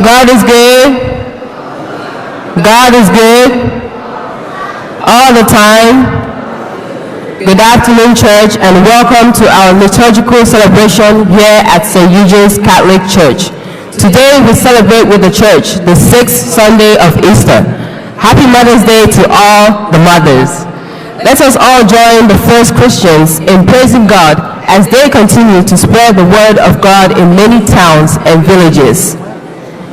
God is good. God is good. All the time. Good afternoon, church, and welcome to our liturgical celebration here at St. Eugene's Catholic Church. Today we celebrate with the church the sixth Sunday of Easter. Happy Mother's Day to all the mothers. Let us all join the first Christians in praising God as they continue to spread the word of God in many towns and villages.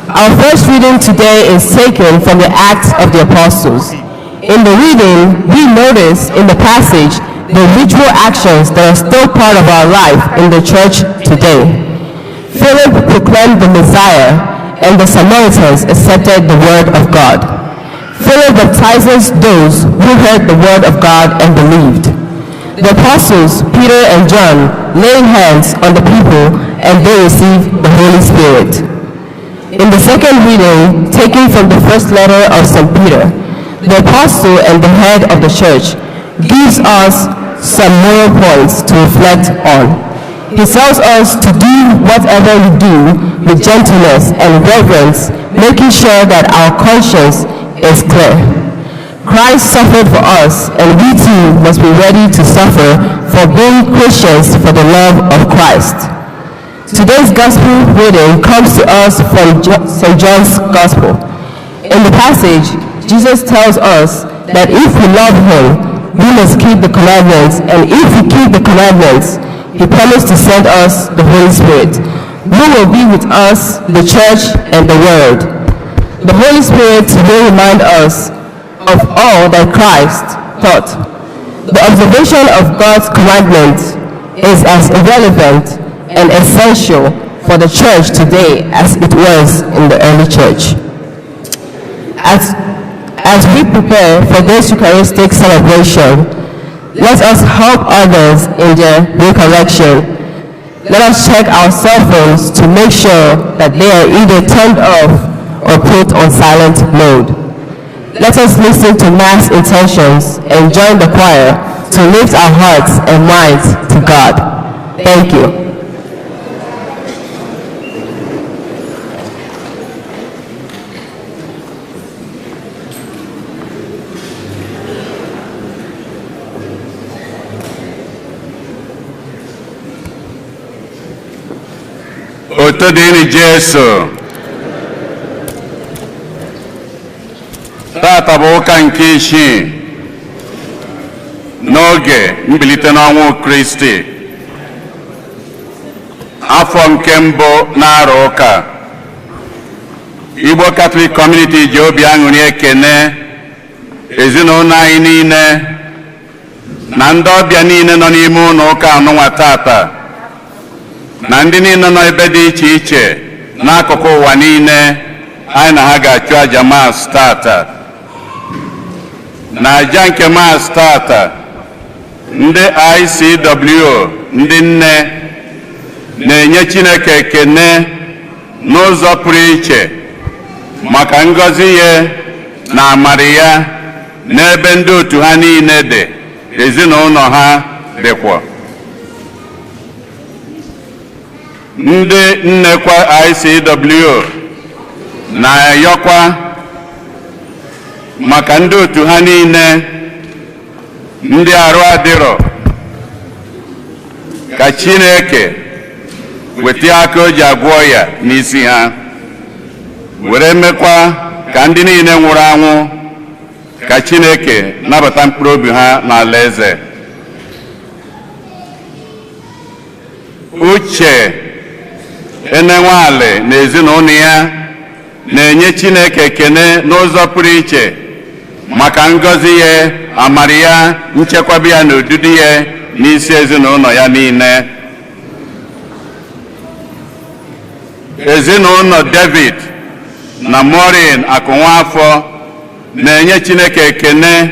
Our first reading today is taken from the Acts of the Apostles. In the reading, we notice in the passage the ritual actions that are still part of our life in the church today. Philip proclaimed the Messiah, and the Samaritans accepted the word of God. Philip baptizes those who heard the word of God and believed. The apostles, Peter and John, laid hands on the people and they received the Holy Spirit. In the second reading, taken from the first letter of St. Peter, the apostle and the head of the church gives us some moral points to reflect on. He tells us to do whatever we do with gentleness and reverence, making sure that our conscience is clear. Christ suffered for us, and we too must be ready to suffer for being Christians for the love of Christ. Today's gospel reading comes to us from St. John's Gospel. In the passage, Jesus tells us that if we love him, we must keep the commandments, and if we keep the commandments, he promised to send us the Holy Spirit, who will be with us, the church, and the world. The Holy Spirit will remind us of all that Christ taught. The observation of God's commandments is as relevant and essential for the church today as it was in the early church. As we prepare for this Eucharistic celebration, let us help others in their recollection. Let us check our cell phones to make sure that they are either turned off or put on silent mode. Let us listen to Mass intentions and join the choir to lift our hearts and minds to God. Thank you. Otito dịrị Jesu. Tata bụ ụka nke isii n'oge mbilite n'ọnwụ Kristi, afọ nke mbụ na-arọ ụka. Igbo Catholic Community ji obi aṅụrị ekene ezinụlọ anyị niile na ndị ọbịa niile nọ n'ime ụlọ ụka anụnwa tata, na ndị niile nọ ebe dị iche iche n'akụkụ ụwa niile anyị na ha ga-achụ aja Mass tata. Na aja nke Mass tata, ndị ICW, ndị nne, na-enye Chineke ekene n'ụzọ pụrụ iche maka ngọzi ya na amara ya n'ebe ndị otu ha niile dị, ezinụlọ ha dịkwa. Ndị nnekwa ICW na-ayọkwa maka ndị otu ha niile ndị arụ adịrọ, ka Chineke weta aka o ji agwọ ya n'isi ha, were mekwa ka ndị niile nwụrụ anwụ ka Chineke nabata mkpụrụ obi ha n'ala eze. Uche Enenwali na ezinụlọ ya na-enye Chineke ekene n'ụzọ pụrụ iche maka ngọzi ya, amara ya, nchekwaba ya na odudu ya n'isi ezinụlọ ya niile. Ezinụlọ David na Maureen Akụnwafọ na-enye Chineke ekene,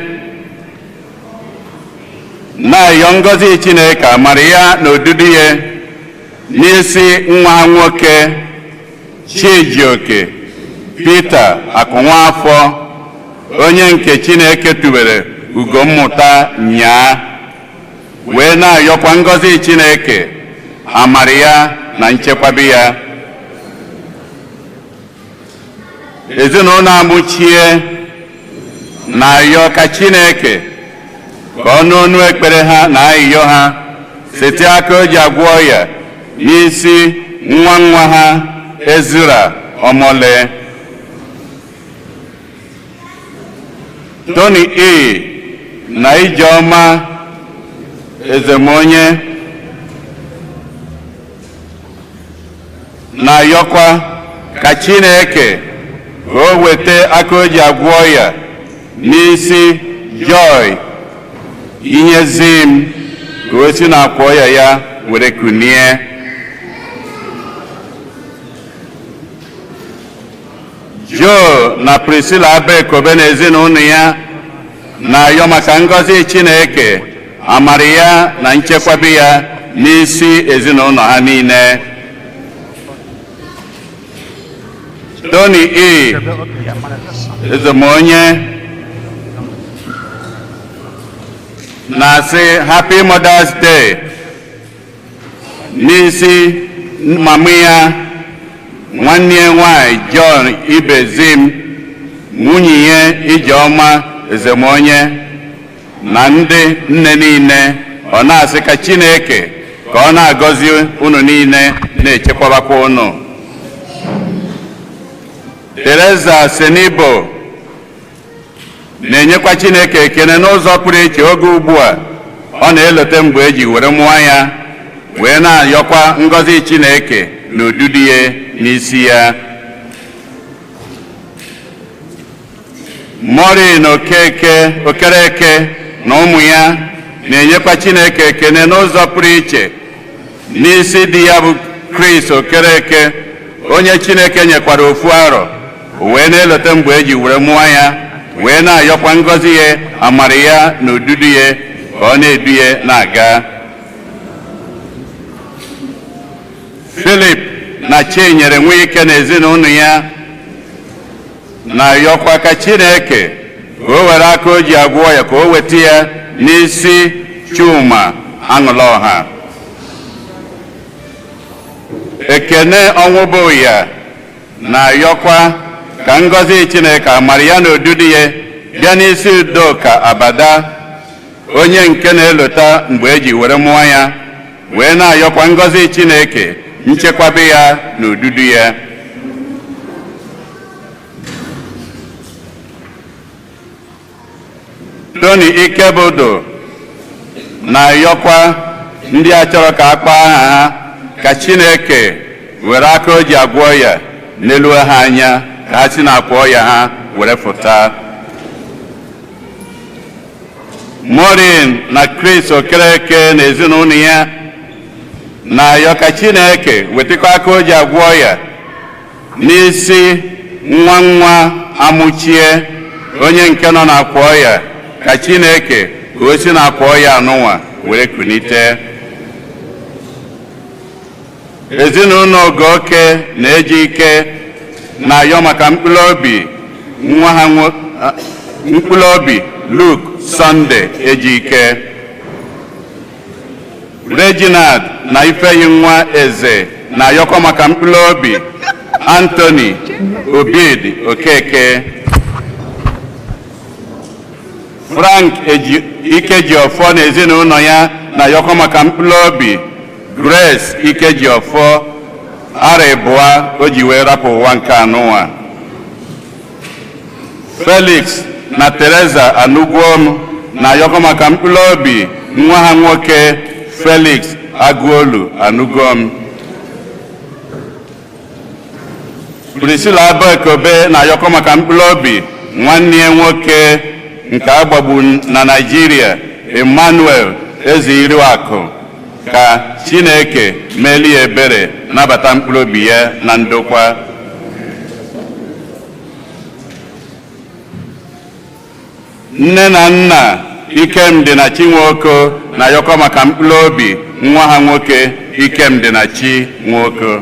na-ayọ ngọzi Chineke, amara ya na odudu ya n'isi nwa ha nwoke Chijioke Peter Akụnwafọ, onye nke Chineke tubere ugo mmụta nyaa, wee na-ayọkwa ngọzi Chineke, amara ya na nchekwaba ya. Ezinụlọ Amụchie na-ayọ ka Chineke ka ọ nụ ọnụ ekpere ha na ayịyọ ha, site aka o ji agwọ ọya n'isi nwa nwa ha, Ezra Ọmọle. Tony E na Ijeọma Ezemonye na-ayọkwa ka Chineke ka o weta aka o ji agwọ ọya n'isi Joy ihe zim, ka o si n'akwa ọya ya were kunie. Joe na Priscilla Abekobe na ezinụlọ ya na-ayọ maka ngọzi Chineke, amara ya na nchekwabe ya n'isi ezinụlọ ha niile. Tony E Ezemonye na-asị Happy Mother's Day n'isi mama ya, nwanne ya nwanyị John Ibezim, nwunye ya Ijeọma Ezemonye na ndị nne niile. Ọ na-asị ka Chineke ka ọ na-agọzi unu niile, na-echekwabakwa unu. Teresa Senibo na-enyekwa Chineke ekele n'ụzọ pụrụ iche oge ugbu a ọ na-elote mgbe eji were mụọ ya, wee na-ayọkwa ngọzi Chineke na odudu ya n'isi ya. Maureen Okeke Okereke na ụmụ ya na-enyekwa Chineke ekele n'ụzọ pụrụ iche n'isi di ya bụ Chris Okereke, onye Chineke nyekwara ofu arọ, wee na-elote mgbe eji were mụọ ya, wee na-ayọkwa ngọzi ya, amara ya na odudu ya ka ọ na-edu ya na-aga. Philip na Chinyere Nwike na ezinụlọ ya na-ayọkwa ka Chineke ka o were aka o ji agwọ ya ka o weta ya n'isi Chuma Aṅụlọha. Ekene Ọnwụbụya na-ayọkwa ka ngọzi Chineke, amara ya na odudu ya bịa n'isi Udoka Abada, onye nke na-elota mgbe eji were mụọ ya, wee na-ayọkwa ngọzi Chineke, nchekwabe ya na odudu ya. Tony Ikebodo na-ayọkwa ndị a chọrọ ka a kpọọ aha ha ka Chineke were aka o ji agwọ ya n'elu ha anya, ka ha si n'akwa ọya ha were fụta. Maureen na Chris Okereke na ezinụlọ ya na-ayọ ka Chineke wetakwa aka o ji agwọ ya n'isi nwa nwa Amụchie, onye nke nọ n'akwa ọya, ka Chineke ka o si n'akwa ọya anụnwa were kunite. Ezinụlọ Ogoke na-eji ike na-ayọ maka mkpụrụ obi nwa ha, mkpụrụ obi Luke Sunday Ejike. Reginald na Ifeyi nwa Eze na-ayọkwa maka mkpụrụ obi Anthony Obid Okeke. Frank Ikejiọfọ na ezinụlọ ya na-ayọkwa maka mkpụrụ obi Grace Ikejiọfọ, ara ịbụa o ji wee rapụ ụwa nke anụnwa. Felix na Teresa Anugwom na-ayọkwa maka mkpụrụ obi nwa ha nwoke Felix Agụolu Anugwom. Priscilla Abekobe na-ayọkwa maka mkpụrụ obi nwanne ya nwoke nke agbagbu na Naịjirịa, Emmanuel Ezeiruakụ, ka Chineke melie ebere, nabata mkpụrụ obi ya na ndokwa. Nne na nna Ikemdị na Chinwoko na-ayọkọ maka mkpụrụ obi nwa ha nwoke Ikemdị na Chinwoko.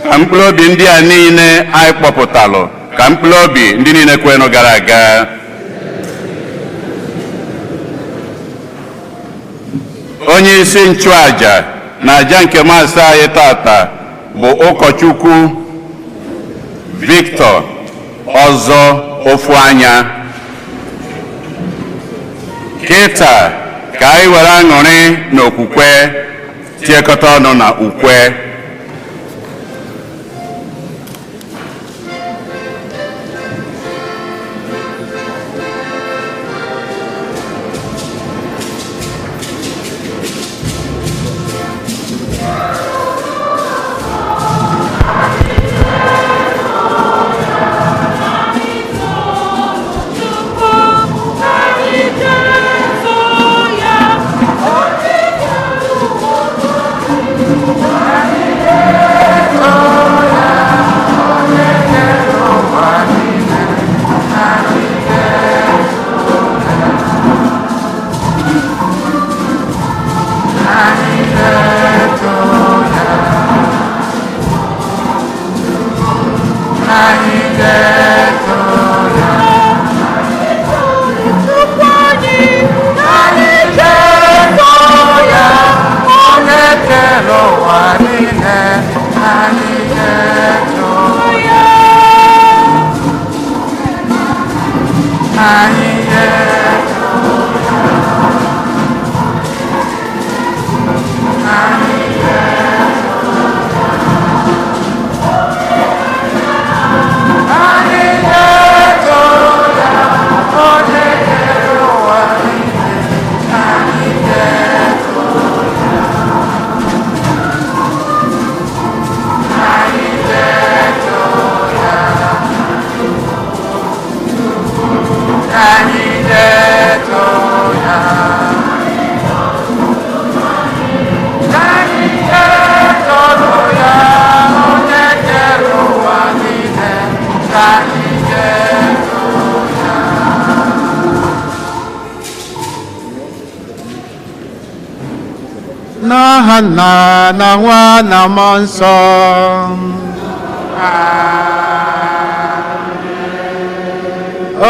Ka mkpụrụ obi ndị a niile anyị kpọpụtalụ, ka mkpụrụ obi ndị niile kwenụ gara aga. Onye isi nchụaja na aja nke maasị anyị tata Bụ ụkọchukwu Victor Ọzọ ofu anya. Kịta ka anyị were aṅụrị na okwukwe tiekọta ọnụ na ukwe. Onye kere ụwa niile, anyị ga-eto ya. Anyị ga-eto ya. Anyị ga-eto ya. Anyị ga-eto ya. Onye kere ụwa niile, anyị ga-eto ya. Anyị ga-eto ya. Anyị ga-eto ya. Anyị ga-eto ya. Onye kere ụwa niile, anyị ga-eto ya. N'aha Nna na Nwa na Mmụọ Nsọ.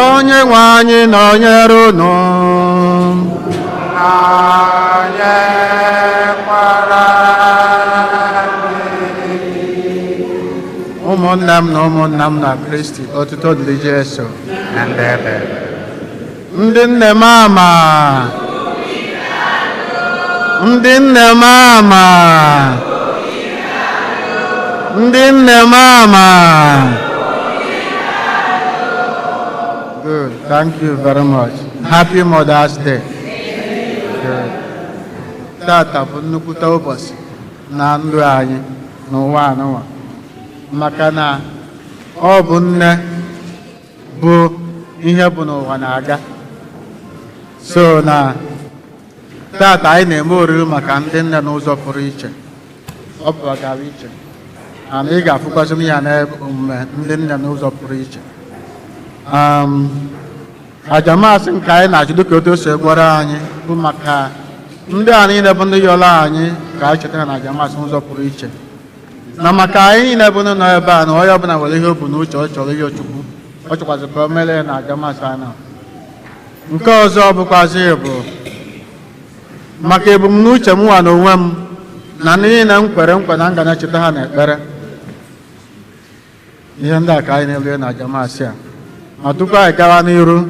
Onye nwe anyị nọnyere unu. Nọnyekwara gị. Ụmụnne m na ụmụnna m na Kristi, otuto dịrị Jesu. Na ndị ebere. Ndị nne m ama, ndị nne m ama, ndị nne m ama. Good, thank you very much. Happy Mother's Day. Good. Tata bụ nnukwute ụbọchị na ndụ anyị n'ụwa anụnwa, maka na ọ bụ nne bụ ihe bụ n'ụwa na-aga. So na tata anyị na-eme oriri maka ndị nne n'ụzọ pụrụ iche. Ọ pụtara iche ana ị ga-afụkwasị ya na omume ndị nne n'ụzọ pụrụ iche. Aja Mass nke anyị na-achụ, dịka otu o si gwara anyị, bụ maka ndị a niile bụ ndị yọrọ anyị ka anyị chetara na aja Mass n'ụzọ pụrụ iche, na maka anyị niile bụ ndị nọ ebe a, na onye ọbụla nwere ihe o bu n'uche ọ chọrọ ihe Chukwu, ọ chọkwazị ka o mere ya na aja Mass a. Na nke ọzọ bụkwazị bụ maka ebumnuche m nwa na onwe m na ndị niile m kwere nkwa na m ga na-echeta ha n'ekpere. Ihe ndị a ka anyị na-elu na aja Mass a. Ma tupu anyị gawa n'iru,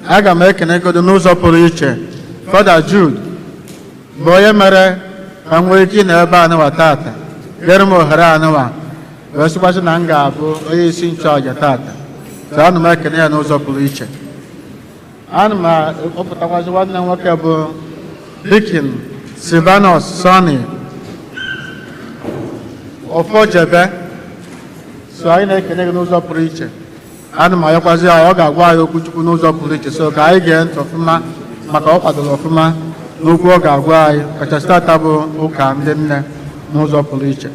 aga m ekenegodo n'ụzọ pụrụ iche Fada Jude, bụ onye mere ka m nwee ike ịnọ ebe a nụwa tata, nyere m ohere anụwa wee sịkwasị na m ga-abụ onye isi nchụaja tata. So ana m ekene ya n'ụzọ pụrụ iche. Ana m akpọpụtakwazị nwanne m nwoke bụ Deacon Silvanus Sonny Ofojebe. So anyị na-ekene gị n'ụzọ pụrụ iche. Ana m ayọkwazi ya, ọ ga-agwa anyị okwu Chukwu n'ụzọ pụrụ iche, so ka anyị gee ntị ọfụma, maka ọ kwadoro ọfụma n'okwu ọ ga-agwa anyị, kachasị tata bụ ụka ndị nne n'ụzọ pụrụ iche.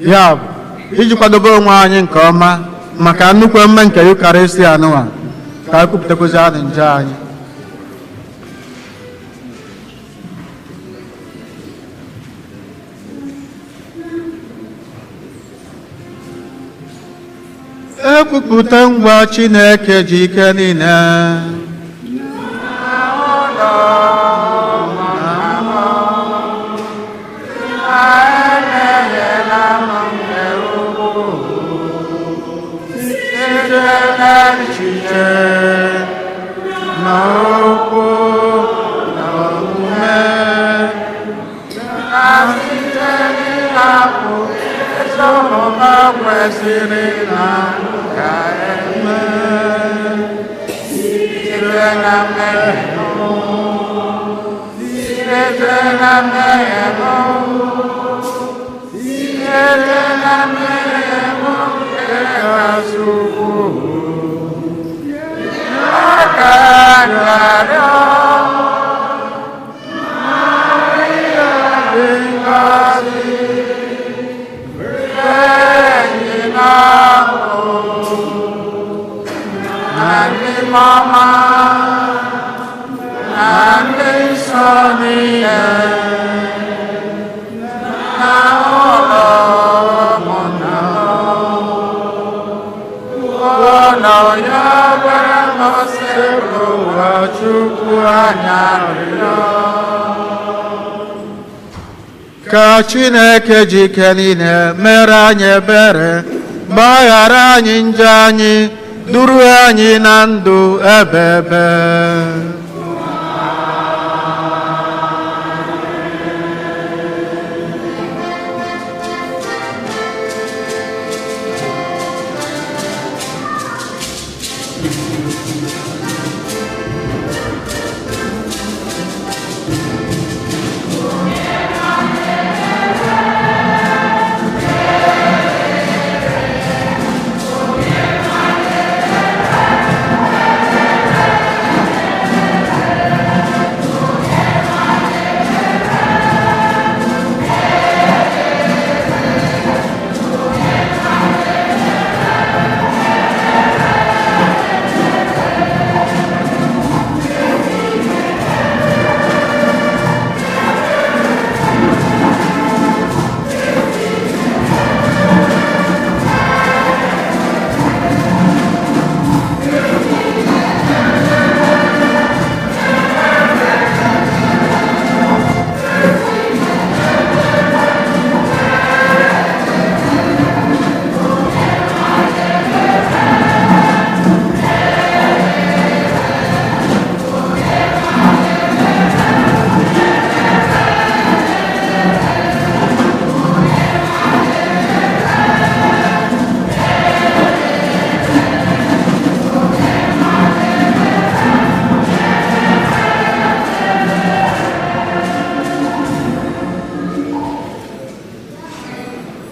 Ya bụ iji kwadobe onwe anyị nke ọma maka nnukwu emume nke Yukarịsti anụwa, ka anyị kwupụtakwụzi anyị nje anyị. Ekwupụta ngwa Chineke ji ike niile. Site n'echiche na okwu na omume na site n'ịhapụ ezi omume kwesịrị na ga-eme site na mmehie m, site na mmehie m, site na mmehie m nke kasị ukwuu, ya ka m na-arịọ. Maria dị ngọzi, enyi na-ahụ na ndị mama na ndị nsọ niile na ụlọ ụmụnna m, ụlọ ya gwara m sịrị ụwa Chukwu anya arịrịọ. Ka Chineke ji ike niile mere anyị ebere, gbaghara anyị njọ anyị, duru anyị na ndụ ebebe.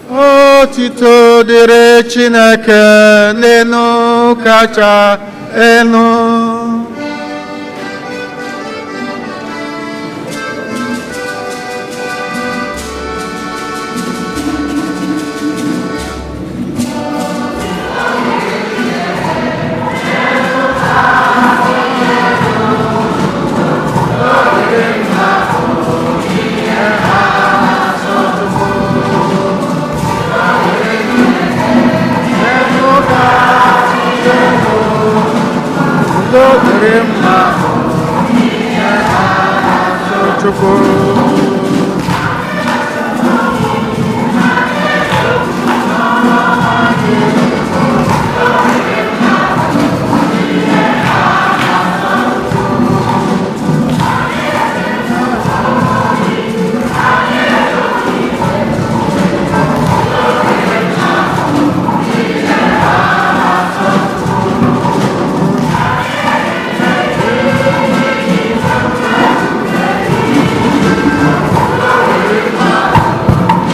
Otito dịrị Chineke n'enu kacha enu. Udo dịrị mma Chukwu.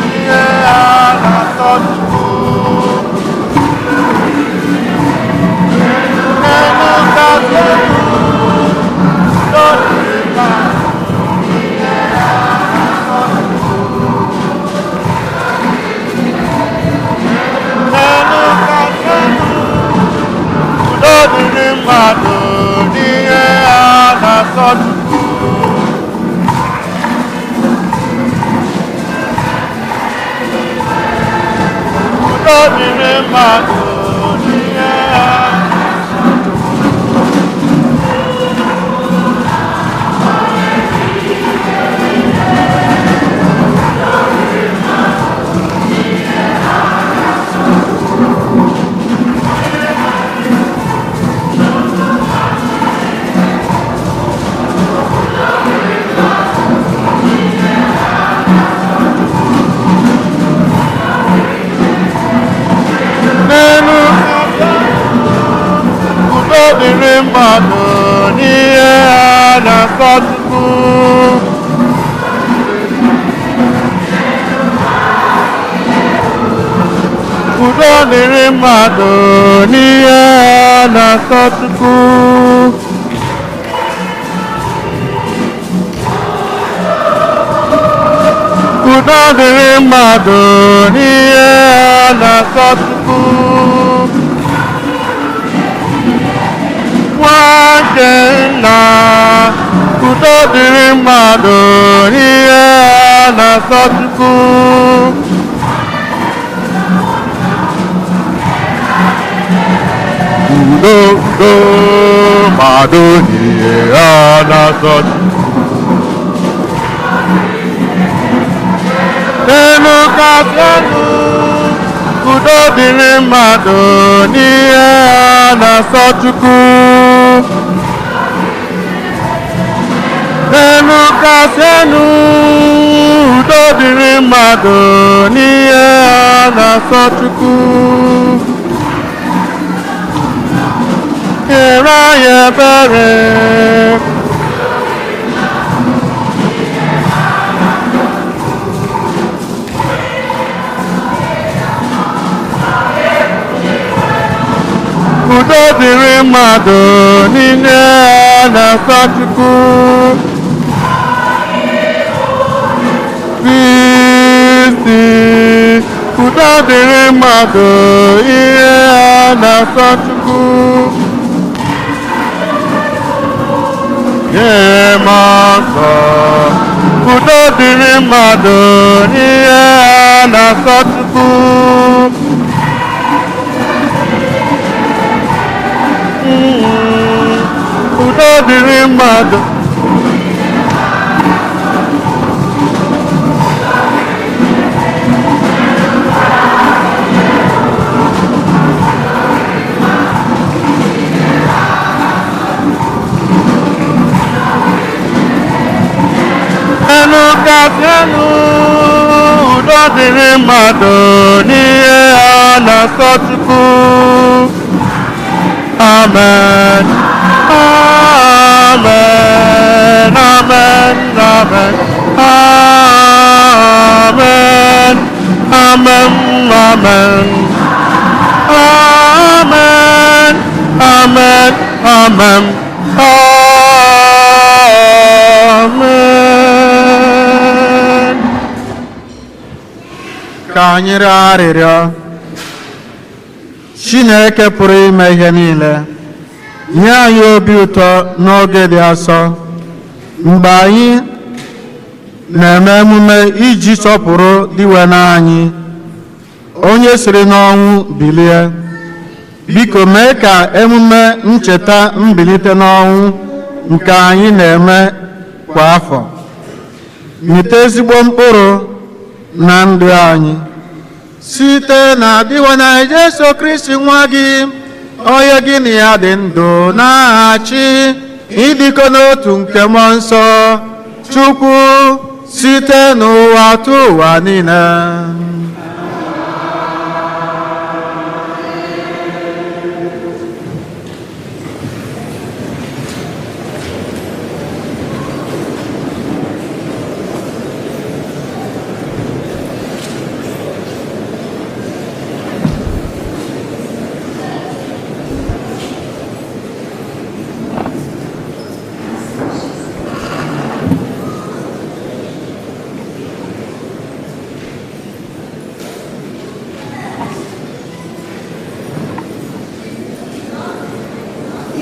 Ihe a na-atọ Chukwu. N'elu kasị elu, udo dịrị mma. N'elu kasị elu, udo dịrị mmadụ n'ihe a na-asọ Chukwu. Udo dịrị mmadụ n'ihe a. dịrị mmadụ n'ihe a na-asọ Chukwu. Udo dịrị mmadụ n'ihe a na-asọ Chukwu. Udo dịrị mmadụ n'ihe a na-asọ Chukwu. Nwanne nna, udo dịrị mmadụ n'ihe a na-asọ Chukwu. Udo, udo, mmadụ n'ihe a na-asọ Chukwu. Elu kasị elu, udo dịrị mmadụ n'ihe a na-asọ Chukwu. Elu kasị elu, udo dịrị mmadụ n'ihe a na-asọ Chukwu. Nyere anyị ebere. Udo dịrị mmadụ niile a na-asọ Chukwu. Kristi, udo dịrị mmadụ ihe a na-asọ Chukwu. Nye m ọsọ, udo dịrị mmadụ n'ihe a na-asọ Chukwu. Udo dịrị mmadụ. Elu kasị elu, udo dịrị mmadụ n'ihe a na-asọ Chukwu. Amen. Amen. Amen. Amen. Amen. Amen. Amen. Amen. Amen. Amen. Amen. Ka anyị rịọ arịrịọ. Chineke pụrụ ime ihe niile, nye anyị obi ụtọ n'oge dị asọ mgbe anyị na-eme emume iji sọpụrụ Dinwenụ anyị, onye siri n'ọnwụ bilie. Biko mee ka emume ncheta mbilite n'ọnwụ nke anyị na-eme kwa afọ mịta ezigbo mkpụrụ na ndụ anyị, site na Dinwenụ anyị Jesu Kristi, nwa gị, onye gị na ya dị ndụ na-achị ịdịkọ n'otu nke Mmụọ Nsọ Chukwu, site n'ụwa tụ ụwa niile.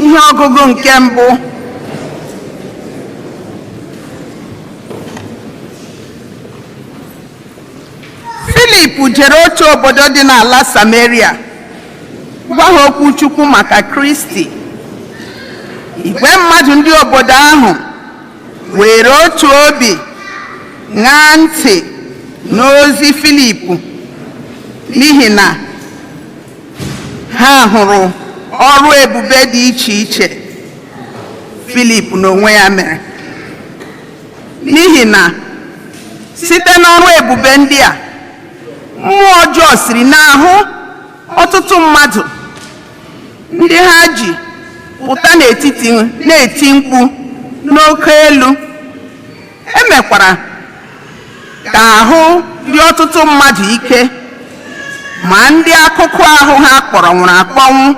Ihe ọgụgụ nke mbụ. Filip jere otu obodo dị n'ala Samaria gwa ha okwu Chukwu maka Kristi. Igwe mmadụ ndị obodo ahụ were otu obi ṅaa ntị n'ozi Filip, n'ihi na ha hụrụ ọrụ ebube dị iche iche Filip n'onwe ya mere, n'ihi na site n'ọrụ ebube ndị a, mmụọ ọjọọ siri n'ahụ ọtụtụ mmadụ ndị ha ji Pụta n'etiti na-eti mkpu n'oke elu. E mekwara ka ahụ dị ọtụtụ mmadụ ike, ma ndị akụkụ ahụ ha kpọnwụrụ akpọnwụ,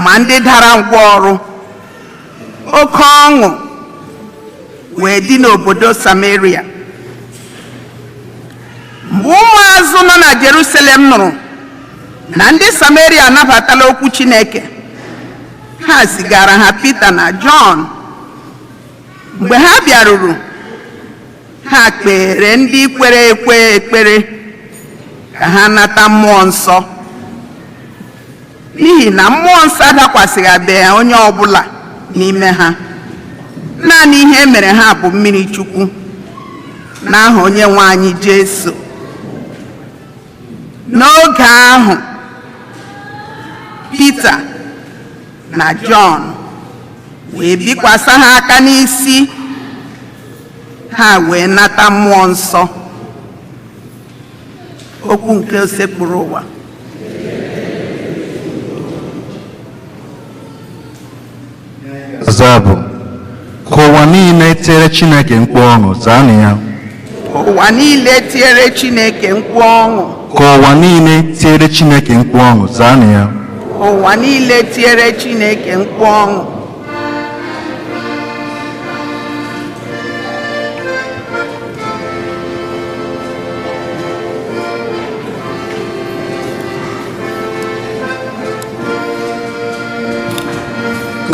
ma ndị dara ngwọrọ. Oke ọṅụ wee dị n'obodo Samaria. Mgbe ụmụazụ nọ na Jerusalem nụrụ na ndị Samaria anabatala okwu Chineke, ha zigara ha Pita na Jọn. Mgbe ha bịaruru, ha kpere ndị kwere ekwe ekpere ka ha nata Mmụọ Nsọ, n'ihi na Mmụọ Nsọ adakwasịghabeghị onye ọbụla n'ime ha. Naanị ihe e mere ha bụ mmiri Chukwu n'aha Onye nwe anyị Jesu. N'oge ahụ, Pita na Jọn wee bikwasị ha aka n'isi, ha wee nata Mmụọ Nsọ. Okwu nke Osebụrụwa. Ọzọ bụ, ka ụwa niile tiere Chineke mkpu ọṅụ. Zaanụ ya. Ka ụwa niile tiere Chineke mkpu ọṅụ. Ka ụwa niile tiere Chineke mkpu ọṅụ. Zaanụ ya. Ka ụwa niile tiere Chineke mkpu ọṅụ.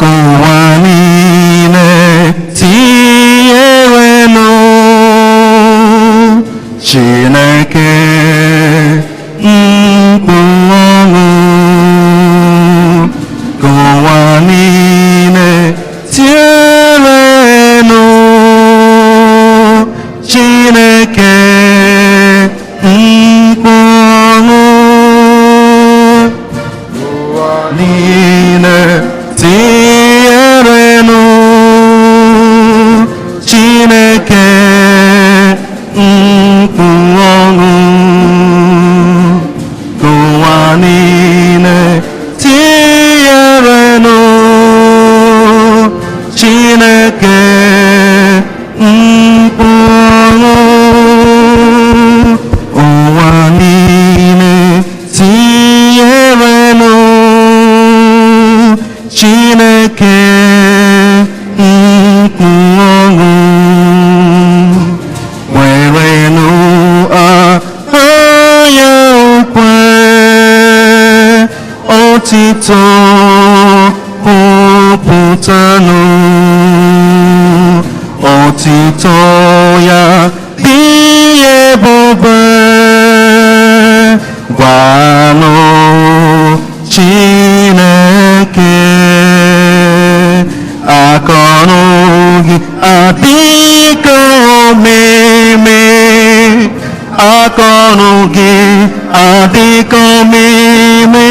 Ka ụwa niile tierenụ Chineke mkpu ọṅụ. Ka ụwa niile tierenụ Chineke mkpu ọṅụ. Ụwa niile tierenụ Chineke mkpu ọṅụ. Ka ụwa niile tierenụ Chineke mkpu ọṅụ. Ụwa niile tierenụ Chineke mkpu ọṅụ. Werenụ aha ya ukwe otito kwupụtanụ. Otito ya dị ebube, gwanụ Chineke. Akọrọ gị adịka omimi, akọrọ gị adịka omimi.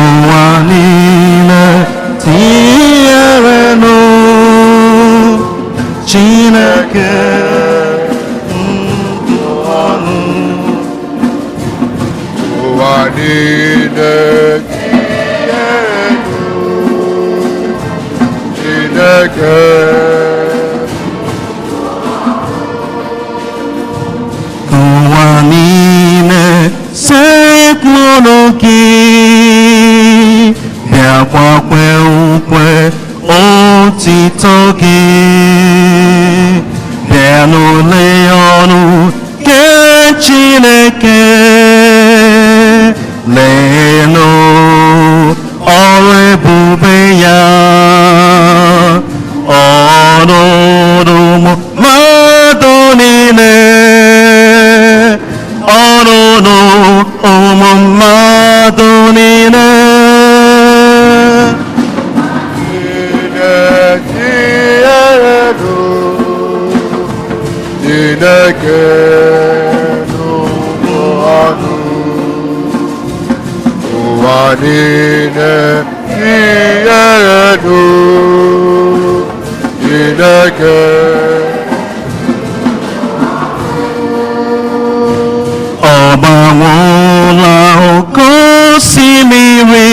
Ụwa niile tierenụ Chineke mkpu ọṅụ. Ụwa niile tierenụ Chineke. Ụwa niile sekpụrụ gị, bịakwa kwe ukwe otito gị. Bịa n'ule ọrụ nke Chineke, leenụ ọrụ ebube ya. Ọrụrụ mmadụ niile, ọrụrụ ụmụ mmadụ niile. Niile tierenụ Chineke n'ụmụ ọnụ. Ụwa niile tierenụ Chineke. Ọ gbanwụla oke osimiri.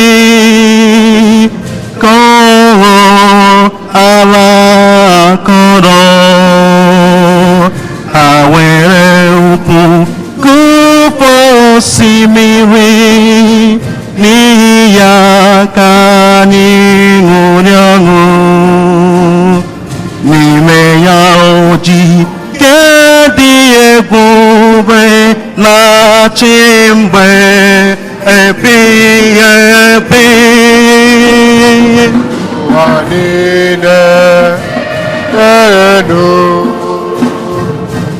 ebighị ebi. Ụwa niile enu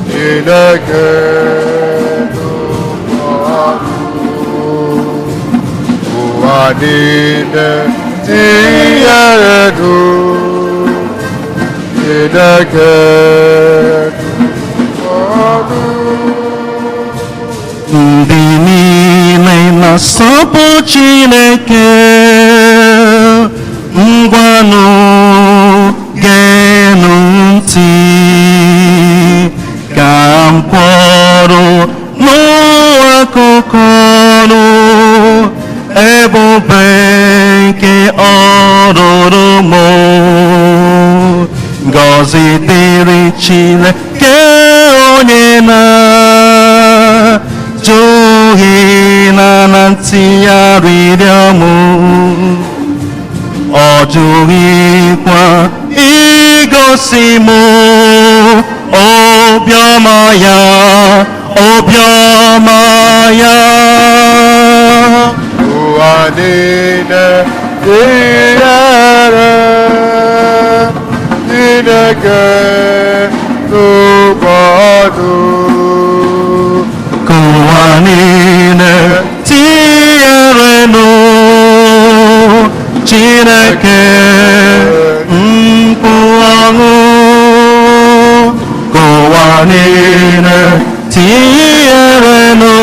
Chineke n'ụwa. Ụwa niile tinyere nụ Chineke n'ụwa. Ndị niile na-asọpụ Chineke, ngwanụ geenụ ntị ka m kwọrọ n'akụkụ ọrụ ebube nke ọrụrụ m. Ngọzi dịrị Chineke onye na-ajụghị na na ntị ya rịrịọ m, ọ jụghịkwa igosi m obiọma ya, obiọma ya. Ụwa niile tinyere Chineke n'ụbọdụ. Ka ụwa niile tinyerenụ Chineke mkpu ọṅụ. Ka ụwa niile tinyerenụ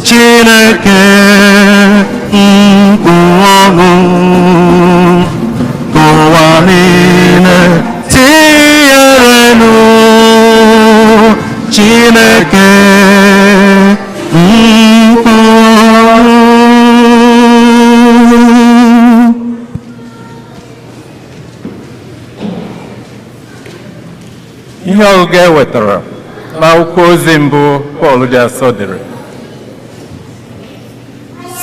Chineke mkpu ọṅụ. Ka ụwa niile tinyerenụ Chineke mkpu ọṅụ. Ihe ọgụgụ e wetara n'akwụkwọ ozi mbụ Pọl dị asọ dere: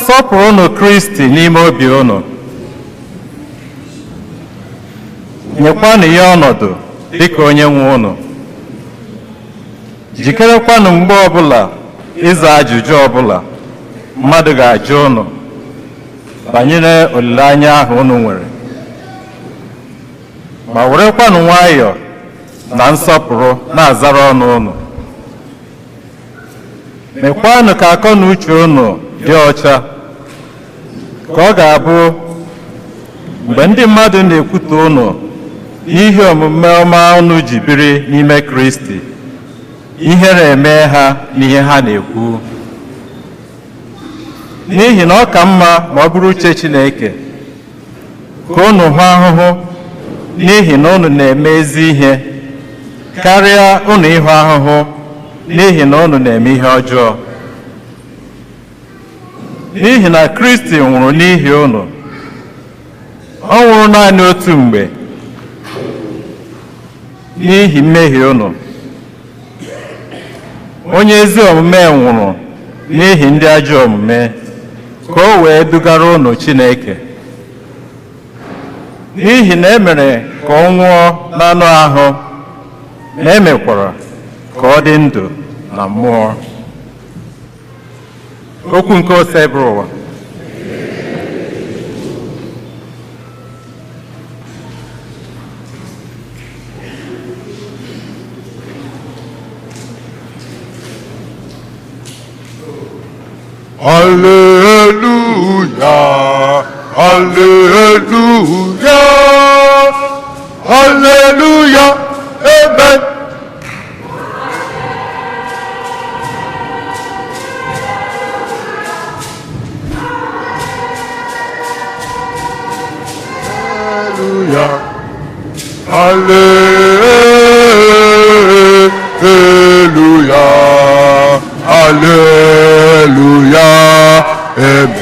sọpụrụnụ Kristi n'ime obi unu, nyekwanụ ya ọnọdụ dịka onye nwe unu, jikerekwanụ mgbe ọbụla ịza ajụjụ ọbụla mmadụ ga-ajụ unu banyere olileanya ahụ unu nwere, ma werekwanụ nwayọọ na nsọpụrụ na-azara ọnụ unu. Mekwanụ ka akọ na uche unu dị ọcha, ka ọ ga-abụ mgbe ndị mmadụ na-ekwutọ unu n'ihi omume ọma unu ji biri n'ime Kristi, ihere eme ha n'ihe ha na-ekwu. N'ihi na ọ ka mma ma ọ bụrụ uche Chineke ka unu hụ ahụhụ n'ihi na unu na-eme ezi ihe, karịa unu ịhụ ahụhụ n'ihi na unu na-eme ihe ọjọọ. N'ihi na Kristi nwụrụ n'ihi unu, ọ nwụrụ naanị otu mgbe n'ihi mmehie unu. Onye ezi omume nwụrụ n'ihi ndị ajọ omume, ka o wee dugara unu Chineke. N'ihi na e mere ka ọ nwụọ n'anụ ahụ, ma e mekwara ka ọ dị ndụ na mmụọ. Okwu nke Osebụrụwa. Hallelujah, hallelujah, hallelujah, amen. Hallelujah, hallelujah, hallelujah, amen.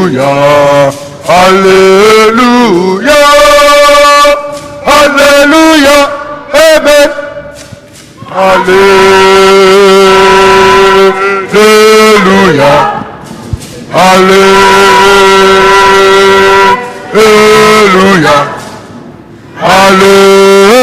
Hallelujah, hallelujah, hallelujah, amen. Hallelujah, hallelujah, hallelujah.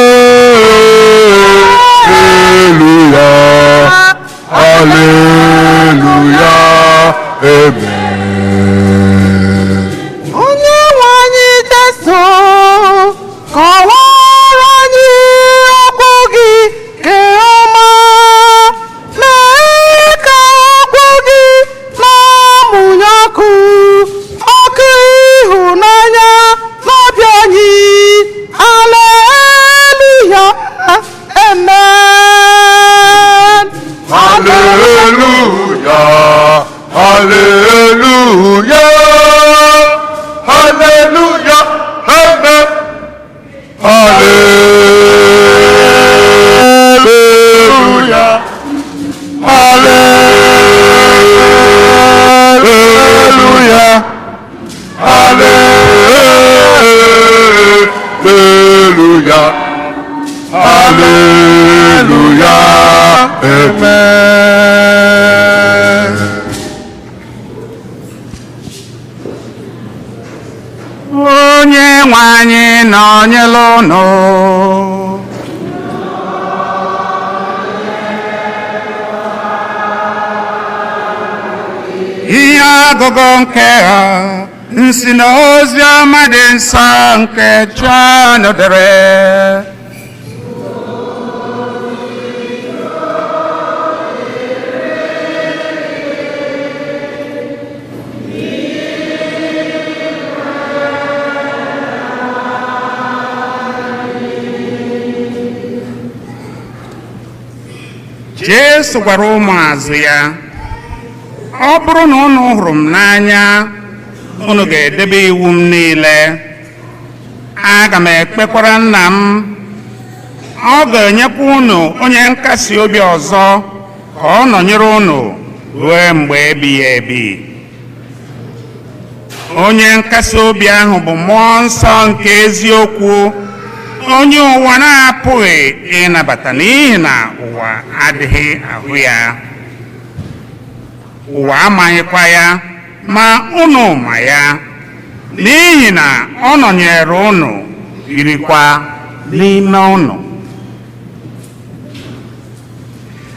Amen. Onye nwe anyị nọnyere unu. Ihe ọgụgụ nke ha nsi na ozi ọma dị nsọ nke Jọn dere. Jesu gwara ụmụazụ ya, ọ bụrụ na unu hụrụ m n'anya, unu ga-edebe iwu m niile. Aga m ekpekwara nna m, ọ ga-enyekwa unu onye nkasi obi ọzọ ka ọ nọnyere unu ruo mgbe ebighị ebi. Onye nkasi obi ahụ bụ Mmụọ Nsọ nke eziokwu, onye ụwa na-apụghị ịnabata n'ihi na ụwa adịghị ahụ ya, ụwa amaghịkwa ya, ma unu ma ya, n'ihi na ọ nọnyere unu, birikwa n'ime unu.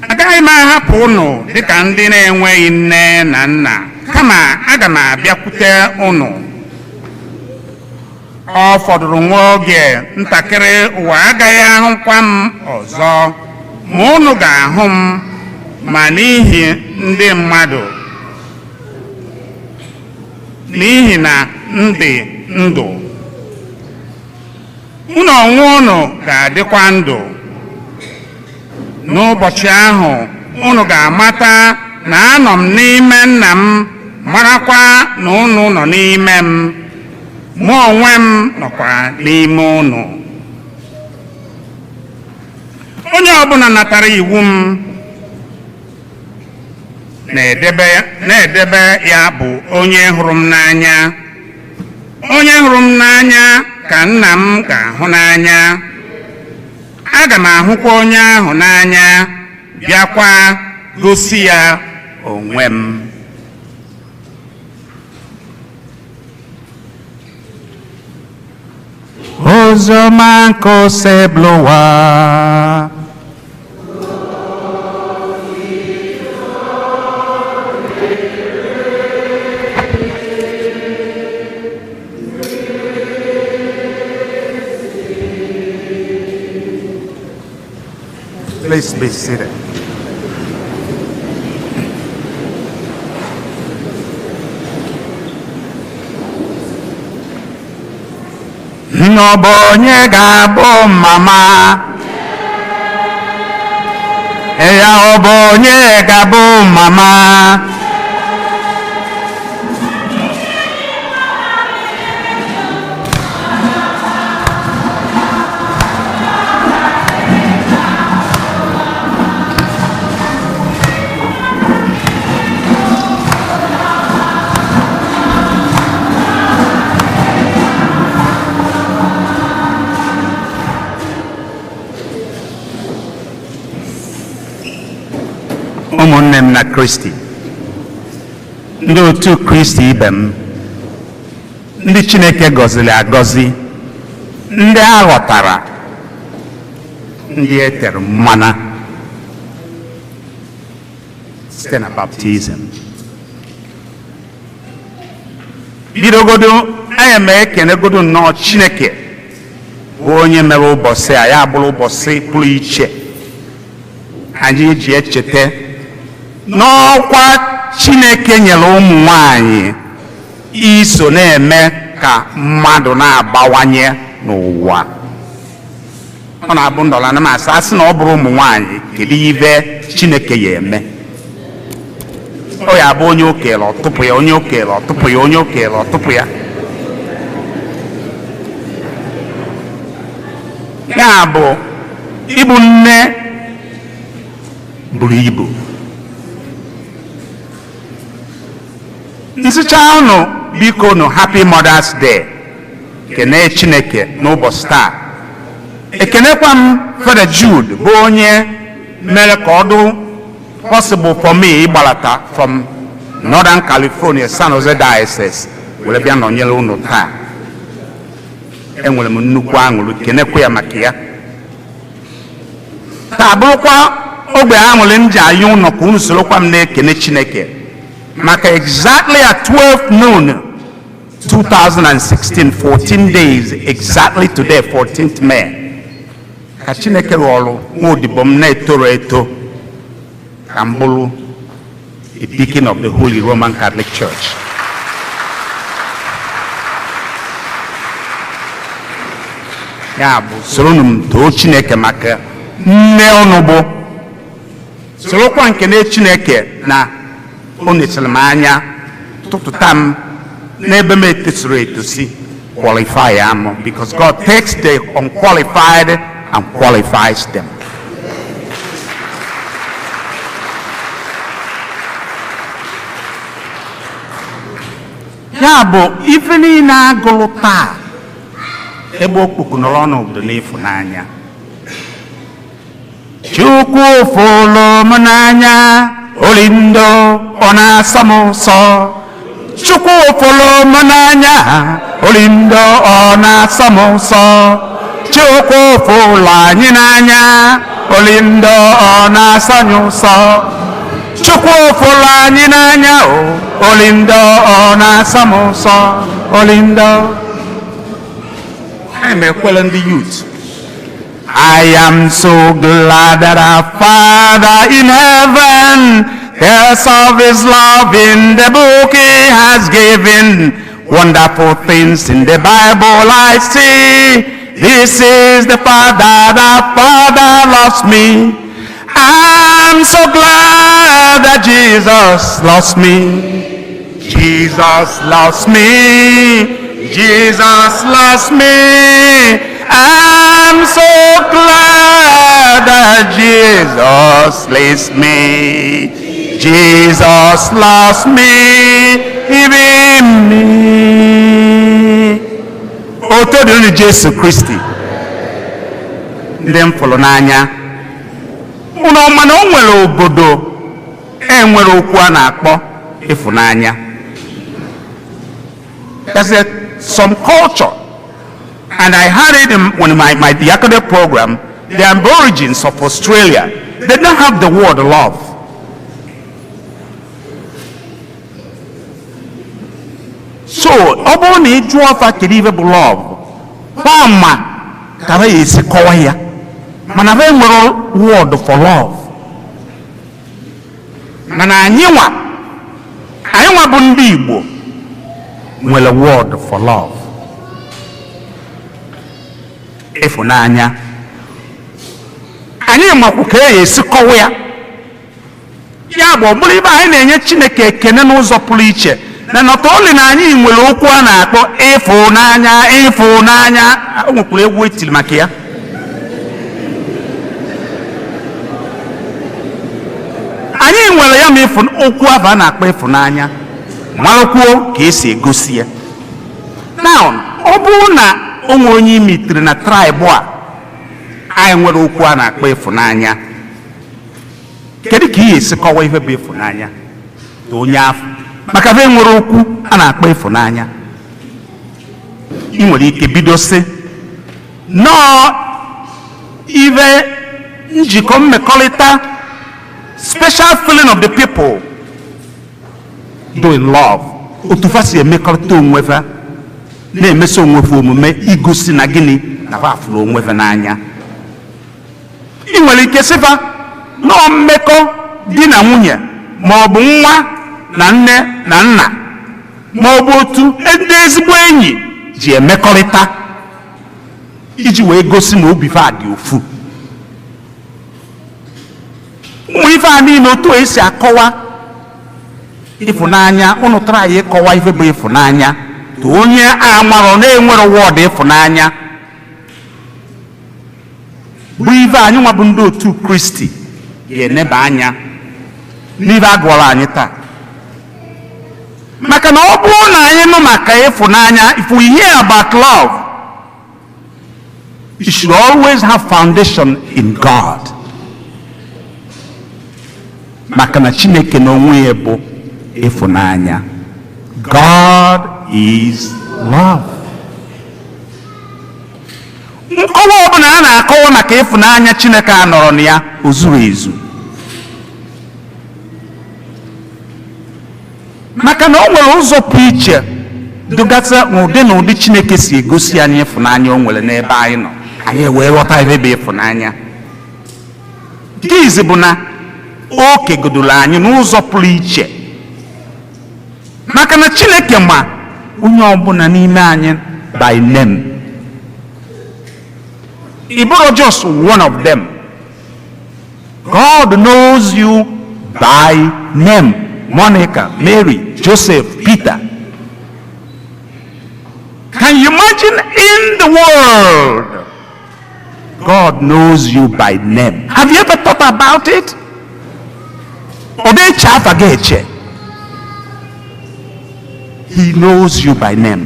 Agaghị m ahapụ unu dịka ndị na-enweghị nne na nna, kama aga m abịakwute unu. Ọ fọdụrụ nwa oge ntakịrị, ụwa agaghị ahụkwa m ọzọ, ma unu ga-ahụ m, ma n'ihi ndị mmadụ, n'ihi na m dị ndụ, unu onwe unu ga-adịkwa ndụ. N'ụbọchị ahụ unu ga-amata na anọ m n'ime nna m, marakwa na unu nọ n'ime m, mụ onwe m nọkwa n'ime unu. Onye ọbụla natara iwu m na-edebe ya bụ onye hụrụ m n'anya. Onye hụrụ m n'anya ka nna m ga-ahụ n'anya. Aga m ahụkwa onye ahụ n'anya, bịakwa gosi ya onwe m. Oziọma nke Osebụlụwa. Please be seated. Ọ bụ onye ga-abụ mama? Ya ọ bụ onye ga-abụ mama? Ụmụnne m na Kristi, ndị otu Kristi ibe m, ndị Chineke gọziri agọzi, ndị a ghọtara, ndị e tere mmanụ site na baptizim, bidogodo anya m ekenegodo nnọọ Chineke bụ onye mere ụbọchị a ya bụrụ ụbọchị pụrụ iche anyị ji echeta n'ọkwa Chineke nyere ụmụ nwanyị iso na-eme ka mmadụ na-abawanye n'ụwa. Ọ na-abụ ndọla na masị asị na ọ bụrụ ụmụ nwanyị, kedu ibe Chineke ya eme? Ọ ya bụ onye okele ọtụpụ ya, onye okele ọtụpụ ya, onye okele ọtụpụ ya. Ya bụ ịbụ nne buru ibu. Nsịcha unu biko nụ Happy Mother's Day. Kene Chineke n'ụbọchị taa. Ekenekwa m Fada Jude bụ onye mere ka ọ dụ possible for me ịgbalata from Northern California, San Jose Diocese, were bịa nọnyere unu taa. Enwere m nnukwu aṅụrị, kenekwa ya maka ya. Taa bụrụkwa ogbe aṅụrị m ji ayọ ụnọ ka unu sorokwa m na-ekene Chineke maka exactly at 12 noon 2016, 14 days exactly today, 14th May, ka Chineke ghọrọ nwa odibo m na-etoro eto ka m bụrụ a deacon of the Holy Roman Catholic Church. Ya bụ, soronụ m too Chineke maka nne ụnụ, bụ sorokwa nkene Chineke na o nesịrị m anya tụtụta m n'ebe m etosiri etosi, qualify am, because God takes the unqualified and qualifies them. Ya bụ, ife niile agụrụ taa ebe okpukpu nọrọ ọnọdụ n'ịfụnanya Chukwu fụlụ m n'anya, olindo ọ na-asọ m ụsọ. Chukwu fụlụ m n'anya, olindo ọ na-asọ m ụsọ. Chukwu fụlụ anyị n'anya, olindo ọ na-asọ anyị ụsọ. Chukwu fụlụ anyị n'anya o, olindo ọ na-asọ m ụsọ, olindo. Ana m ekwele ndị youth. I am so glad that our Father in heaven tells of his love in the book he has given. Wonderful things in the Bible I see. This is the Father loves me. I'm so glad that Jesus loves me. Jesus loves me. Jesus loves me. I'm so glad that Jesus loves me. Jesus loves me, even me. Oto dịrị Jesu Kristi. Ndị m fụrụ n'anya, unu ọma na o nwere obodo enwere okwu a na-akpọ ịfụnanya. There's some culture, and I had it in when my diaconate program, the Aborigines of Australia, they don't have the word love. So, ọ bụrụ na ị jụọ fa kedu ife bụ love, fa ma ka fa esi kọwa ya, mana fa enwere word for love. Mana anyị nwa bụ ndị Igbo nwere word for love. Ịfụnanya. Anyị makwu ka e esi kọwa ya. Ya bụ, ọ bụrụ ibe anyị na-enye Chineke ekene n'ụzọ pụrụ iche na not only na anyị nwere okwu a na-akpọ ịfụnanya, ịfụnanya, o nwekwara egwu etiri maka ya. Anyị nwere ya ma okwu ahụ a na-akpọ ịfụnanya, marakwuo ka esi egosi ya. Now, ọ bụrụ na o nwere onye imitiri na tribe a anyị nwere okwu a na-akpọ ịfụnanya, kedu ka ị ga-esi kọwa ife bụ ịfụnanya to onye afọ maka fe nwere okwu a na-akpọ ịfụnanya? Ị nwere ike bido sị nọọ ife njikọ mmekọrịta, special feeling of the people do in love, otu fa si emekọrịta onwe fa, na-emeso onwe fa omume igosi na gịnị na fa fụrụ onwe fa n'anya. Ị nwere ike sịfa nọọ mmekọ di na nwunye, ma ọ bụ nwa na nne na nna, ma ọ bụ otu ndị ezigbo enyi ji emekọrịta iji wee gosi na obi fa dị ofu. Ụmụ ife a niile, otu esi akọwa ịfụnanya, unu tara anyị ịkọwa ife bụ ịfụnanya to onye amarọ na-enwere word ịfụnanya, bụ ife anyị nwa bụ ndị otu Kristi ga-eneba anya n'ife a gụọrọ anyị taa. Maka na ọ bụrụ na anyị nụ maka ịfụnanya, if we hear about love, you should always have foundation in God. Maka na Chineke n'onwe ya bụ ịfụnanya. God is love. Nkọwa ọbụla a na-akọwa maka ịfụnanya Chineke a nọrọ na ya, o zuru ezu, maka na o nwere ụzọ pụrụ iche dụgasị n'ụdị na ụdị Chineke si egosi anyị ịfụnanya o nwere n'ebe anyị nọ, anyị wee ghọta ebe bụ ịfụnanya. Nke izi bụ na o kegodoro anyị n'ụzọ pụrụ iche, maka na Chineke ma onye ọbụla n'ime anyị by name. Ị bụrụ just one of them. God knows you by name. Monica, Mary, Joseph, Peter. Can you imagine? In the world, God knows you by name. Have you ever thought about it? Ọ dị eche afa gị eche. He knows you by name.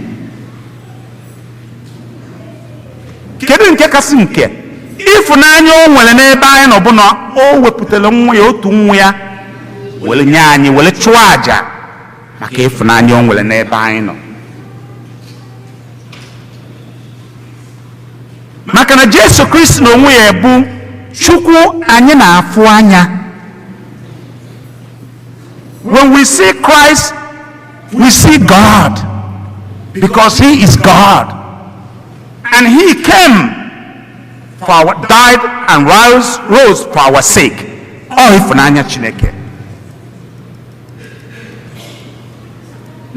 Kedu nke kasị nke ịfụnanya o nwere n'ebe anyị nọ bụ na o wepụtara nwa ya, otu nwa ya, were nye anyị, were chụọ àjà maka ịfụnanya o nwere n'ebe anyị nọ? Maka na Jesu Kristi na onwe ya bụ Chukwu anyị na-afụ anya. When we see Christ, we see God, because he is God, and he came for our, died and rose for our sake. Ọ ịfụnanya Chineke.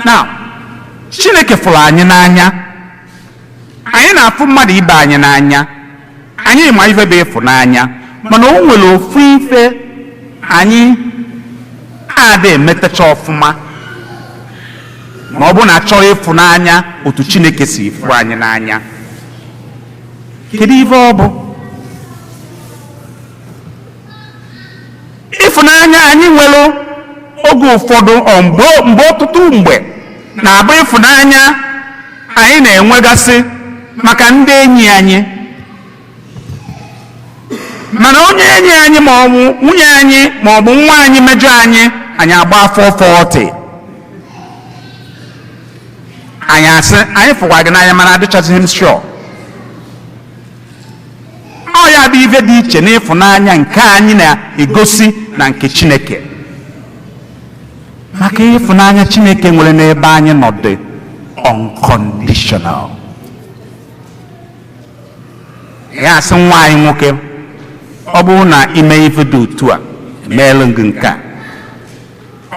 Now, Chineke fụrụ anyị n'anya, anyị na-afụ mmadụ ibe anyị n'anya, anyị ma ife bụ ịfụnanya, mana o nwere ofu ife anyị ada emetacha ọfụma ma ọ bụ na achọrọ ịfụnanya otu Chineke si fụ anyị n'anya. Kedu ife ọ bụ? Ịfụnanya anyị nwere oge ụfọdụ, ọ mgbe ọtụtụ mgbe na-abụ ịfụnanya anyị na-enwegasị maka ndị enyi anyị, mana onye enyi anyị ma ọ bụ nwunye anyị ma ọ bụ nwa anyị mejọ anyị, anyị agba 440, anyị asị anyị fụkwa gị n'anya, mana adịchazighị m sure. Ọ ya bụ ife dị iche n'ịfụnanya nke anyị na-egosi na nke Chineke. Maka ịfụnanya Chineke nwere n'ebe anyị nọ dị unconditional. Ya asị nwa anyị nwoke, ọ bụrụ na ime ife dị otu a, emeela gị nke a.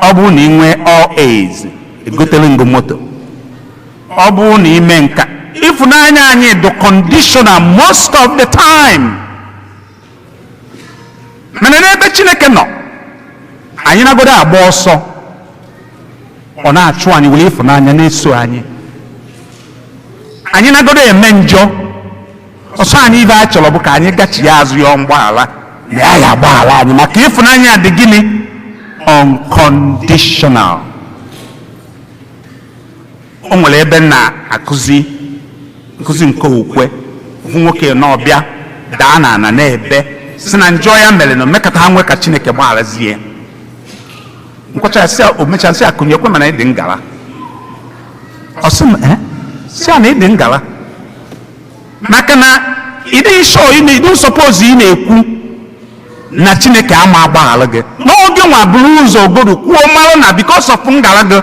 Ọ bụrụ na ị nwee all A's, egotelu gị moto. Ọ bụrụ na ime nka. Ịfụnanya anyị dị conditional most of the time, mana n'ebe Chineke nọ, anyị nagodo agba ọsọ, ọ na-achụ anyị, were ịfụnanya na-eso anyị. Anyị nagodo eme njọ, ọsọ anyị, ibe a chọrọ bụ ka anyị gachie azụ ya mgbaghara na ya ya agbaghara anyị, maka ịfụnanya dị gịnị? Unconditional. O nwere ebe m na-akụzi nkụzi nke okwukwe, ofu nwoke na ọbịa daa na ana na-ebe, si na njọ ya mere na omekata ha nwe ka Chineke gbagharazie. Nkwachasị o mechasị akụnyekwe, mana ịdị ngala. Ọ sị m, eh, si a na ịdị ngala, maka na ịdịghị sure, ị na suppose ị na-ekwu na Chineke ama agbaghara gị n'oge nwa buru ụzọ ogodu kwuo mara na because of ngala gị,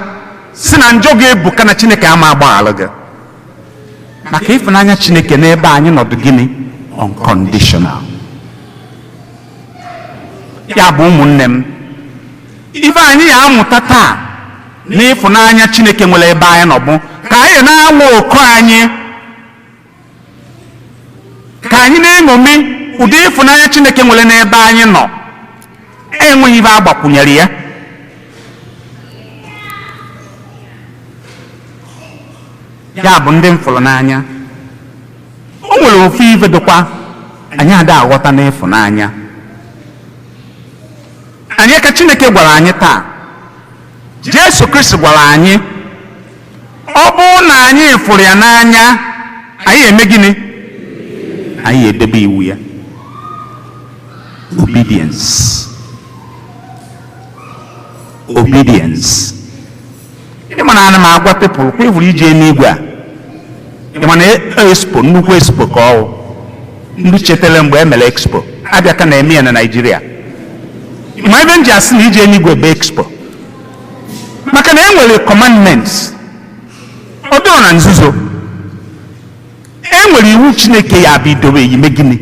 si na njọ gị ebuka, na Chineke ama agbaghara gị. Maka ịfụnanya Chineke n'ebe anyị nọdụ gịnị? Unconditional. Ya bụ, ụmụnne m, ife anyị ya amụta taa n'ịfụnanya Chineke nwere ebe anyị nọ bụ ka anyị na-anwa oku anyị, ka anyị na-eṅomi ụdị ịfụnanya Chineke nwere n'ebe anyị nọ, enweghị ife agbakwunyere ya. Ya bụ, ndị m fụrụ n'anya, o nwere ofu ife dịkwa anyị ada aghọta n'ịfụnanya anyị ka Chineke gwara anyị taa. Jesu Kristi gwara anyị, ọ bụrụ na anyị fụrụ ya n'anya, anyị eme gịnị? Anyị edebe iwu ya. Obedience. Obedience. Ị ma na ana m agwa people kwa ịhụrụ ije n'igwe a, ị ma na expo, nnukwu expo ka ọ wụ. Ndị chetara mgbe e mere expo abịa ka na-eme ya na Naịjirịa. Ma ebe m ji asị na ije n'igwe bụ expo, maka na e nwere commandments, ọ dịrọ na nzuzo. E nwere iwu Chineke ya bụ idobe ime gịnị?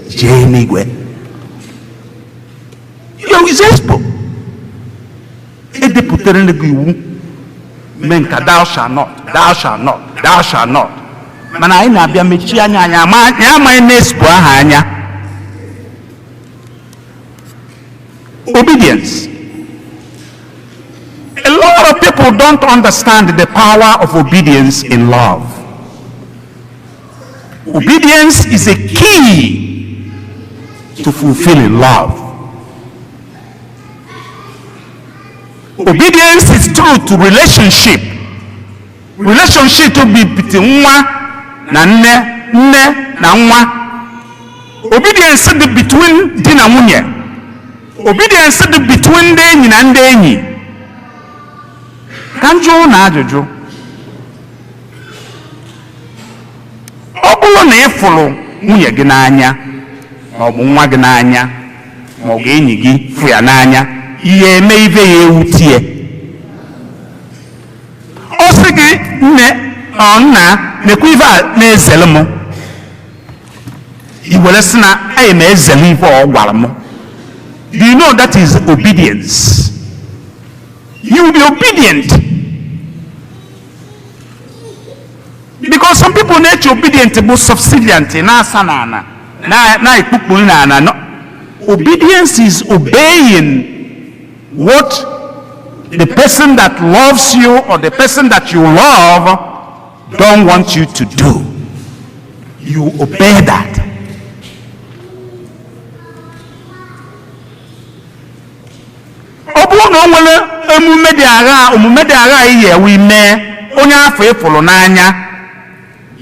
Jee n'igwe. Yo, is expo. Edepụtara gị iwu mee nka, thou shall not, thou shall not, thou shall not. Mana anyị na-abịa mechie anya anyị, ama anyị amaghị na expo ahụ anya. Obedience. A lot of people don't understand the power of obedience in love. Obedience is a key to fulfilling love. Obedience is true to relationship. Relationship to be between nwa na nne, nne na nwa. Obedience dị between di na nwunye. Obedience dị between ndị enyi na ndị enyi. Ka m jụọ na ajụjụ. Ọ bụrụ na ị fụrụ nwunye gị n'anya, ma ọ bụ nwa gị n'anya, ma ọ bụ enyi gị fụ ya n'anya, ihe eme ibe ya ewutie. Ọ sị gị, nne ọ nna, nekwa ife a na-ezele m, i were sị na anyị ma ezele ife ọ gwara m. Do you know that is obedience? You will be obedient. Because some people na-eche obedient bụ subservient, na-asa n'ala, na-ekpukpu n'ala. No. Obedience is obeying what the person that loves you or the person that you love don't want you to do. You obey that. Ọ bụrụ na o nwere emume dị agha, omume dị agha iyi ewe ime onye afọ ịfụrụ n'anya,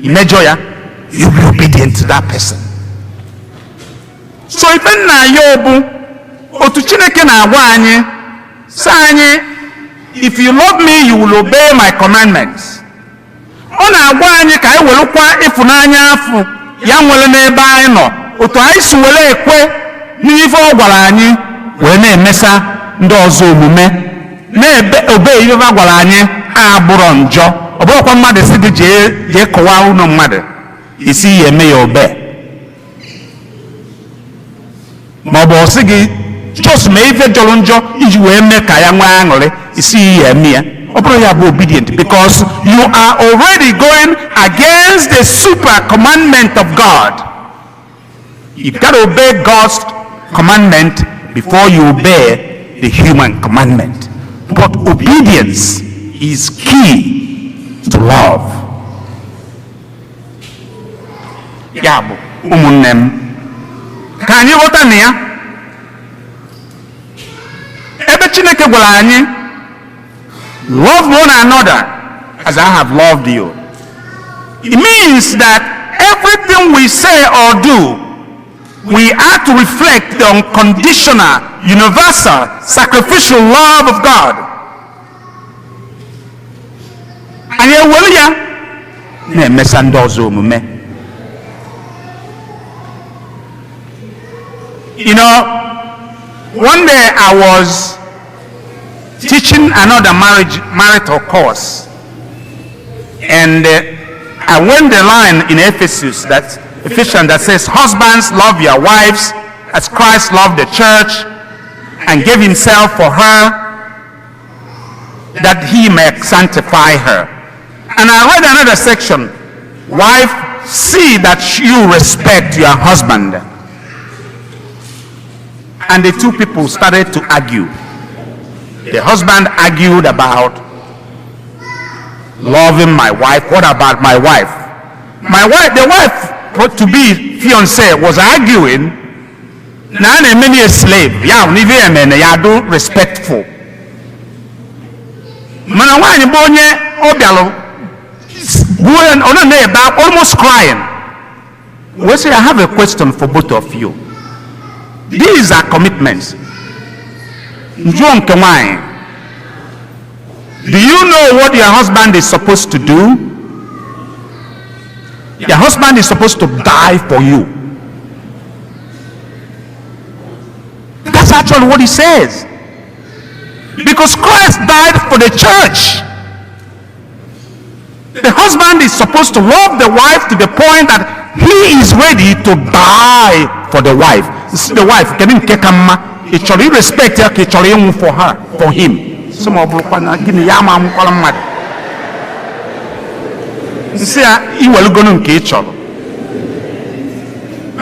imejọ ya, you be obedient to that person. So ife nna ya bụ otu Chineke na-agwa anyị, sị anyị, "If you love me, you will obey my commandments." Ọ na-agwa anyị ka anyị welụkwa ịfụnanya afụ ya nwere n'ebe anyị nọ, otu anyị si were ekwe n'ife ọ gwara anyị, wee na-emesa ndị ọzọ omume, na-ebe obe ife a gwara anyị abụrọ njọ. Ọ bụrụkwa mmadụ si gị jee jee kọwaa ụlọ mmadụ isi ya eme ya obe, ma ọ bụ ọ sị gị just mee ife jọrọ njọ iji wee mee ka ya nwee aṅụrị, isi ya eme ya, ọ bụrụ ya bụ obedient, because you are already going against the super commandment of God. You've got to obey God's commandment before you obey the human commandment. But obedience is key to love. Ya bụ, ụmụnne m, ka anyị ghọta na ya ebe Chineke gwara anyị, "Love one another as I have loved you." It means that everything we say or do, we are to reflect the unconditional, universal, sacrificial love of God. Anyị ewere ya na-emesa ndị ọzọ omume. One day I was teaching another marriage marital course, and I went the line in Ephesus, that Ephesians that says, "Husbands, love your wives as Christ loved the church and gave himself for her, that he may sanctify her." And I read another section, "Wife, see that you respect your husband." And the two people started to argue. The husband argued about loving my wife. What about my wife? My wife, the wife to be fiance was arguing, na a na-eme a slave, ya na ife eme na ya do respectful. Mana nwaanyị bụ onye ọ bịalụ gbuo ya, ọ nọ na-ebe akwa, almost crying. We say, "I have a question for both of you. These are commitments. Njụọ nke nwanyị, do you know what your husband is supposed to do? Your husband is supposed to die for you. That's actually what he says. Because Christ died for the church. The husband is supposed to love the wife to the point that he is ready to die for the wife. See the wife, kedu nke ka mma? Ị chọrọ irespect ya ka ị chọrọ ịnwụ for her, for him? Sị ma ọ bụrụkwa na gịnị ya ama anwụkwala mmadụ. Nsị ya iwelugonu nke ị chọrọ.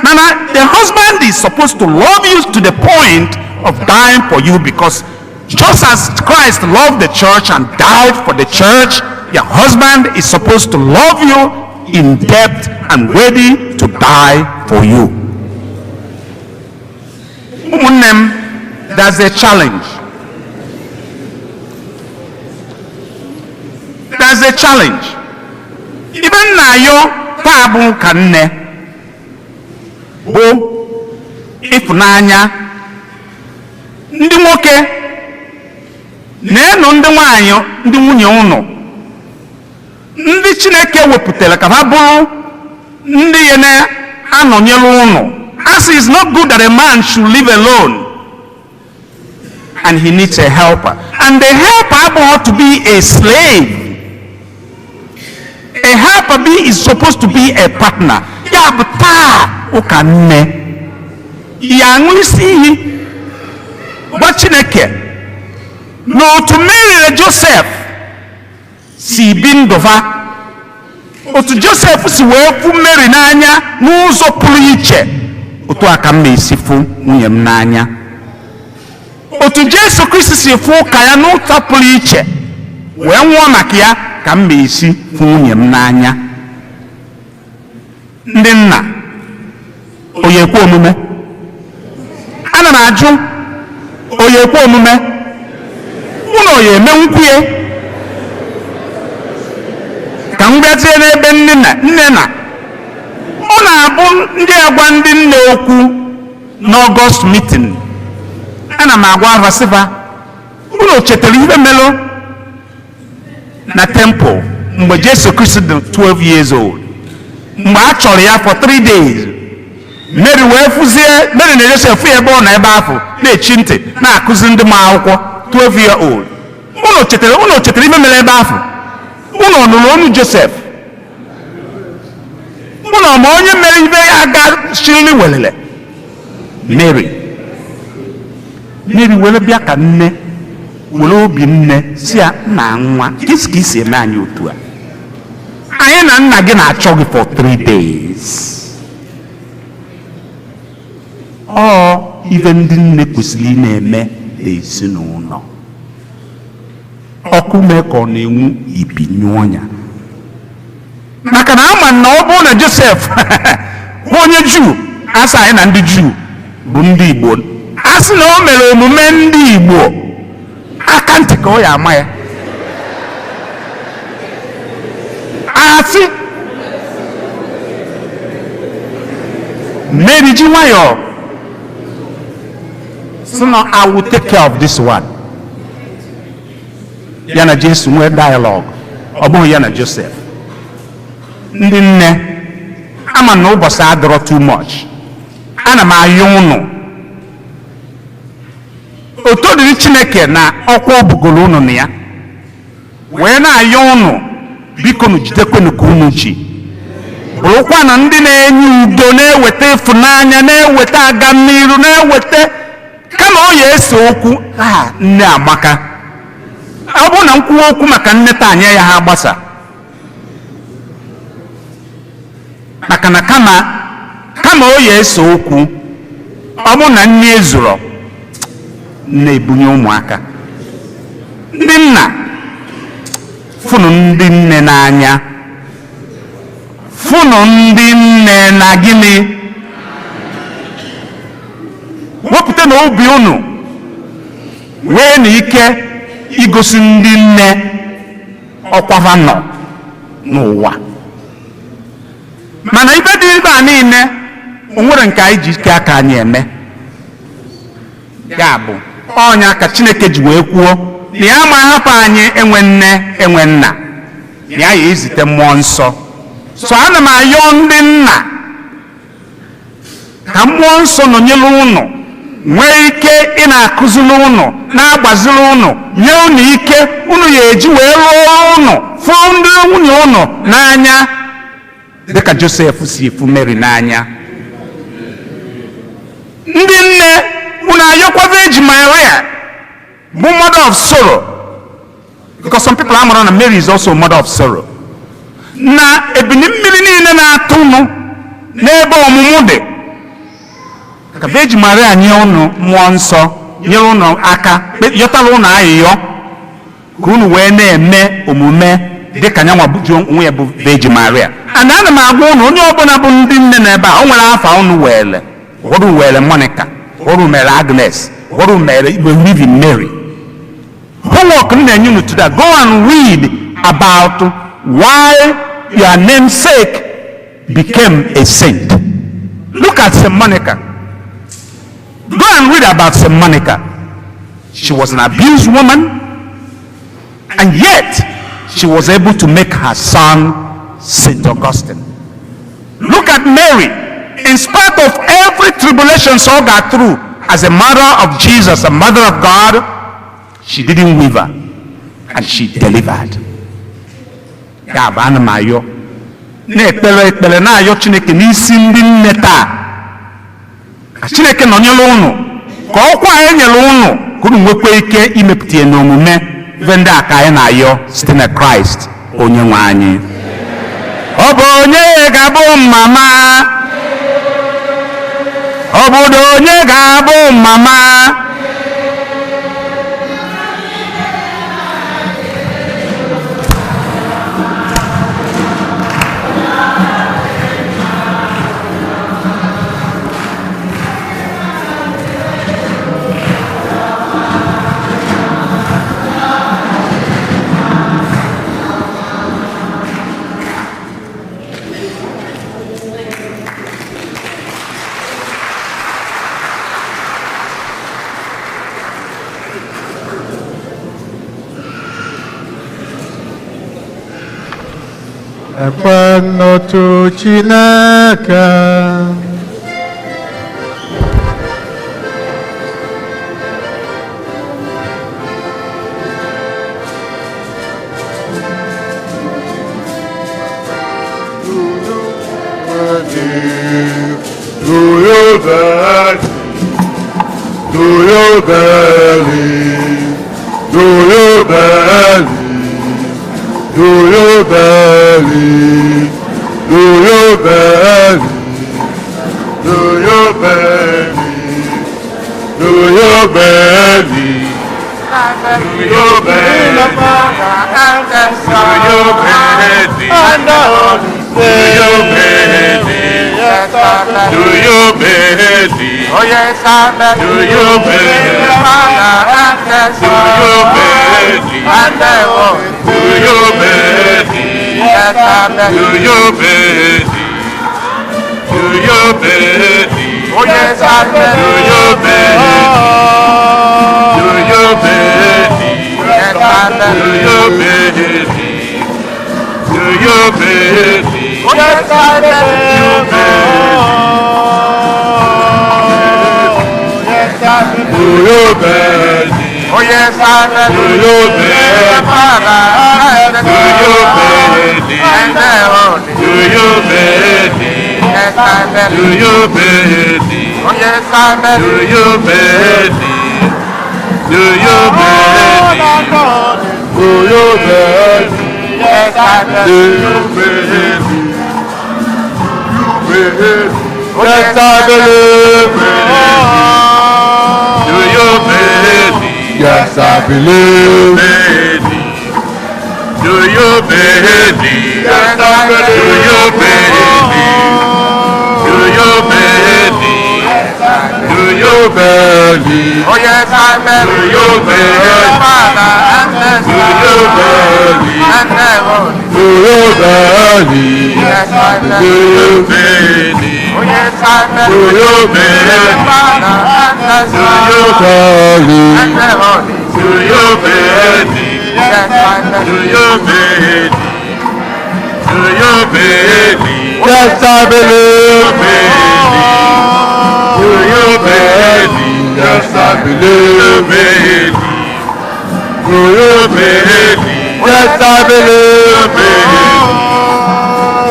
Mana the husband is supposed to love you to the point of dying for you, because just as Christ loved the church and died for the church, your husband is supposed to love you in depth and ready to die for you. Ụmụnne m, there's a challenge. There's a challenge. Ibe nna ayọ taa bụ ka nne bụ ịfụnanya. Ndị nwoke na-enu ndị nwanyị, ndị nwunye ụnụ, ndị Chineke wepụtara ka ha bụrụ ndị ya na-anọnyere ụnụ. As it's not good that a man should live alone, and he needs a helper. And the helper abụghị to be a slave. A helper be is supposed to be a partner. Ya bụ taa ụka nne ya aṅụ isi iyi gwa Chineke na otu Mary na Joseph si bi ndụva, otu Joseph si wee fụ Mary n'anya n'ụzọ pụrụ iche, otu a ka m na-esi fụ nwunye m n'anya. Otu Jesu Kristi si fụ ụka ya n'ụzọ pụrụ iche wee nwụọ maka ya, ka m na-esi fụ nwunye m n'anya. Ndị nna, onye ekwe omume? Ana m ajụ, onye ekwe omume? Unu onye eme nkwuye? Ka m bịazie n'ebe nne na ọ na-abụ ndị agwa ndị nne okwu n'Ọgọst meeting. Ana m agwa avasiva, unu chetara ihe melụ na temple mgbe Jesu Kristi dị 12 years old, mgbe a chọrọ ya for 3 days. Mary wee fụzie, Mary na Joseph fụ ebe ọ nọ ebe afọ na-echi ntị na-akụzi ndị ma akwụkwọ 12 year old. Unu chetara ihe mere ebe afọ? Unu nụrụ onu Joseph? Unu ma onye mere ibe ya aga shirili welele? Mary. Mary were bịa ka nne were obi nne si ya, nna nwa, kisi ka isi eme anyị otu a? Anyị na nna gị na-achọ gị for 3 days. Ọ ife ndị nne kwesịrị ị na-eme n'ezinụlọ. Ọkụ mee ka ọ na-enwu ibi nyụọ ya. Maka na ama na ọ bụrụ na Joseph bụ onye Juu, asị anyị na ndị Juu bụ ndị Igbo, asị na o mere omume ndị Igbo, aka ntị ka ọ ya ama ya. Asị Mary ji nwayọọ sị na I will take care of this one. Ya na Jesu nwee dialogue, ọ bụghị ya na Joseph. Ndị nne, ama na ụbọchị adịrọ too much. Ana m ayọ ụnụ, otu dịrị Chineke na ọkwa obugoro ụnụ na ya, wee na-ayọ ụnụ, biko nụ jidekwenụ ka ụnụ ji bụrụkwa na ndị na-enye udo, na-eweta ịfụnanya, na-eweta agamniru, na-eweta kama ọ ya ese okwu. A nne amaka, ọ bụrụ na nkwuwa okwu maka nne taa nye ya ha agbasa, maka na kama ọ ya ese okwu, ọ bụrụ na nne ezuro na-ebunye ụmụaka. Ndị nna, fụnụ ndị nne n'anya, fụnụ ndị nne na gịnị, wepụta na obi unu nwee na ike igosi ndị nne ọkwava nọ n'ụwa. Mana ibe dị ebe a niile, o nwere nke anyị ji ike aka anyị eme. Ya bụ Ọnya ka Chineke ji wee kwuo na ya ma hapụ anyị enwe nne enwe nna, na ya ezite mmụọ nsọ. So ana m ayọ ndị nna ka mmụọ nsọ nọnyere ụnụ, nwee ike ị na-akụziri ụnụ, na-agbaziri ụnụ, nye ụnụ ike ụnụ ya eji wee lụọ ụnụ, fụ ndị nwunye ụnụ n'anya dịka Josef si fụ Mary n'anya. Ndị nne, unu ayọkwa Virgin Maria bụ mother of sorrow, because some people amara na Mary is also mother of sorrow. Na ebili mmiri niile na-atụ unu n'ebe ọmụmụ dị, ka Virgin Maria nye unu mmụọ nsọ, nyere unu aka, yọtara unu ayịyọ ka unu wee na-eme omume dịka nyanwa bụ onwe ya bụ Virgin Maria. And ana m agwa unu, onye ọbụla bụ ndị nne n'ebe a, o nwere afa unu were. Ụfọdụ were Monica, ụfọdụ mere Agnes, ụfọdụ mere believe in Mary. Homework m na-enye unu today, go and read about why your namesake became a saint. Look at St. Monica. Go and read about St. Monica. She was an abused woman, and yet she was able to make her son St. Augustine. Look at Mary. In spite of every tribulation she got through, as a mother of Jesus, a mother of God, she didn't waver, and she delivered. Ya bụ, ana m ayọ, na-ekpere ekpere, na-ayọ Chineke n'isi ndị nne taa, ka Chineke nọnyere ụnụ, ka ọkwa anyị nyere ụnụ, ka unu nwekwa ike imepụta ya n'omume. Ife ndị a ka anyị na-ayọ site na Kraịst onye nwe anyị. Ọ bụ onye ga-abụ mama? Ọ bụ onye ga-abụ mama? Ekwe n'otu Chineke, Do you believe? Do you believe? Do you believe? Do you believe? Do you believe? Do you believe? Do you believe? Do you believe? Do you believe? Do you believe? Do you believe? Oh yes, I believe. Do you believe? Do you believe? Do you believe? Yes, I Do believe. you believe? Do you believe? Oh yes, I Do believe. you believe? Do you believe? Yes, I Do believe. you believe? Do you believe? Oh yes, I believe. Do you believe? Oh yes, I Do believe. you believe? Do you believe? And the Holy. Do you believe? Yes, I Do believe. you believe? Oh yes, I Do believe. you believe? Do you believe? Do you believe? Yes, I Do believe. you believe? Do you believe? Oh yes, I believe. Do you believe? Yes, I believe. Do you believe? Yes, I Do believe. you believe? Do you believe? Do you believe? Oh yes, I Do believe. you believe? Father and the Do you Son believe? and the Holy. Do you believe? Yes, I Do believe. you believe? Oh yes, I Do believe. you believe? Father and the Do Son you believe? And the Holy Do you believe? Yes, I Do believe. you believe? Do you believe? Yes, I believe. Do you believe? Yes, I believe. Believe. Do you believe? Yes, I believe.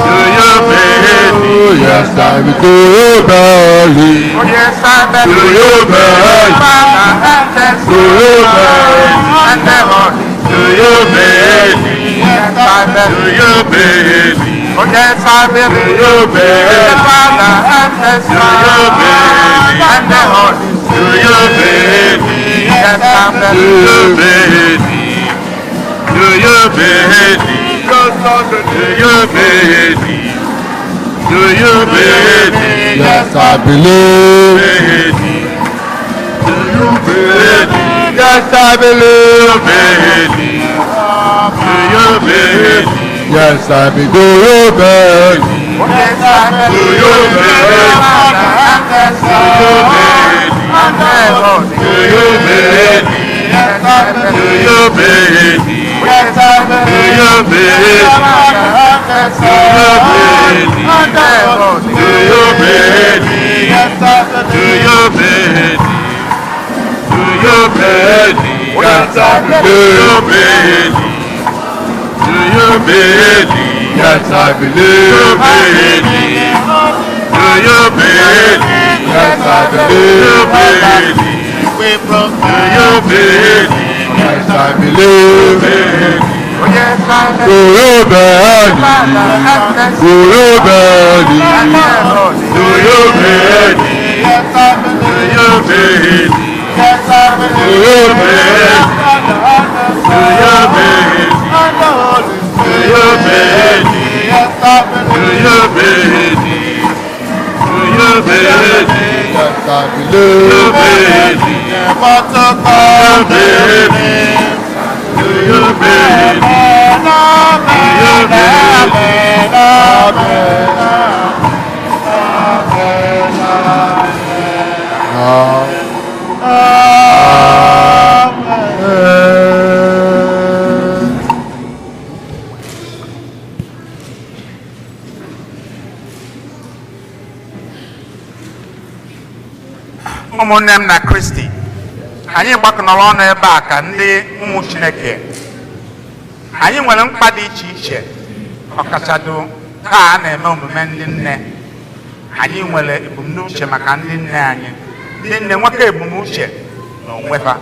Do you believe? Yes, I do believe. Oh, yes, I Do believe. you believe? Father and the Do you believe? Son and the Holy. Do you believe? Yes, I Do believe. you believe? Oh, yes, I Do believe. you The believe? Father and the Son believe? and the Holy. Do you believe? Yes, I Do believe. you believe? Do you believe? Do you believe? Do you believe? Yes, I believe. Believe. Do you believe? Yes, I believe. Believe. Do you believe? Yes, I believe. Do you believe? Oh, yes, I Do believe. you believe? Father and the Son and the Holy. Do you believe? Yes, I Do believe. you believe? Yes, I Do believe. you believe? Father and the Son and the Holy. Do you believe? Yes, I Do believe. you believe? Do you believe? Yes, I Do believe. you believe? Do you believe? Yes, I believe. Believe. Do you believe? Yes, I Do you believe. believe? Do you believe? Yes, I believe. Oh, yes, I Do believe. you believe? Father and the Do you Son and believe? the Holy. Do you believe? Yes, I Do believe. you believe? Yes, I Do believe. you believe? Father and the Do you Son believe? and the Holy. Do you believe? Yes, I Do believe. you believe? Do you believe? Yes, I believe. Believe. What to come Believe. Do you believe? Amen, amen, amen, Amen. Ụmụnne m na Kristi, anyị gbakọnọrọ ọnụ ebe a ka ndị ụmụ Chineke. Anyị nwere mkpa dị iche iche, ọkachado taa a na-eme omume ndị nne. Anyị nwere ebumnuche maka ndị nne anyị. Ndị nne nweka ebumnuche na onwe ha.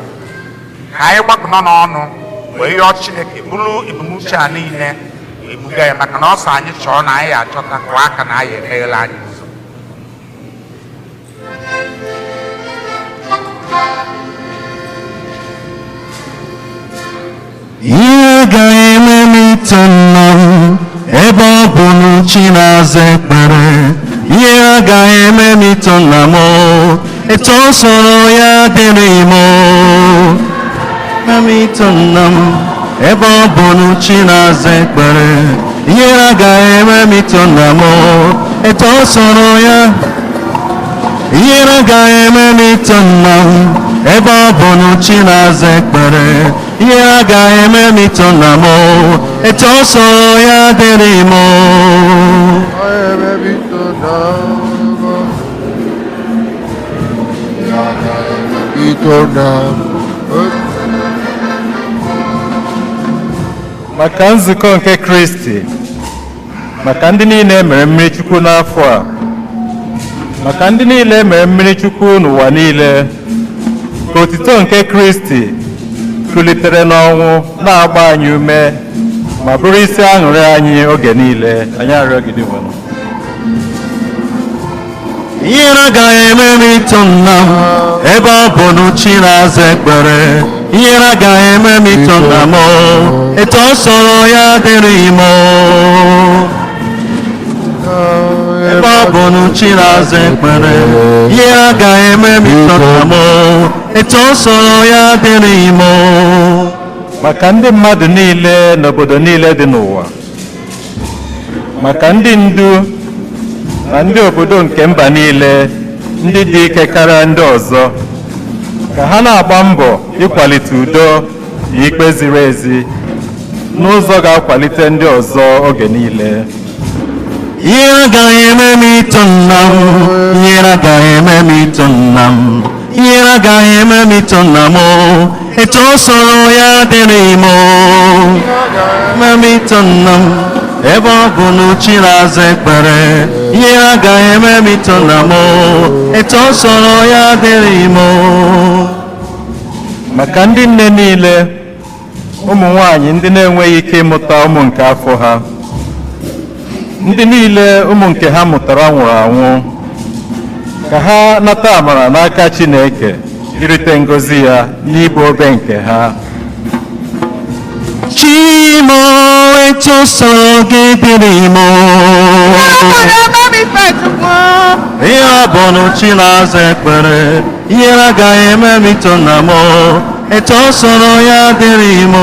Ka anyị gbakọnọ n'ọnụ wee yọọ Chineke bụrụ ebumnuche a niile wee buga ya, maka na ọsọ anyị chọọ na anyị achọta kwa aka na anyị emeghela anyị ụzọ. Ihe ga-eme m ito nna m ebe ọ bụ na chi na-aza ekpere. Ihe agaghị eme m ito nna m, etu ọ sọrọ ya dịrị m. Eme m ito nna m ebe ọ bụ na chi na-aza ekpere. Ihe agaghị eme m ito nna m, etu ọ sọrọ ya. Ihere agaghị eme m ito nna m ebe ọ bụ na chi na-aza ekpere. Ihere agaghị eme m ito nna m, etu ọ sọrọ ya dịrị m. Maka nzukọ nke Kristi, maka ndị niile e mere mmiri Chukwu n'afọ a, maka ndị niile e mere mmiri Chukwu n'ụwa niile, ka otito nke Kristi kulitere n'ọnwụ na-agba anyị ume ma bụrụ isi aṅụrị anyị oge niile. Anyị arịọ gị, Dinwenụ. Ihere agaghị eme m ito nna m ebe ọ bụ na chi na-aza ekpere. Ihere agaghị eme m ito nna m, etu ọ sọrọ ya dịrị m. Ebe ọ bụ na chi na-aza ekpere, ihere agaghị eme m ito nna m, etu ọ sọrọ ya dịrị m. Maka ndị mmadụ niile n'obodo niile dị n'ụwa, maka ndị ndu na ndị obodo nke mba niile, ndị dị ike karịa ndị ọzọ, Ka ha na-agba mbọ ịkwalite udo na ikpe ziri ezi n'ụzọ ga-akwalite ndị ọzọ oge niile. Ihere agaghị eme m ịtụ nna m, ihere agaghị eme m ịtụ nna m, ihere agaghị eme m ịtụ nna m, etu o soro ya dịrị m, eme m ịtụ nna m, ebe ọ bụ na uchi na-aza ekpere, ihere agaghị eme m ịtụ nna m, etu o soro ya dịrị m. Maka ndị nne niile, ụmụ nwanyị ndị na-enweghị ike ịmụta ụmụ nke afọ ha, ndị niile ụmụ nke ha mụtara nwụrụ anwụ, ka ha nata amara n'aka Chineke irite ngọzi ya n'ibu obe nke ha. Chimo, etu o soro gị dịrị m. Ihe ọ bụ na chi na-aza ekpere, ihere agaghị eme m ịtụ nna m, etu o soro ya dịrị m.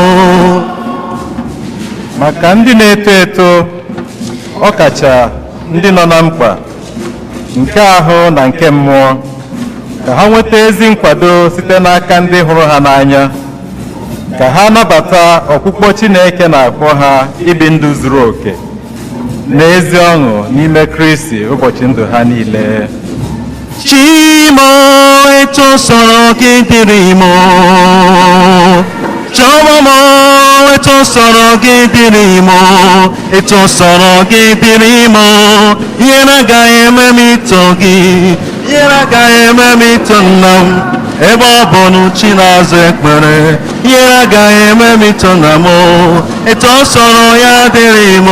Maka ndị na-eto eto, ọkacha ndị nọ na mkpa nke ahụ na nke mmụọ, ka ha nweta ezi nkwado site n'aka ndị hụrụ ha n'anya, ka ha nabata ọkpụkpọ Chineke na-akpọ ha ibi ndụ zuru oke na ezi ọṅụ n'ime Kristi ụbọchị ndụ ha niile. Chimo, etu o soro gị dịrị m. Chọwa m, etu o soro gị dịrị m, etu o soro gị dịrị m, ihere agaghị eme m ịtụ gị, ihere agaghị eme m ịtụ nna m, ebe ọ bụ na chi na-aza ekpere, ihere agaghị eme m ịtụ nna m, etu o soro ya dịrị m.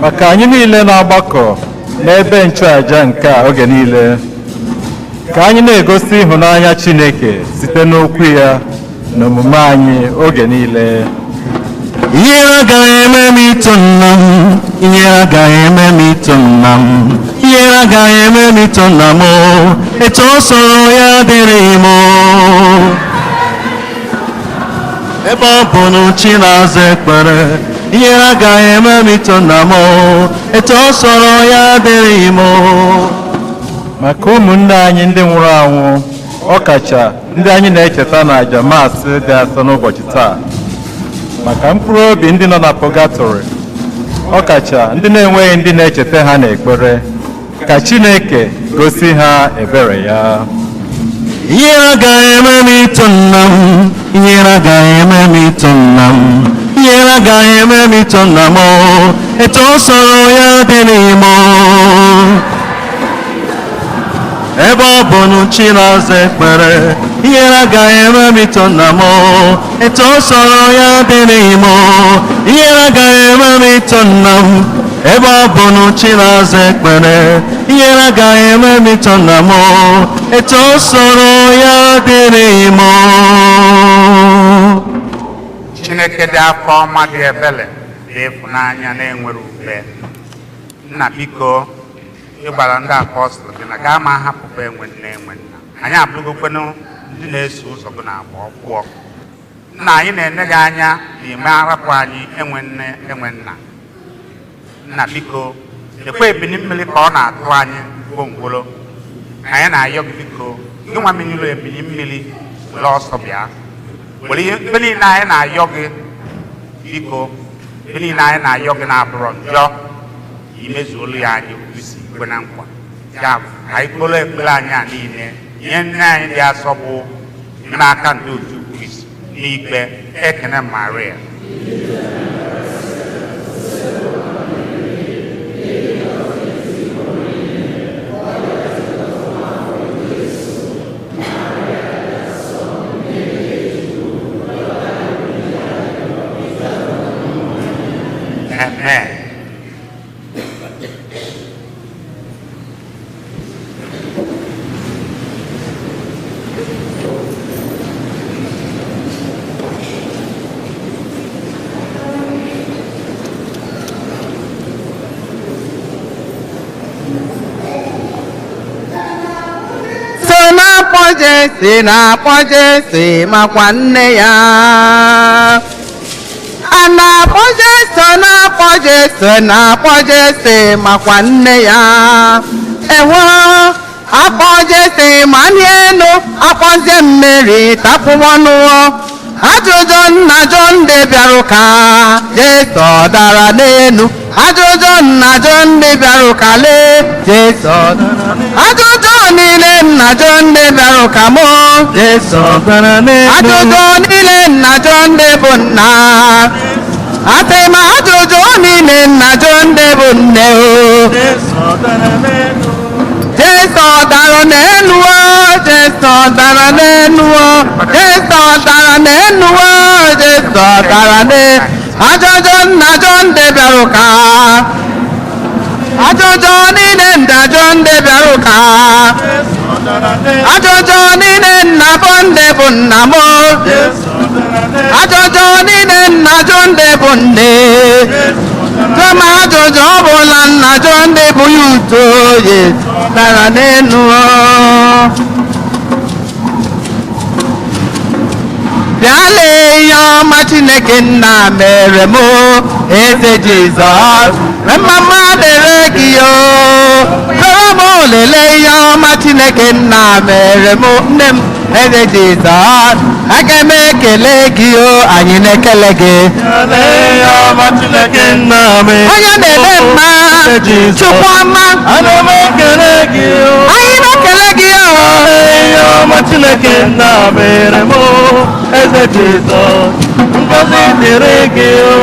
Maka anyị niile na-agbakọ n'ebe nchụàja nke a oge niile, ka anyị na-egosi ịhụnanya Chineke site n'okwu ya na omume anyị oge niile. Ihere agaghị eme m ịtụ nna m, ihere agaghị eme m ịtụ nna m, ihere agaghị eme m ịtụ nna m, etu o soro ya dịrị m. Ebe ọ bụ na chi na-aza ekpere, ihere agaghị eme m ịtụ nna m, etu o soro ya dịrị m. Maka ụmụnne anyị ndị nwụrụ anwụ, ọkacha ndị anyị na-echeta na aja maasị dị asọ n'ụbọchị taa, maka mkpụrụ obi ndị nọ na pọgatọrị, ọkacha ndị na-enweghị ndị na-echeta ha n'ekpere, ka Chineke gosi ha ebere ya. Ihere agaghị eme m ịtụ nna m, ihere agaghị eme m ịtụ nna m, ihere agaghị eme m ịtụ nna m, etu o soro ya dịrị m. Ebe ọ bụ na chi na-aza ekpere, ihere agaghị eme m ịtụ nna m, etu o soro ya dịrị m, ihere agaghị eme m ịtụ nna m, ebe ọ bụ na chi na-aza ekpere, ihere agaghị eme m ịtụ nna m, etu o soro ya dịrị m. Chineke dị afọ ọma, dị ebele, dị ịfụnanya na-enwere ube. Nna, biko, ịgbara ndị apọstụl gị na gaa ma hapụkwa enwe nne enwe nna. Anyị abụrụgokwenụ ndị na-eso ụzọ gị na-agba ọkwụọ. Nna, anyị na-ene gị anya na ime arapụ anyị enwe nne enwe nna. Nna, biko, ekwe ebili mmiri ka ọ na-atụ anyị gwongworo. Anyị na-ayọ gị, biko, gị nwa menyụrụ ebili mmiri were ọsọ bịa. Were ihe ebe niile anyị na-ayọ gị, biko, ebe niile anyị na-ayọ gị na-abụrọ njọ, imezuolu ya anyị isi kwe na nkwa. Ya bụ, ka anyị kpọrọ ekpere anyị a niile nye nne anyị dị asọ bụ n'aka ndị otu Kristi n'ikpe ekene Maria. Amen. So na-akpọ Jesi, na-akpọ Jesi makwa nne ya. A na-akpọ Jesu, na-akpọ Jesu, na-akpọ Jesi makwa nne ya. Ewo, Akpọ Jesi ma ndị enu akpọzie mmeri takwụwọnụọ. Ajụjụ nna jụ ndị bịara ụka, Jesu ọ dara n'enu. Ajụjụ nna jụ ndị bịara ụka lee, Jesu ọ dara n'enu. Ajụjụ niile nna jụ ndị bịara ụka mụ, Jesu dara n'elu. Ajụjụ niile nna jụ ndị bụ nna. Asị m ajụjụ niile nna jụ ndị bụ nne o. Jesu dara n'elu. Jesu dara n'elu o, Jesu dara n'elu o, Jesu dara n'elu o, Jesu dara n'elu. Ajụjụ nna jụ ndị bịara ụka. Ajụjụ niile nna jụ ndị bịara ụka. Ajụjụ niile nna bụ ndị bụ nna m. Ajụjụ niile nna jụ ndị bụ nne. Kama ajụjụ ọ bụla nna jụ ndị bụ ya uto ye dara n'elu. Bịa lee ihe ọma Chineke nna mere m, eze Jizọs, mma mma dịrị gị o. Soro m lelee ihe ọma Chineke nna mere m, nne m, eze Jizọs, aga m ekele gị o, anyị na-ekele gị. Lee ihe ọma Chineke nna mere. Onye na-eme mma, Eze Jizọs. Chukwu ọma, Ana m ekele gị o. Anyị na-ekele gị o. Lee ihe ọma Chineke nna mere m o. Eze Jizọs, ngọzi dịrị gị o.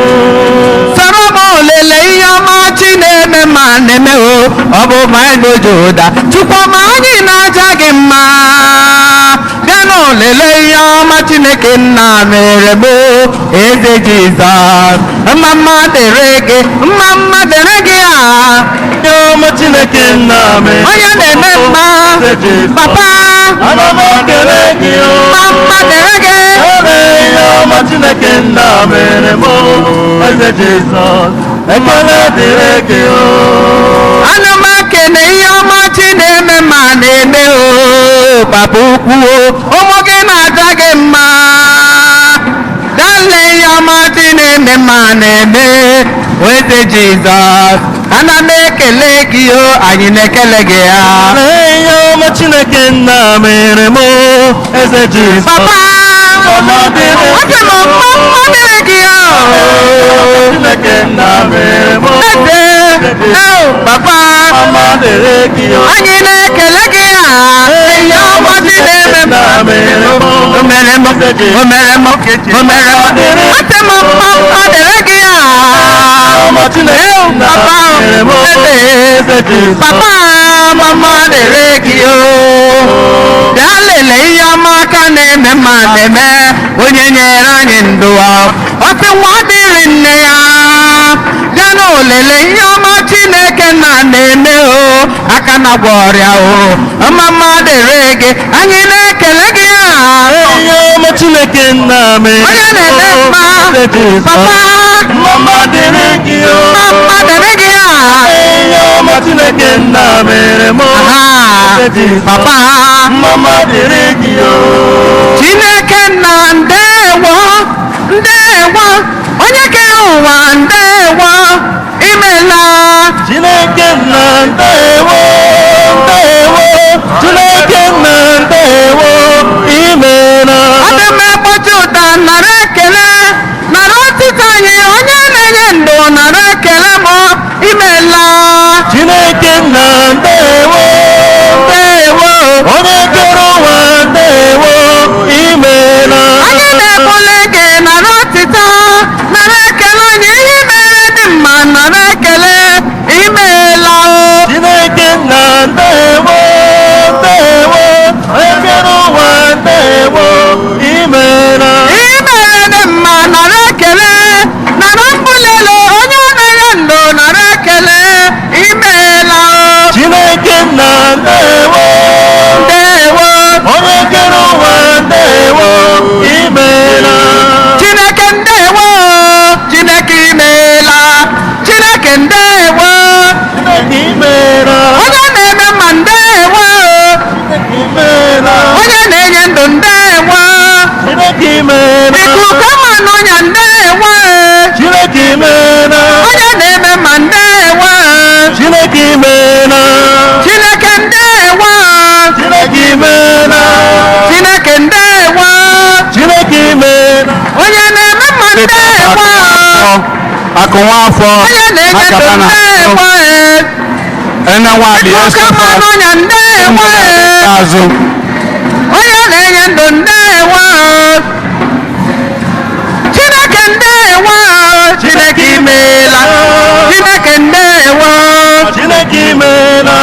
Soro m lelee ihe ọma chi na-eme ma na-eme o, ọ bụ ma egboji ụda. Chukwu ọma, anyị na-aja gị mma. Bịanụ lelee ihe ọma Chineke nna mere m o, eze Jizọs, mma mma dịrị gị, mma mma dịrị gị a. Ihe ọma Chineke nna mere. Onye na-eme mma, Eze Jizọs. papa, Ana m ekele gị o. mma mma dịrị gị. Lee ihe ọma Chineke nna mere m o. Eze Jizọs, ekele dịrị gị o. Ana m ekene ihe ọma chi na-eme ma na-eme o, papa ukwu o, ụmụ gị na-aja gị mma. Dale ihe ọma chi na-eme ma na-eme, eze Jizọs, ana m ekele gị o, anyị na-ekele gị ya. Lee ihe ọma Chineke nna mere m o, Eze Jizọs. Papa, asị m mma mma dịrị gị o. Chineke nna mere m o. Eze, o papa, Mma dịrị gị o. anyị na-ekele gị a. Ihe ọma chi na-eme ma o mere m, o mere m, o mere m, asị m mma mma dịrị gị a. Ọma Chineke Ew, nna papa, mere m o. eze, Eze Jizọs. papa, mama dịrị gị o. Bịa lelee ihe ọma aka na-eme ma na-eme, onye nyere anyị ndụ ọ. Ọ sị nwa dịrị nne ya. Bịa na olele ihe ọma Chineke na na-eme o, aka na-agwọ ọrịa o, mma mma dịrị gị, anyị na-ekele gị a. Ihe ọma Chineke nna mere Onye na-eme m o. mma, Eze Jizọs. papa, Mma dịrị gị o. mma mma dịrị gị a. Ihe ọma Chineke nna mere m o. Aha, Eze Jizọs. papa. Mma dịrị gị o. Chineke nna, ndewo, ndewo, onye kere ụwa, ndewo, imela. Chineke nna ndewo, ndewo, Chineke nna ndewo, imeela. Ọdị m ekpochi ụda, nara ekele, nara otito anyị, onye na-enye ndụ, nara ekele m, imela. Chineke nna ndewo, ndewo, onye kere ụwa ndewo, imeela. Anyị na-ebuli gị, nara otito, nara ekele anyị, ihe mere dị mma, nara ekele, imela o. Chineke nna ndewo, ndewo, onye kere ụwa ndewo, imeela. Imere dị mma, nara ekele, nara mbulelo, onye na-enye ndụ, nara ekele, imeela o. Chineke nna ndewo, ndewo, onye kere ụwa ndewo, imeela. Chineke ndewo, Chineke imeela, Chineke ndewo, Chineke imeela. Onye na-eme mma ndewo, Chineke imeela. Onye na-enye ndụ ndewo, Chineke imeela. Ikuku ma n'ọnya ndewo, Chineke imeela. Onye na-eme mma ndewo, Chineke imeela. Chineke ndewo. imeela. Chineke ndewo. Chineke imeela. Onye na-eme mma ndewo. Akụ nwa afọ. Onye na-enye ndụ Akaba na ndewo. Ene nwa dị Oke mmanụ ọnya ndewo. Azụ. Onye na-enye ndụ ndewo. Chineke ndewo. Chineke imeela. Chineke ndewo. Chineke imeela.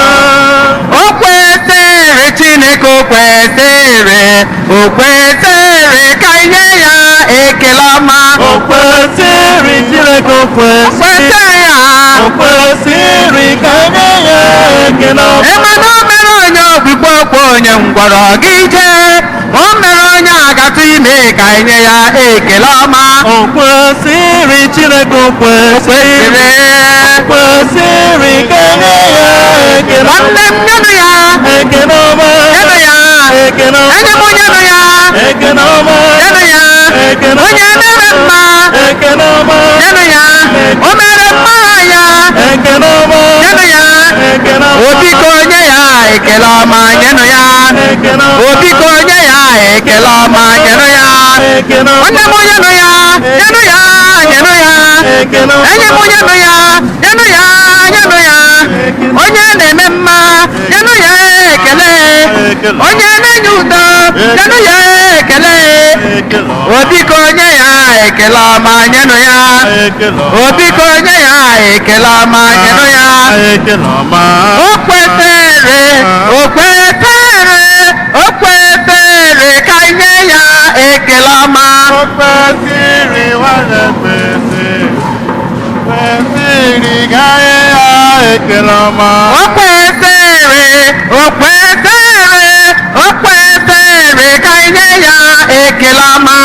O kwesịrị Chineke o kwesịrị o kwesịrị ka nye ya ekele ọma. O kwesịrị Chineke o O kwesịrị. kwesịrị ya. O kwesịrị ka nye ya ekele ọma. Ịma na o mere onye ogbugbo okwu onye ngwọrọ gị jee o mere onye agatụ ime ka nye ya ekele ọma. O kwesịrị Chineke o kwesịrị. O kwesịrị ka nye ya ekele ọma. Nwanne m nyenụ ya. Ekele ọma. Nyenụ ya. Ekele ọma. Enyi m nyenụ ya. Ekele ọma. Nyenụ ya. Ekele ọma. Onye mere mma. Ekele ọma. Nyenụ ya. O mere mma ya. Ekele ọma. Nyenụ ya. Ekele ọma. Obi ka onye ya ekele ọma nyenụ ya. Ekele ọma. Obi ka onye ya ekele ọma nyenụ ya. Ekele ọma. Nwanne m nyenụ ya. Nyenụ ya. Nyenụ ya. Ekele ọma. Enyi m nyenụ ya. Nyenụ ya. Nyenụ ya. Onye na-eme mma nyenụ ya ekele. Onye na-enye udo nyenụ ya ekele. Ekele ọma. Obi ka onye ya ekele ọma nyenụ ya. Ekele ọma. Obi ka onye ya ekele ọma nyenụ ya. Ekele ọma. O kwesịrị, o kwesịrị, o kwesịrị ka nye ya ekele ọma. O kwesịrị nwanne kwesịrị. Kwesịrị ka nye ya ekele ọma. O kwesịrị, o kwesịrị, o kwesịrị ka nye ya ekele ọma.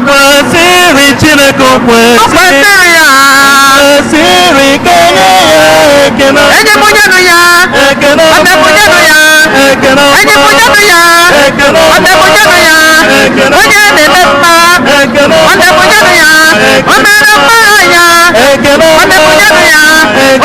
Kwesịrị Chineke o O kwesịrị. kwesịrị ya. Kwesịrị ka nye ya ekele ọma. Enyi m nyenụ ya. Ekele ọma. Nwanne m nyenụ ya. Ekele ọma. Enyi m nyenụ ya. Ekele ọma. Nwanne m nyenụ ya. Ekele ọma. Onye na-eme mma. Ekele ọma. Nwanne m nyenụ ya. O mere mma ya. Ekele ọma. Nwanne m nyenụ ya.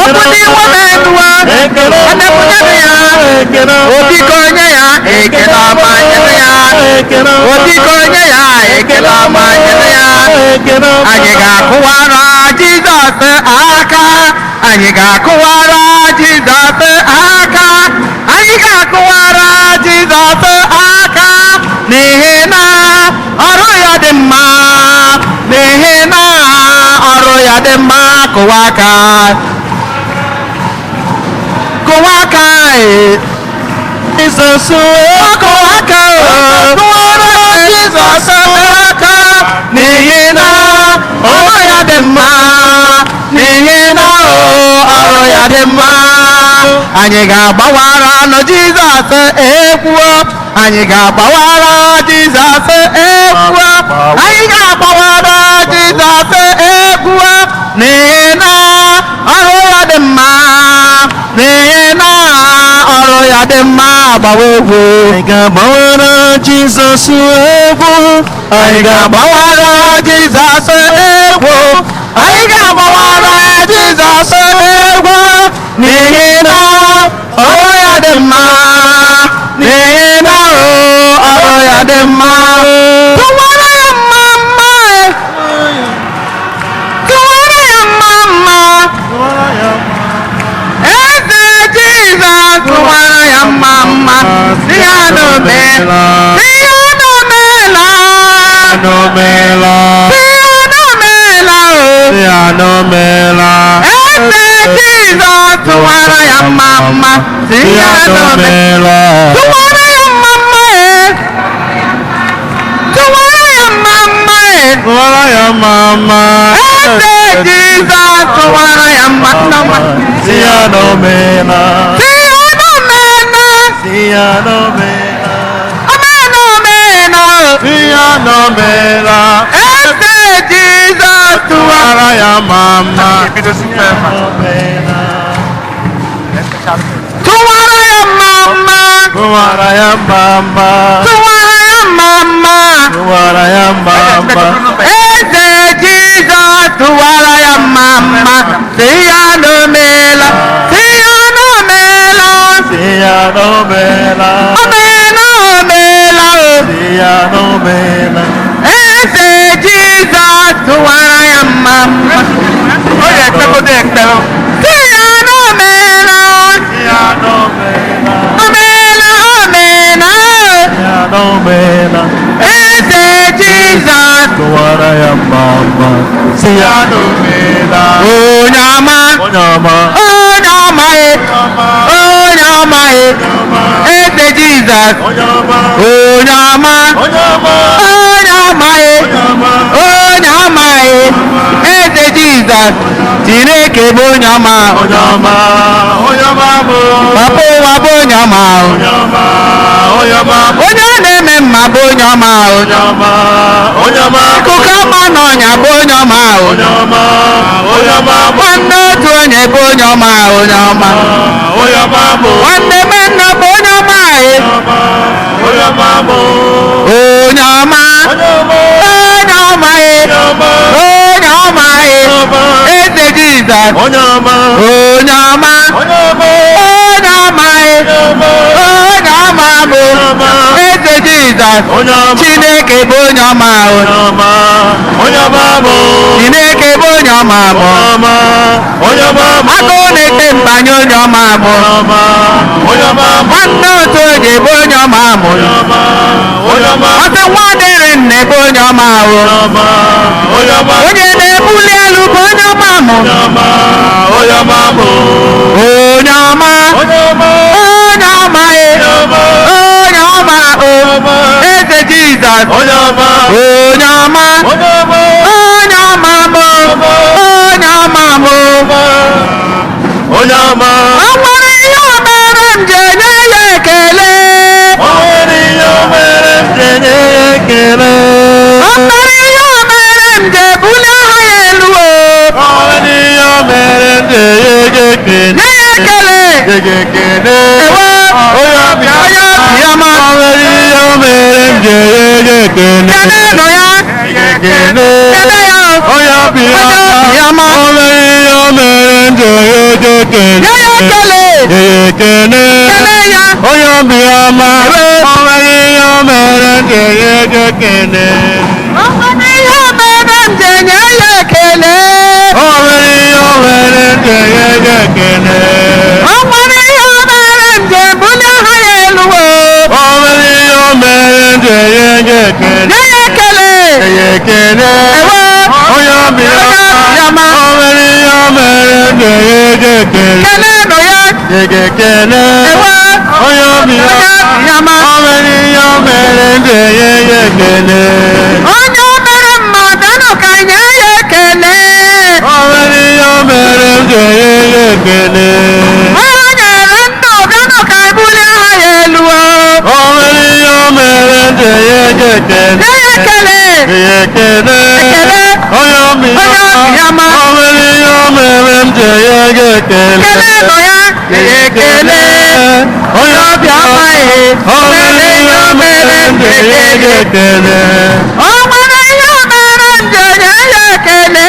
Okwu dị nwa m enuwa. Ekele ọma. Nwanne m nyenụ ya. Ekele ọma. Obi ka onye ya ekele ọma nyenụ ya. Ekele ọma. Obi ka onye ya ekele ọma nyenụ ya. Ekele ọma. Anyị ga-akụwara Jizọs aka. Anyị ga-akụwara Jizọs aka. Anyị ga-akụwara Jizọs aka. N'ihi na ọrụ ya dị mma. N'ihi na ọrụ ya dị mma. Kụwa aka. Kụwa aka. Ee. Jizọs Kụwa aka. Kụwara Jizọs aka. N'ihi na ọrụ ya dị mma. N'ihi na ọrụ ya dị mma. Anyị ga-agbawara nụ Jizọs ekwuo. Anyị ga-agbawara Jizọs ekwuo. Anyị ga-agbawara Jizọs ekwuo. N'ihi na ọrụ ya dị mma. N'ihi na ọrụ ya dị mma. Gbawa egwu. Anyị ga-agbawara Jizọs egwu. Anyị ga-agbawara Jizọs egwu. Anyị ga-agbawara Jizọs egwu. N'ihi na ọrụ ya dị mma. N'ihi na ọrụ ya dị mma. Tụwara ya mma mma. Tụwara ya mma mma. Eze Jizọs tụwara ya mma mma. Ihe a na-eme. Ihe a na-emela. Anomela. Ihe a na-emela o. Anomela. Eze Jizọs tụwara ya mma mma. Ihe a na-eme. Anomela. Tụwara ya mma mma e. Tụwara ya mma mma e. Tụwara ya mma mma. Eze Jizọs tụwara ya mma mma. Si anomela. Ihe a na-emela. Si anomela. Omena omena o. Anomela. Eze Jizọs tụwara. Tụwara ya mma mma. Tụwara ya mma mma. Tụwara ya mma mma. Tụwara ya mma mma. Tụwara ya mma mma. Eze Jizọs tụwara ya mma mma. Si ya na o meela. Si ya na o meela. Si anomela. O meela o meela. Eze Jizọs. Tụwara ya mma mma, si ya na o meela. Onye ọma. Onye ọma. Onye ọma e. Onye ọma e. Eze Jizọs. Onye ọma. Onye ọma. Onye ọma. Onye ọma e. Onye ọma e. Eze Jizọs. Chineke bụ onye ọma. Onye ọma. Onye ọma bụ. Papa ụwa bụ onye ọma. Onye ọma. Onye ọma bụ. Onye na-eme mma bụ onye ọma. Onye ọma. Onye ọma bụ. Akụkọ ọma n'ọnya bụ onye ọma. Onye ọma. Onye ọma bụ. Nwanne otu onye bụ onye ọma. Onye ọma. Onye ọma bụ. Nwanne m nna bụ onye ọma e. Onye ọma bụ. Onye ọma. Onye ọma. Onye ọma e. Onye ọma. Onye ọma e. Eze Jizọs. Onye ọma. Onye ọma. Onye ọma. Onye ọma e. Onye ọma bụ. Eze Jizọs. Onye ọma. Chineke bụ onye ọma. Onye ọma. Onye ọma bụ. Chineke bụ onye ọma bụ. Onye ọma. Onye ọma bụ. Agụụ na-ete mbanye onye ọma bụ. Onye ọma. Onye ọma bụ. Nwanne otu onye bụ onye ọma bụ. Onye ọma. Onye ọma bụ. Ọsị nwa dịrị nne bụ onye ọma bụ. Onye ọma. Onye ọma bụ. Onye na-ebuli elu bụ onye ọma bụ. Onye ọma. Onye ọma bụ. Onye ọma. Onye ọma. Onye ọma e. Onye ọma. Onye ọma o. Eze Jizọs. Onye ọma. Onye ọma. Onye ọma. Onye ọma bụ. Onye ọma bụ. Onye ọma. O nwere ihe o mere m ji enye ya ekele. O nwere ihe o mere m ji enye ya ekele. O nwere ihe o mere m ji ebuli aha ya elu o. O nwere ihe o mere m ji enye ya ekele. Nye ya ekele. Nye ya ekele. Ewo. Onye ọbịa. Onye ọbịa. O nwere ihe o mere m ji enye ya ekele. Kelenụ ya. Nye ya ekele. Kele ya o. Onye ọbịa. Onye ọbịa. O nwere ihe o mere m ji enye ya ekele. Nye ya ekele. Nye ya ekele. Kele ya. Onye ọbịa ọma. O nwere ihe o mere m ji enye ya ekele. O nwere ihe o mere m ji enye ya ekele. O nwere ihe o mere m ji enye ya ekele. O nwere ihe o mere m ji ebuli aha ya elu o. O nwere ihe o mere m ji enye ya ekele. Nye ya ekele. Nye ya ekele. Ewo. Onye ọbịa Onye ọbịa ọma. ọma. O nwere ihe o mere m ji enye ya ekele. Kelenụ ya. Nye ya ekele. Ewo. Onye ọbịa Onye ọbịa ọma. ọma. O nwere ihe o mere m ji enye ya ekele. Onye o mere mma bịanụ ka nye ya ekele. O nwere ihe o mere m ji enye ya ekele. Onye nyere ndụ bịanụ ka ebulie aha ya elu o. O nwere ihe o mere m ji enye ya ekele. Nye ya ekele. Nye ya ekele. Ekele. Onye ọbịa Onye ọbịa ọma. ọma. O nwere ihe o mere m ji enye ya ekele. Kelenụ ya. Nye ya ekele. Onye ọbịa Ọma ọma. e. O nwere ihe o mere m ji enye ya ekele. O nwere ihe o mere m ji enye ya ekele.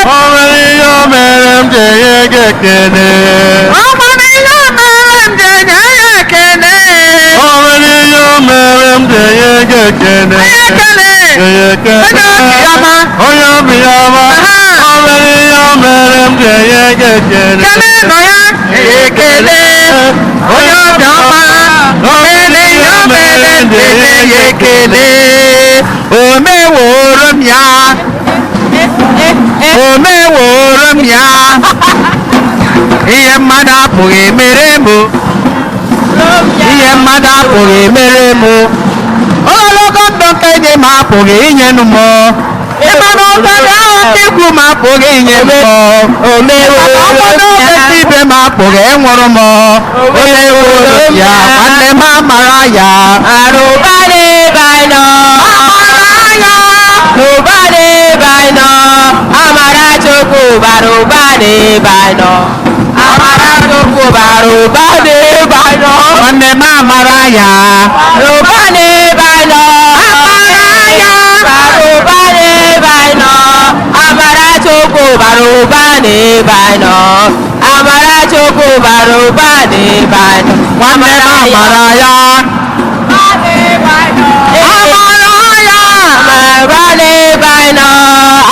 O nwere ihe o mere m ji enye ya ekele. O nwere ihe o mere m ji enye ya ekele. O nwere ihe o mere m ji enye ya ekele. Onye ekele. Nye ya ekele. Onye ọbịa ọma. Onye ọbịa ọma. Aha. O nwere ihe o mere m ji enye ya ekele. Kelenụ ya. Ekele. Onye ọbịa ọma. O mere ihe o mere m ji enye ya ekele. O meworo m ya. O meworo m ya. Ihe mmadụ apụghị emere m. Ihe mmadụ apụghị emere m. Ogologo ndụ nke nye m apụghị inyenụ m. Ịma na ụfọdụ ahụ ndị ikwu m apụghị inye m. Ọfọdụ ofesi ibe m apụghị ịnwụrụ m. O meworo m ya, nwanne m amara ya. Arụbara ebe anyị nọ. Amara ya. N'ụba n'ebe anyị nọ. Amara Chukwu bara ụba n'ebe anyị nọ. Amara Chukwu bara ụba n'ebe anyị nọ. Nwanne m amara ya. Ụba n'ebe anyị nọ. Amara ya. Bara ụba n'ebe anyị nọ. Amara Chukwu bara ụba n'ebe anyị nọ. Amara Chukwu bara ụba n'ebe anyị nọ. Nwanne m amara ya. Amara ya. Amara n'ebe anyị nọ.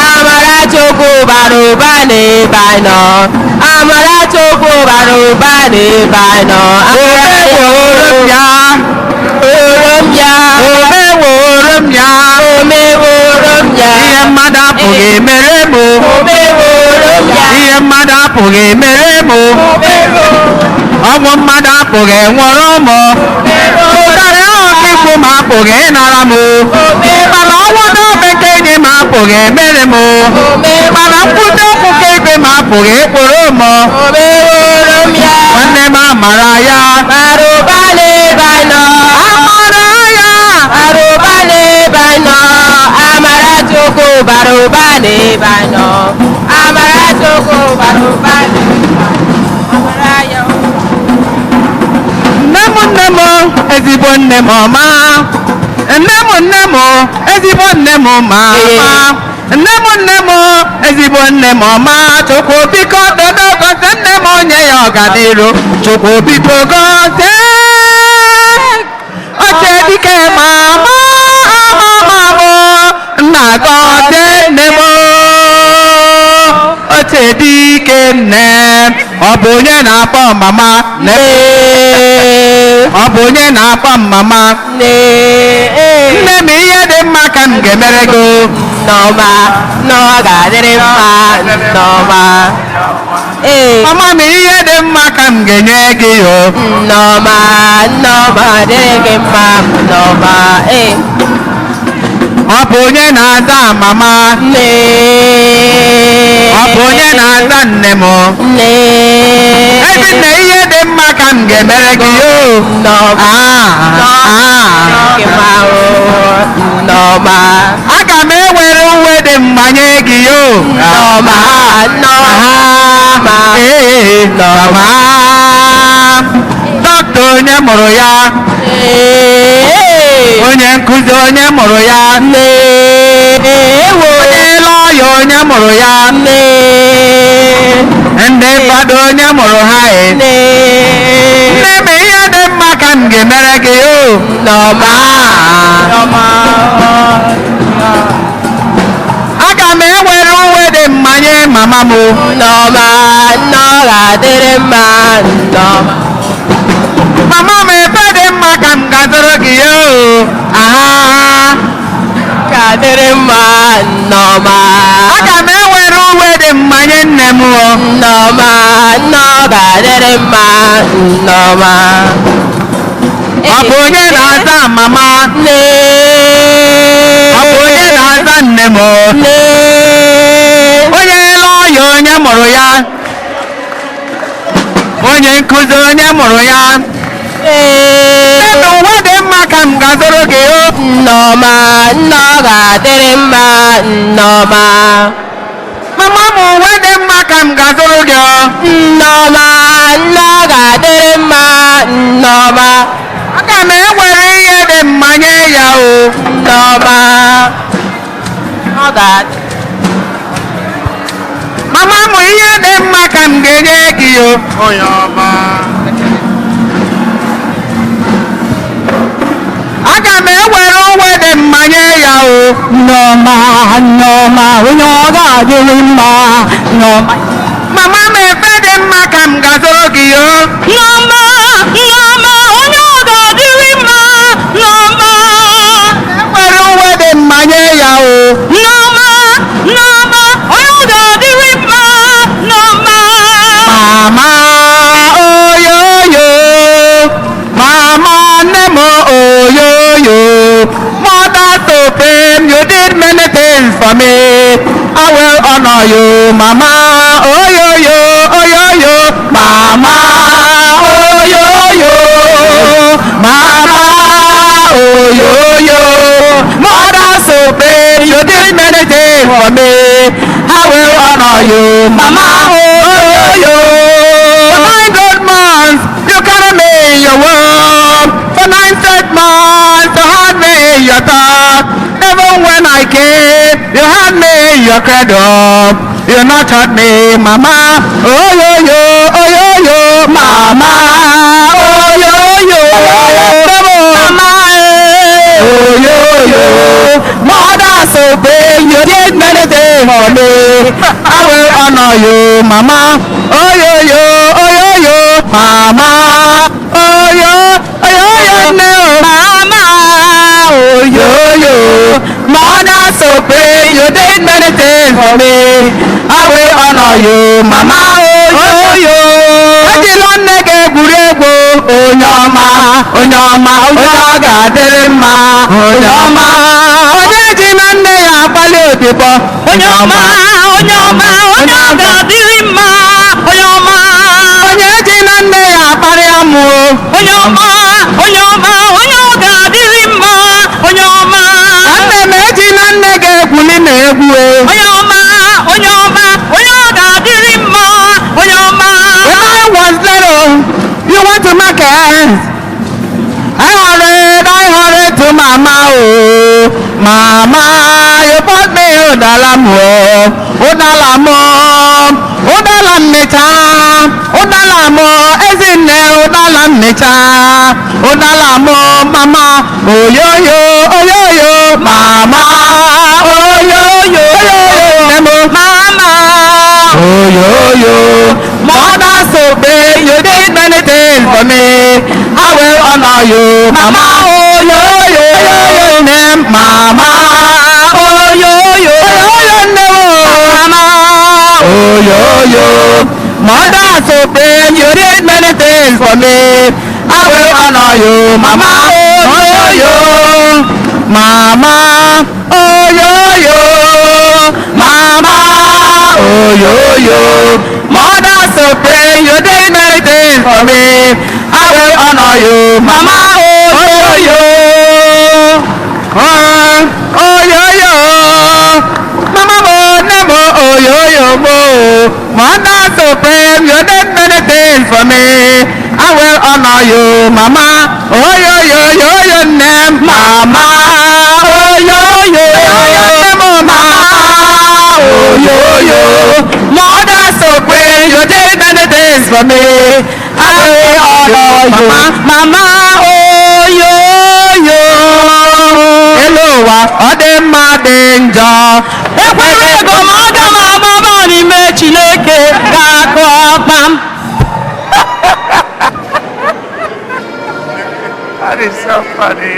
Amara Chukwu bara ụba n'ebe anyị nọ. Amara Chukwu bara ụba n'ebe anyị nọ. O meworo m ya. Oro m ya. O emere m. Ọnwụ mmadụ apụghị nwụrụ m. Ụtarị ọkụ ikwu m apụghị ịnara m. Mana ọnwụ n'obe nke enyi m apụghị emere m. Mana nkwute okwu nke ikpe m apụghị ịkpụrụ m. Nwanne m amara ya. Amara ya. Amara Chukwu bara ụba n'ebe a nọ. Amara Chukwu bara ụba n'ebe a nọ. Amara ya. Nne m, nne m, ezigbo nne m ọma. Nne m, nne m, ezigbo nne m ma ama. Nne m, nne m, ezigbo nne m ọma. Chukwu biko dodo gozie nne m, onye ya ọganiru. Chukwu biko gozie oche dike mama ama mama nna, gọzie nne m oche dike nne. Ọ bụ onye na-akpọ mama nne? Ọ bụ onye na-akpọ m mama Nne. Nne m, ihe dị mma ka m ga-emere gị. Nneọma, Nneọma ga-adịrị mma, Nneọma. Ee. Mama m, ihe dị mma ka m ga-enye gị o. Nneọma, Nneọma dịrị gị mma, Nneọma. Ee. Ọ bụ onye na-aza mama? Nne. Ọ bụ onye na-aza nne m? Nne. Ezinne, ihe dị mma ka m ga-emere gị o. Nneọma. Ah, ah. Gị mma o, Nneọma. Aga m ewere uwe dị mma nye gị o. Nneọma, Nneọma. Ee, mama. Dọkịta onye mụrụ ya? Ee. Onye nkụzi onye mụrụ ya? Nne. Ewo. Onye lọya onye mụrụ ya? Nne. Ndị fada onye mụrụ ha e? Nne. Nne m, ihe dị mma ka m ga-emere gị o. Nneọma. Aga m ewere uwe dị mma nye mama m. Nneọma, Nneọma ga-adịrị mma, Nneọma. Mama m, efe dị mma ka m ga-azụrụ gị o. Aha. Ga-adịrị mma, Nneọma. Aga m ewere uwe dị mma nye nne m o. Nneọma, Nneọma ga-adịrị mma, Nneọma. Ọ bụ onye na-aza mama? Nne. Ọ bụ onye na-aza nne m o? Nne. Onye lọya onye mụrụ ya? Onye nkụzi onye mụrụ ya? Nne m, uwe dị mma ka m ga-azụrụ gị o. Nneọma, Nneọma ga-adịrị mma, Nneọma. Mama m, uwe dị mma ka m ga-azụrụ gị o. Nneọma, Nneọma ga-adịrị mma, Nneọma. Aga m ewere ihe dị mma nye ya o. Nneọma. Ọ ga Mama m, ihe dị mma ka m ga-enye gị o. Onye ọma. Aga m ewere uwe dị mma nye ya o. Nneọma, Nneọma, onye ọ ga-adịrị mma, Nneọma. Mama m, efe dị mma ka m ga-azụrụ gị o. Nneọma, Nneọma, onye ọ ga-adịrị mma, Nneọma. Ewere uwe dị mma nye ya o. Nneọma, Nneọma, onye ọ ga-adịrị mma, Nneọma. Mama oyoyo, mama nne m oyoyo, mother supreme, you did many things for me. I will honor you, mama oyoyo, oyoyo, mama oyoyo, mama oyoyo, mother supreme, you did many things for me. I will honor you, mama oyoyo. For 9 good months, you carry me in your womb. For 9 straight months, you had me in your thought. Even when I came, you had me in your cradle. You nurtured me, mama. Oh yo yo, oh yo yo, mama. Oh yo yo, mama. Oh yo yo, mother so big, you did many things for me. I will honor you, mama. Oh yo yo, oh yo yo, mama. Oh yo, oh yo yo, no, mama. Oh yo yo, mother so big, you did many things for me. I will honor you, mama. Oh yo. egwuregwu. Onye ọma, onye ọma, onye ọ ga-adịrị mma. Onye ọma, onye ji na nne ya akpali odibo. Onye ọma, onye ọma, onye ọ ga-adịrị mma. Onye ọma, onye ji na nne ya akparị amụ. Onye ọma, onye ọma, onye ọ ga-adịrị mma. Onye ọma, nwanne m eji na nne ga-egwuli na egwu. Onye ọma, onye ọma, onye ọ ga-adịrị mma. Onye ọma. When I was little, you went to market. I hurried to mama, oh. Mama, you bought me udala mo, udala mo, udala mmecha, udala mo, ezinne udala mmecha, udala mo, mama, oyoyo, oyoyo, mama, oyoyo, oyoyo, mama, oyoyo. Mother so big, you did many things for me. I will honor you, mama. Oh yo yo yo yo, name mama. Oh yo yo yo yo, mama. Oh yo yo, mother so big, you did many things for me. I will honor you, mama. Oh yo yo, mama. Oh yo yo, mama. Oh yo yo, mother so big, you did many things for me. I will honor you, mama. Oh yo yo, oh yo yo, mama mo nemo, oh yo yo mo. Mother so big, you did many things for me. I will honor you, mama. Oh yo yo yo yo, name mama. Oh yo yo yo yo, mama. Oh yo yo, mother so big, you did many things for me. I will honor you, mama. Oh yo yo, elu ụwa ọ dị mma dị njọ. Ekwere ego m aga m agbaba n'ime Chineke ga-akụ ọkpa m. That is so funny.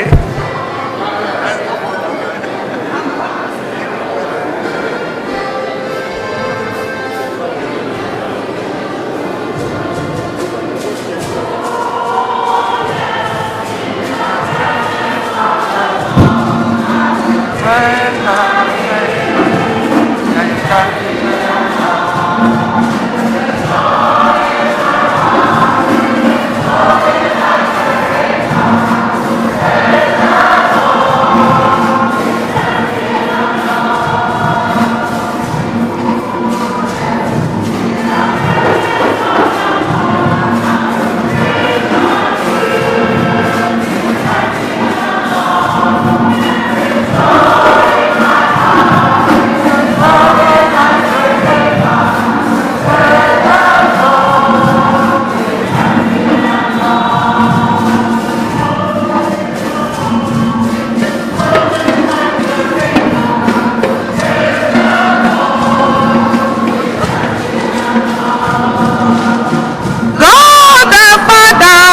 God the Father,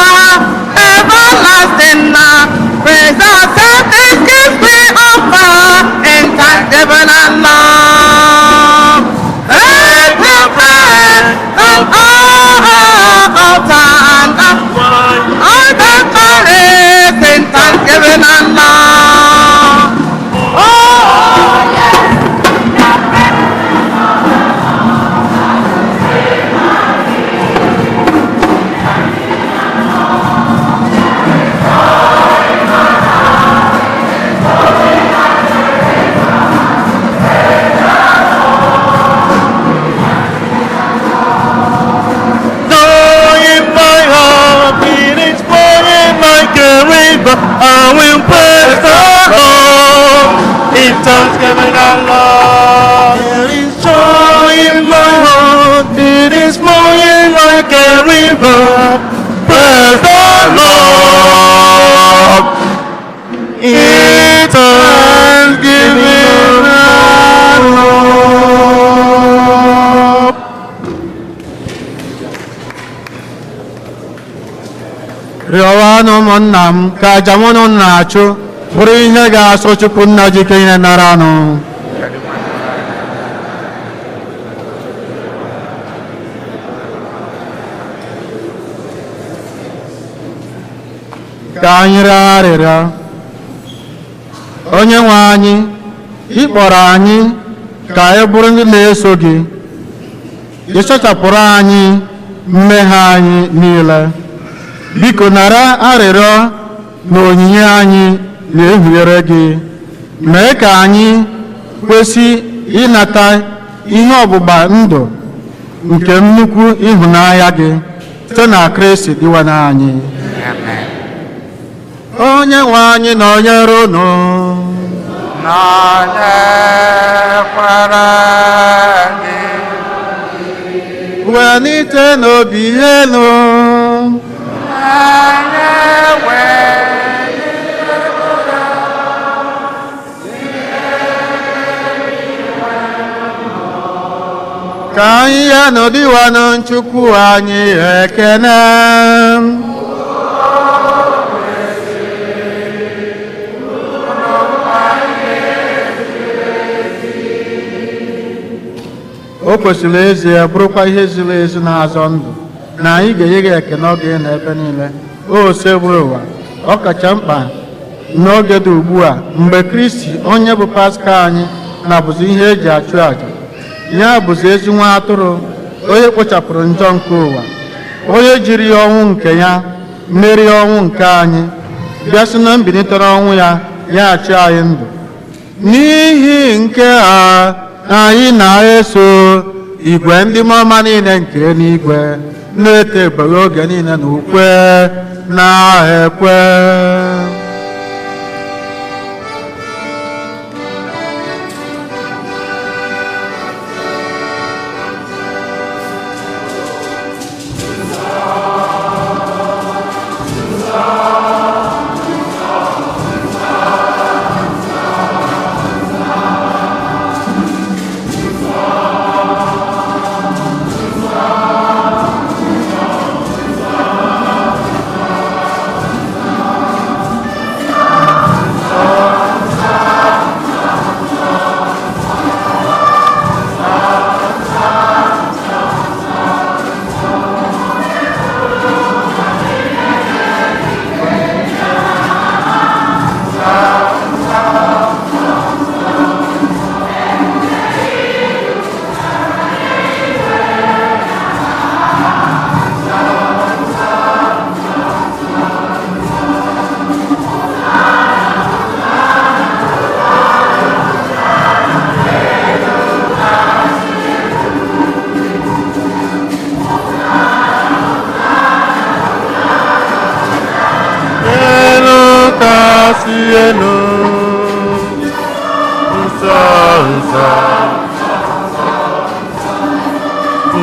everlasting love, praise ourselves, this gift we offer in thanksgiving and love. Let the prayer of our altar and all the chalice in thanksgiving and love. Oh, Joy in my heart, it is flowing like a river. I will praise the Lord in thanksgiving and love. There is joy in my heart, it is flowing like a river. Praise the Lord in thanksgiving and love. Rịọwanụ ụmụnna m ka aja mụ na unu na-achụ bụrụ ihe ga-asọ Chukwu nna ji ike ihe nara anụ. Ka anyị rịọ arịrịọ. Onye nwe anyị, ị kpọrọ anyị ka anyị bụrụ ndị na-eso gị. Ị sachapụrụ anyị mmehie anyị niile. Biko nara arịrịọ na onyinye anyị na-ehiere gị. Mee ka anyị kwesị ịnata ihe ọgbụgba ndụ nke nnukwu ịhụnanya gị site na Kristi dịwana anyị. Onye nwe anyị nọnyere unu. Nọnyekwara gị. Welite n'obi elu. Anyị Ka anyị ya n'ụdịwanụ Chukwu anyị ekene. O kwesịrị ezie bụrụkwa ihe ziri ezi na-azọ ndụ na anyị ga-enye gị ekene oge na ebe niile, o sebụrụ ụwa, ọ kacha mkpa n'oge dị ugbu a mgbe Kristi onye bụ Paska anyị na-abụzi ihe eji achụ àjà. Ya bụzi ezi nwa atụrụ, onye kpochapụrụ njọ nke ụwa, onye jiri ọnwụ nke ya merie ọnwụ nke anyị, bịa sị na mbilite n'ọnwụ ya ya achị anyị ndụ. N'ihi nke a anyị na-eso igwe ndị mmụọ niile nke eluigwe na-eto ebere oge niile na ukwe na-ekwe. Elu kasị elu, nsọ nsọ,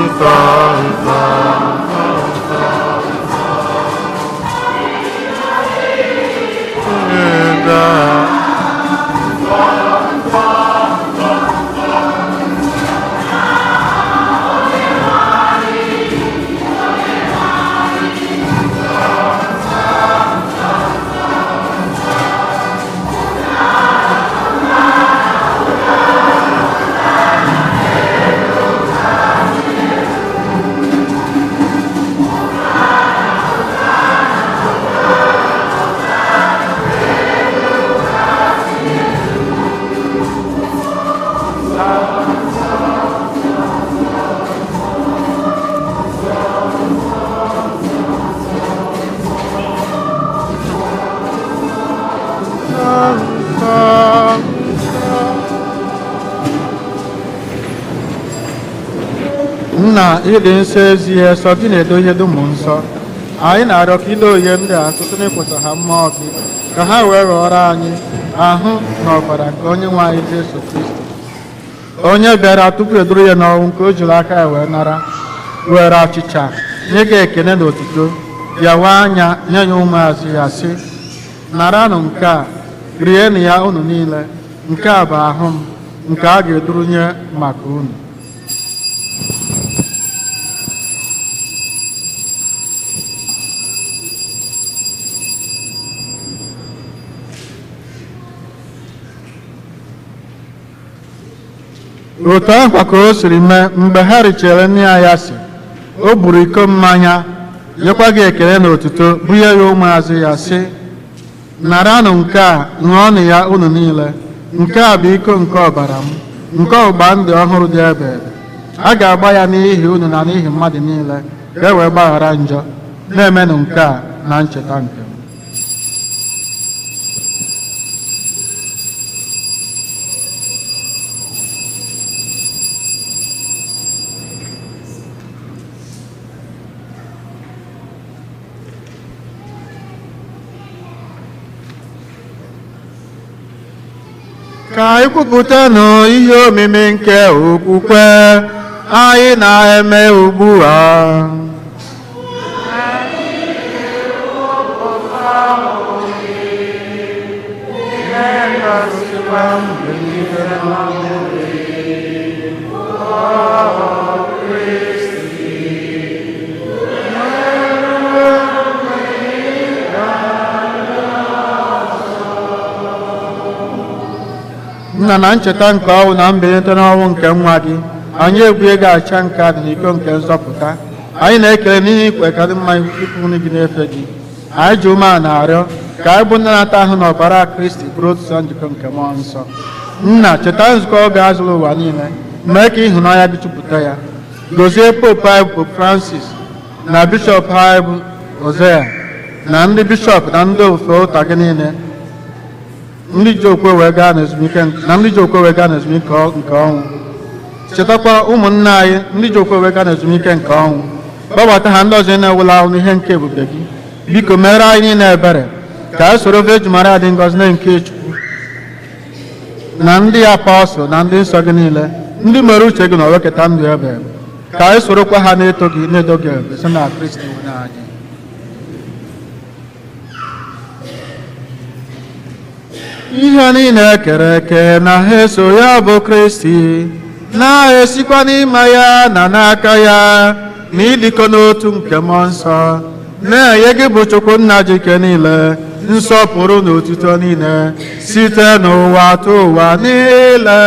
nsọ nsọ nsọ nsọ. Nna, ịdị nsọ ezie, sọ gị na-edo ihe dum nsọ. Anyị na-arịọ ka ido ihe ndị a site n'ịkwụsa ha mmụọ gị, ka ha wee ghọrọ anyị ahụ na ọbara nke onye nwe anyị Jesu Kristi, onye bịara tupu eduru ya n'ọnwụ nke o jiri aka ya wee nara, were achịcha nye gị ekene na otuto, bịawa anya nye ya ụmụazụ ya sị, naranụ nke a, rienụ ya unu niile, nke a bụ ahụ m nke a ga-edurunye maka unu. Otu ahụ ka o siri mee mgbe ha richere nne ya, ya sị, o buru iko mmanya, nyekwa gị ekele na otuto, bunye ya ụmụazụ ya sị, Naranụ nke a, ṅụọnụ ya unu niile. Nke a bụ iko nke ọbara m, nke ọgbụgba ndụ ọhụrụ dị ebe ebe. A ga-agba ya n'ihi unu na n'ihi mmadụ niile, ka e wee gbaghara njọ. Na-emenụ nke a na ncheta nke m. Ka anyị kwupụtanụ ihe omimi nke okwukwe anyị na-eme ugbu a. Nna, na ncheta nke ọnwụ na mbilite n'ọnwụ nke nwa gị, anyị ebue gị acha nke a dị n'iko nke nzọpụta. Anyị na-ekele n'ihi ikwe ka dị mma ikwu gị na-efe gị. Anyị ji umeala na-arịọ ka anyị bụ ndị na-ata ahụ na ọbara Kristi bụrụ otu sọ njikọ nke mmụọ nsọ. Nna, cheta nzukọ oge azụrụ ụwa niile, mee ka ịhụnanya gị jupụta ya. Gozie Popu anyị bụ Francis na bishọp anyị bụ Hosea na ndị bishọp na ndị ofe ụta gị niile, ndị ji okwe wee gaa n'ezumike na ndị ji okwe wee gaa n'ezumike nke ọnwụ. Chetakwa ụmụnna anyị ndị ji okwe wee gaa n'ezumike nke ọnwụ, kpọbata ha ndị ọzọ na-ewula ahụ n'ihe nke ebube gị. Biko mere anyị niile ebere, ka anyị soro Virgin Maria dị ngọzi na nke Chukwu na ndị apọstụl na ndị nsọ gị niile, ndị mere uche gị na weketa ndụ ebe ebe, ka anyị sorokwa ha na-eto gị na-edo gị ebube site na Kristi onye anyị. Ihe niile ekere eke na ha eso ya bụ Kristi, na-esikwa n'ime ya na n'aka ya na ịdịkọ n'otu nke mmụọ nsọ, na-enye gị bụ Chukwu nna ji ike niile nsọpụrụ na otuto niile site n'ụwa tụ ụwa niile.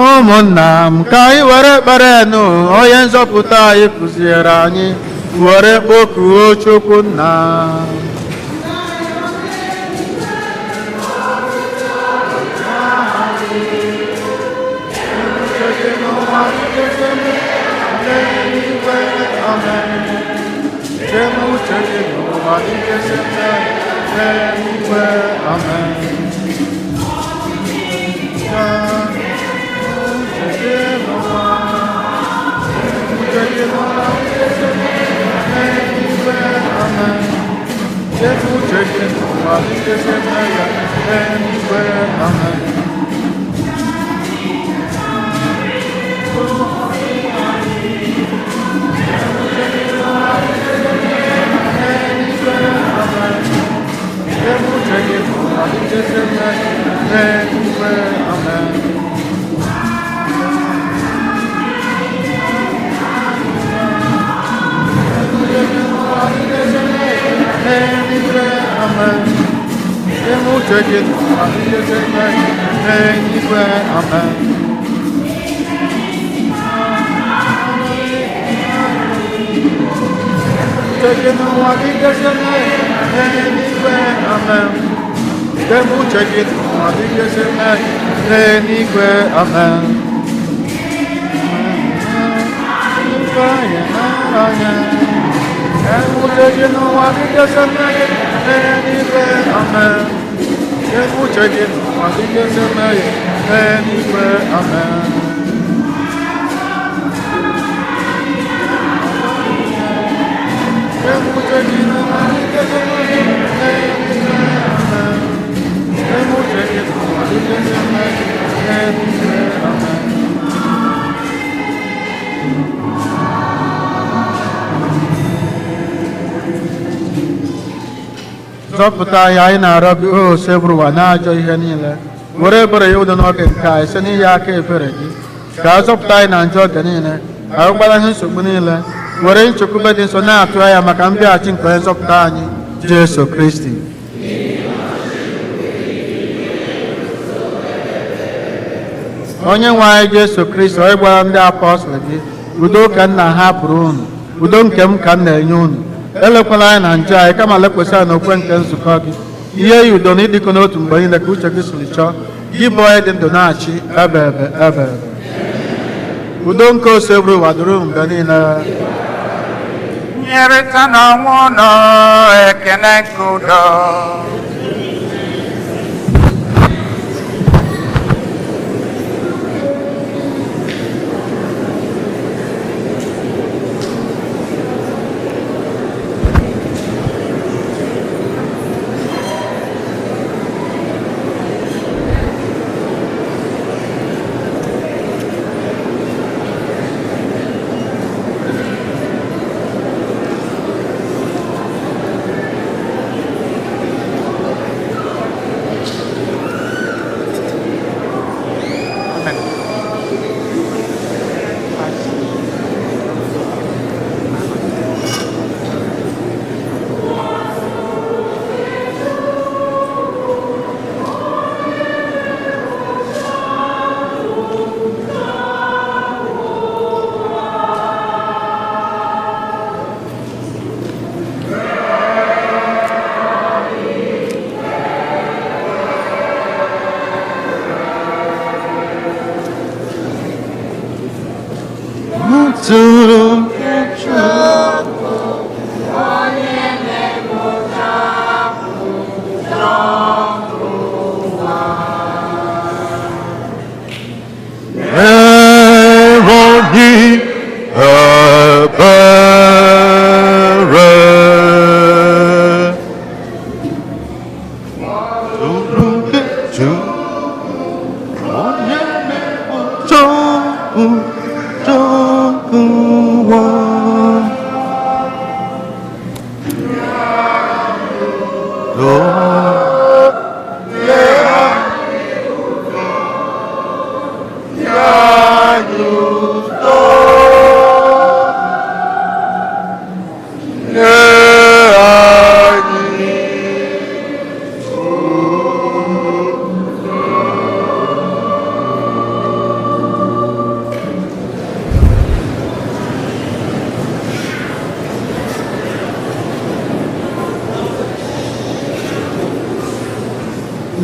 Ụmụnna m, ka anyị were ekpere nụ onye nzọpụta anyị kụziere anyị, were kpọkuo Chukwu nna. Zọpụta anyị, anyị na-arịọ gị, o sebụrụ ụwa na-ajọ ihe niile, were ebere ya udo n'oge nke anyị site n'ihe aka ebere gị, ka a zọpụta anyị na njọ oge niile, Ahụkwala ihe nsogbu niile, were nchekwube dị nsọ na-atụ anya maka mbịaghachi nke onye nzọpụta anyị, Jesu Kristi. Onye nwe anyị Jesu Kristi, onye gwara ndị apọstụl gị, udo ka m na-ahapụrụ unu, udo nke m ka m na-enye unu. Elekwala anya na njọ anyị, kama lekwasị anya n'okwe nke nzukọ gị. Ihe ya udo na ịdịkọ n'otu mgbe niile ka uche gị siri chọọ, gị bụ onye dị ndụ na-achị ebe ebe ebe ebe. Udo nke oseburu ụwa dịrị unu mgbe niile. Nyerịta n'onwe unu ekele nke udo.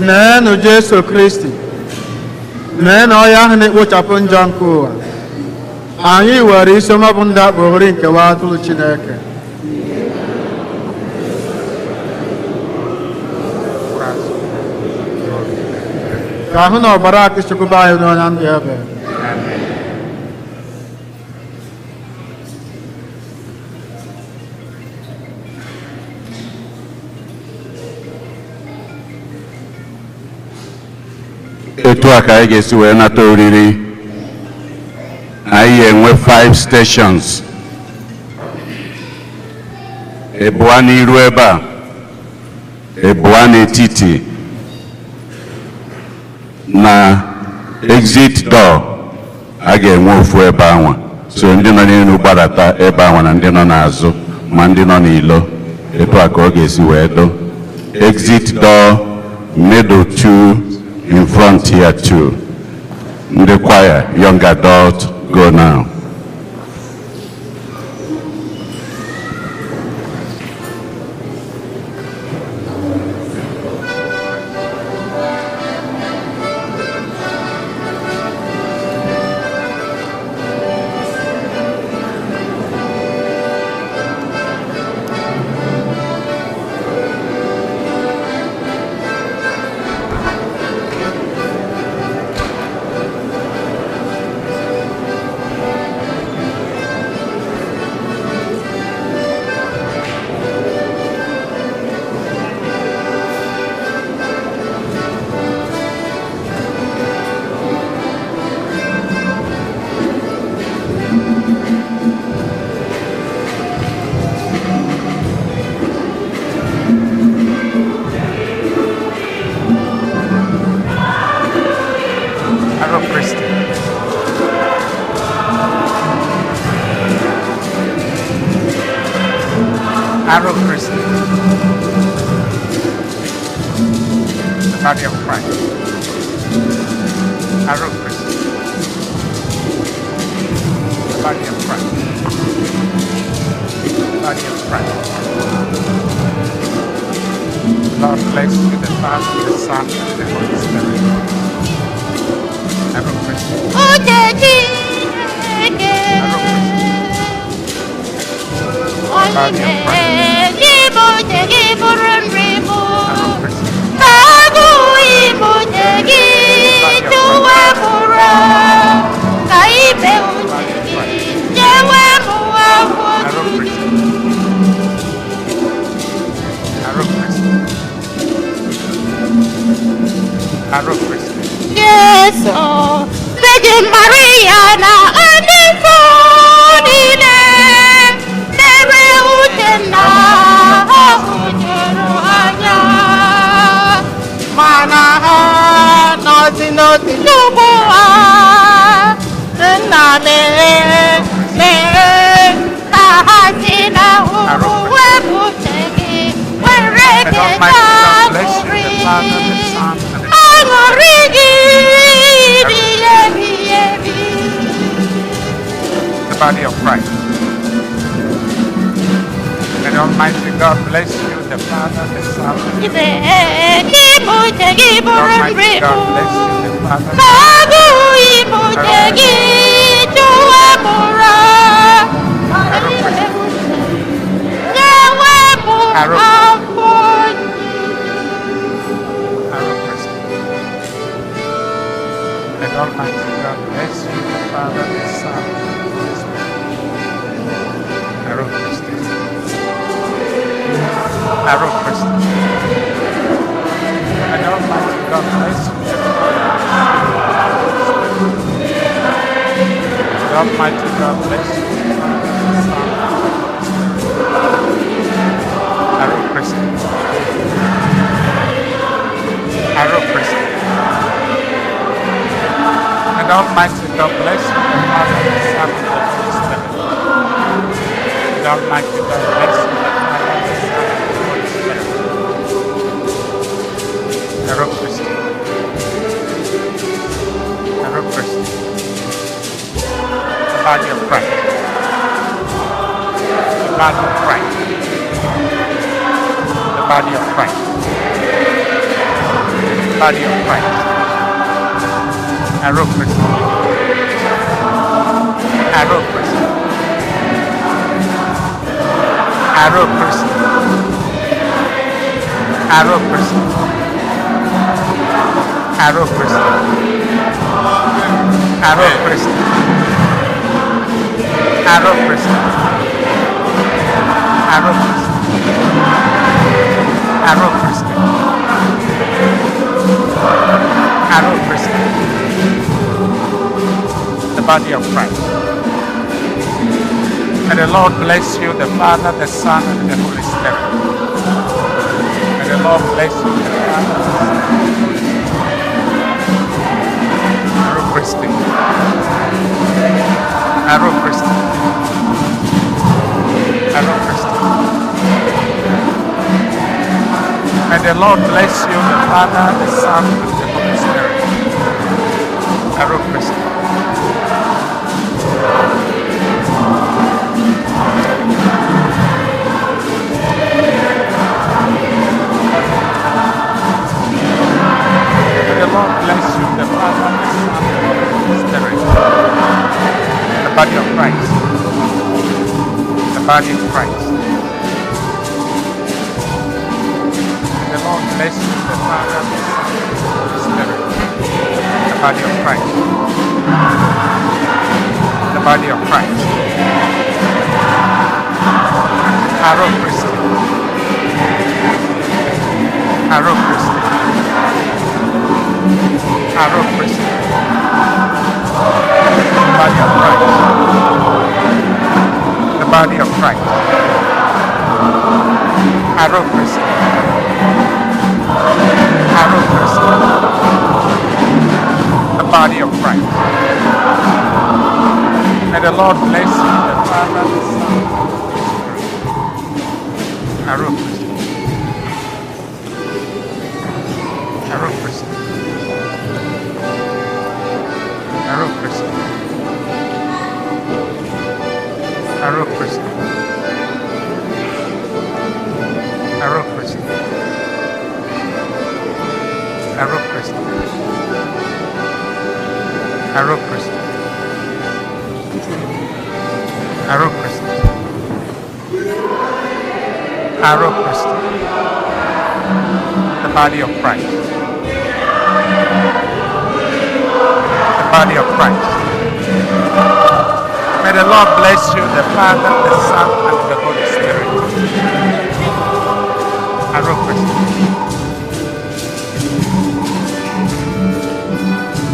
Neenụ Jesu Kristi, neenụ onye ahụ na-ekpochapụ njọ nke ụwa. Anyị were isiọma bụ ndị akpọghori nkewa atụrụ Chineke. Ka ahụ na ọbara akụ chekwaba anyị n'ọnya ndị ebe. Etu a ka anyị ga-esi wee nata oriri. Anyị ga-enwe 5 stations. Ebua n'iru ebe a, ebua n'etiti, na exit door a ga-enwe ofu ebe anwa. So ndị nọ n'elu gbadata ebe anwa na ndị nọ n'azụ ma ndị nọ n'ilo, etu a ka ọ ga-esi wee do. Exit door, middle 2, in front here 2. Ndị choir, young adult, go now. Arụ Kristi. The body of Christ. Arụ Kristi. The body of Christ. The body of Christ. Lord bless you, the Father, the Son, and the Holy Spirit. Arụ Kristi. Uche Chineke. Onye ime uche gị bụrụ nri mụ. Ka agụụ ime uche gị tụwa m ụra. Ka ime uche gị nyewe m afọ ojuju. Arụ Kristi. Arụ Kristi. Jesu, Virgin Maria na ndị nsọ niile mere uche nna ha hụjuru anya. Mana ha nọzi n'otu N'ugbu a, nna mere mere ka ha si n'ahụhụ wepụ uche gị were May keta Almighty God bless you, aṅụrị. the Father, the Son, and the Aṅụrị gị dị ebighị ebi. the body of Christ. May the Almighty God bless you, the Father, the Son, and the Ibe n'ime uche gị bụrụ nri Almighty mụ. God bless you, the Father, Ka agụụ ime uche gị chụwa m ụra. Nyewe m afọ Arụ Kristi. May the Almighty God bless you, the Father, the Son, and the Holy Spirit. Arụ Kristi. Arụ Kristi. May the Almighty God bless you, the Father, the Son, and the Holy Spirit. May the Almighty God bless you, the Father, the Son, and the Holy Spirit. Arụ Kristi. Arụ Kristi. And Almighty God bless you, the Father, the Son, and the Holy Spirit. And Almighty God bless you, the Father, the Son, and the Holy Spirit. Arụ Kristi. Arụ Kristi. The body of Christ. The body of Christ. The body of Christ. The body of Christ. Arụ Kristi. Arụ Kristi. Arụ Kristi. Arụ Kristi. Arụ Kristi. Arụ Kristi. Arụ Kristi. Arụ Kristi. Arụ Kristi. Arụ Kristi. The body of Christ. May the Lord bless you, the Father, the Son, and the Holy Spirit. May the Lord bless you, the Father, the Son, and the Holy Spirit. Arụ Kristi. Arụ Kristi. Arụ Kristi. May the Lord bless you, the Father, the Son, and the Holy Spirit. Arụ Kristi. May the Lord bless you, the Father, the Son, and the Holy Spirit. The body of Christ. The body of Christ. May the Lord bless you, the Father, the Son, and the Holy Spirit. The body of Christ. The body of Christ. Arụ Kristi. Arụ Kristi. Arụ Kristi. The body of Christ. The body of Christ. Arụ Kristi. Arụ Kristi. The body of Christ. May the Lord bless you, the Father, the Son, and the Holy Spirit. Arụ Kristi. Arụ Kristi. Arụ Kristi. Arụ Kristi. Arụ Kristi. Arụ Kristi. Arụ Kristi. Arụ Kristi. Arụ Kristi. The body of Christ. The body of Christ. May the Lord bless you, the Father, the Son, and the Holy Spirit. Arụ Kristi.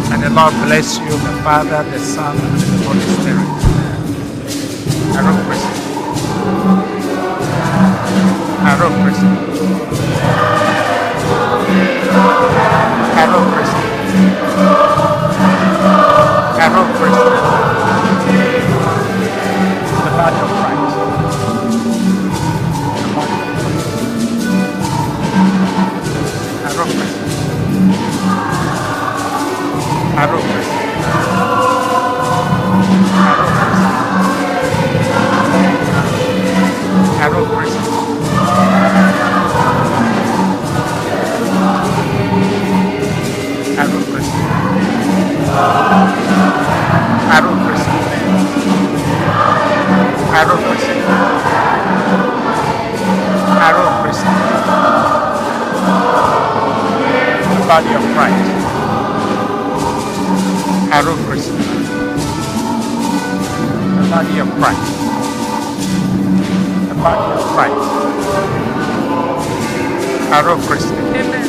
May the Lord bless you, the Father, the Son, and the Holy Spirit. Arụ Kristi. Arụ Kristi. Arụ Kristi. Arụ Kristi. The body of Christ. The body of Christ. Arụ Kristi. Arụ Kristi. Arụ Kristi. Arụ Kristi. Arụ Kristi. Arụ Kristi. Arụ Kristi. Arụ Kristi. The body of Christ. Arụ Kristi. The body of Christ. The body of Christ. Arụ Kristi. Amen.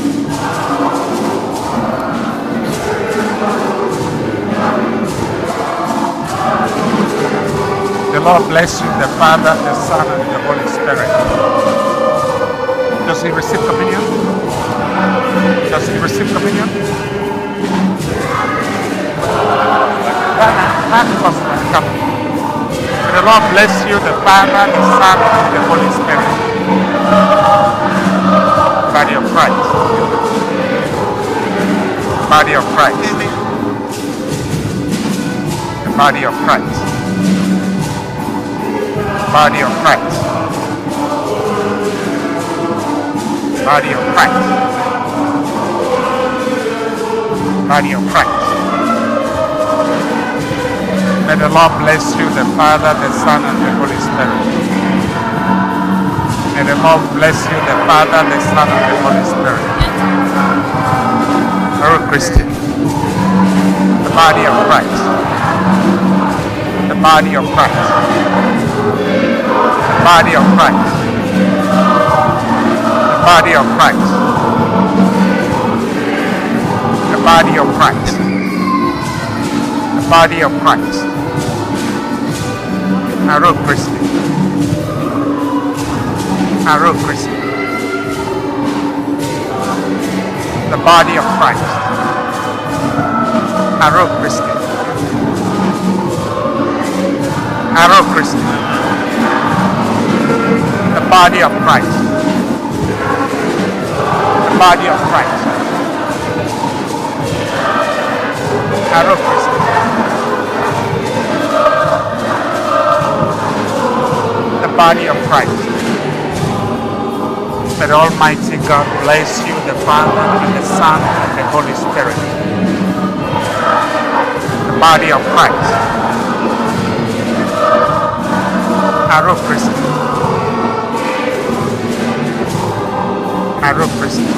The Lord bless you, the Father, the Son, and the Holy Spirit. Does he receive communion? Does he receive communion? That was come. May the Lord bless you, the Father, the Son, and the Holy Spirit. Body of Christ. Body of Christ. The body of Christ. Body of Christ. Body of Christ. Body of Christ. May the Lord bless you, the Father, the Son, and the Holy Spirit. May the Lord bless you, the Father, the Son, and the Holy Spirit. Arụ Kristi. The body of Christ. The body of Christ. The body of Christ. The body of Christ. The body of Christ. The body of Christ. Arụ Kristi. Arụ Kristi. The body of Christ. Arụ Kristi. Arụ Kristi. The body of Christ. The body of Christ. Arụ Kristi. The body of Christ. May the Almighty God bless you, the Father, and the Son, and the Holy Spirit. The body of Christ. Arụ Kristi. Arụ Kristi.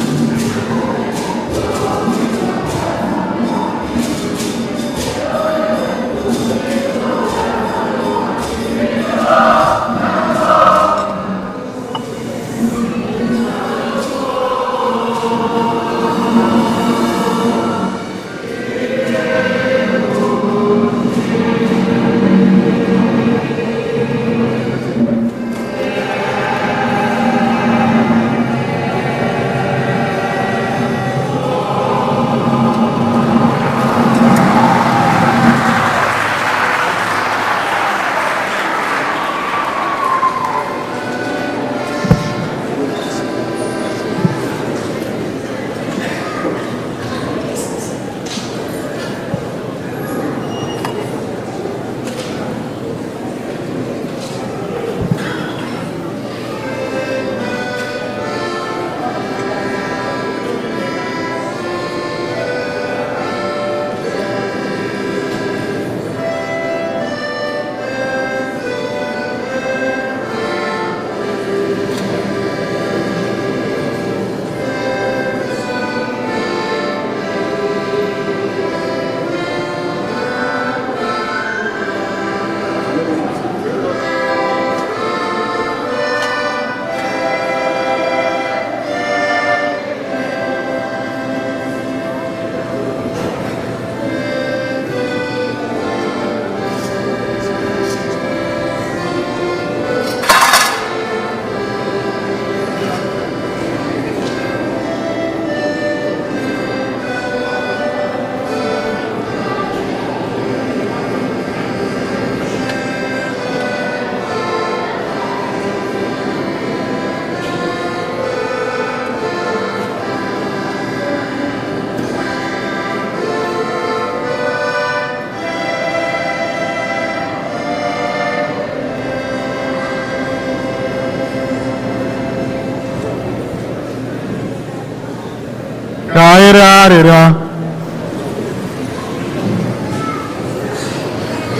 Ka anyị rịọ arịrịọ.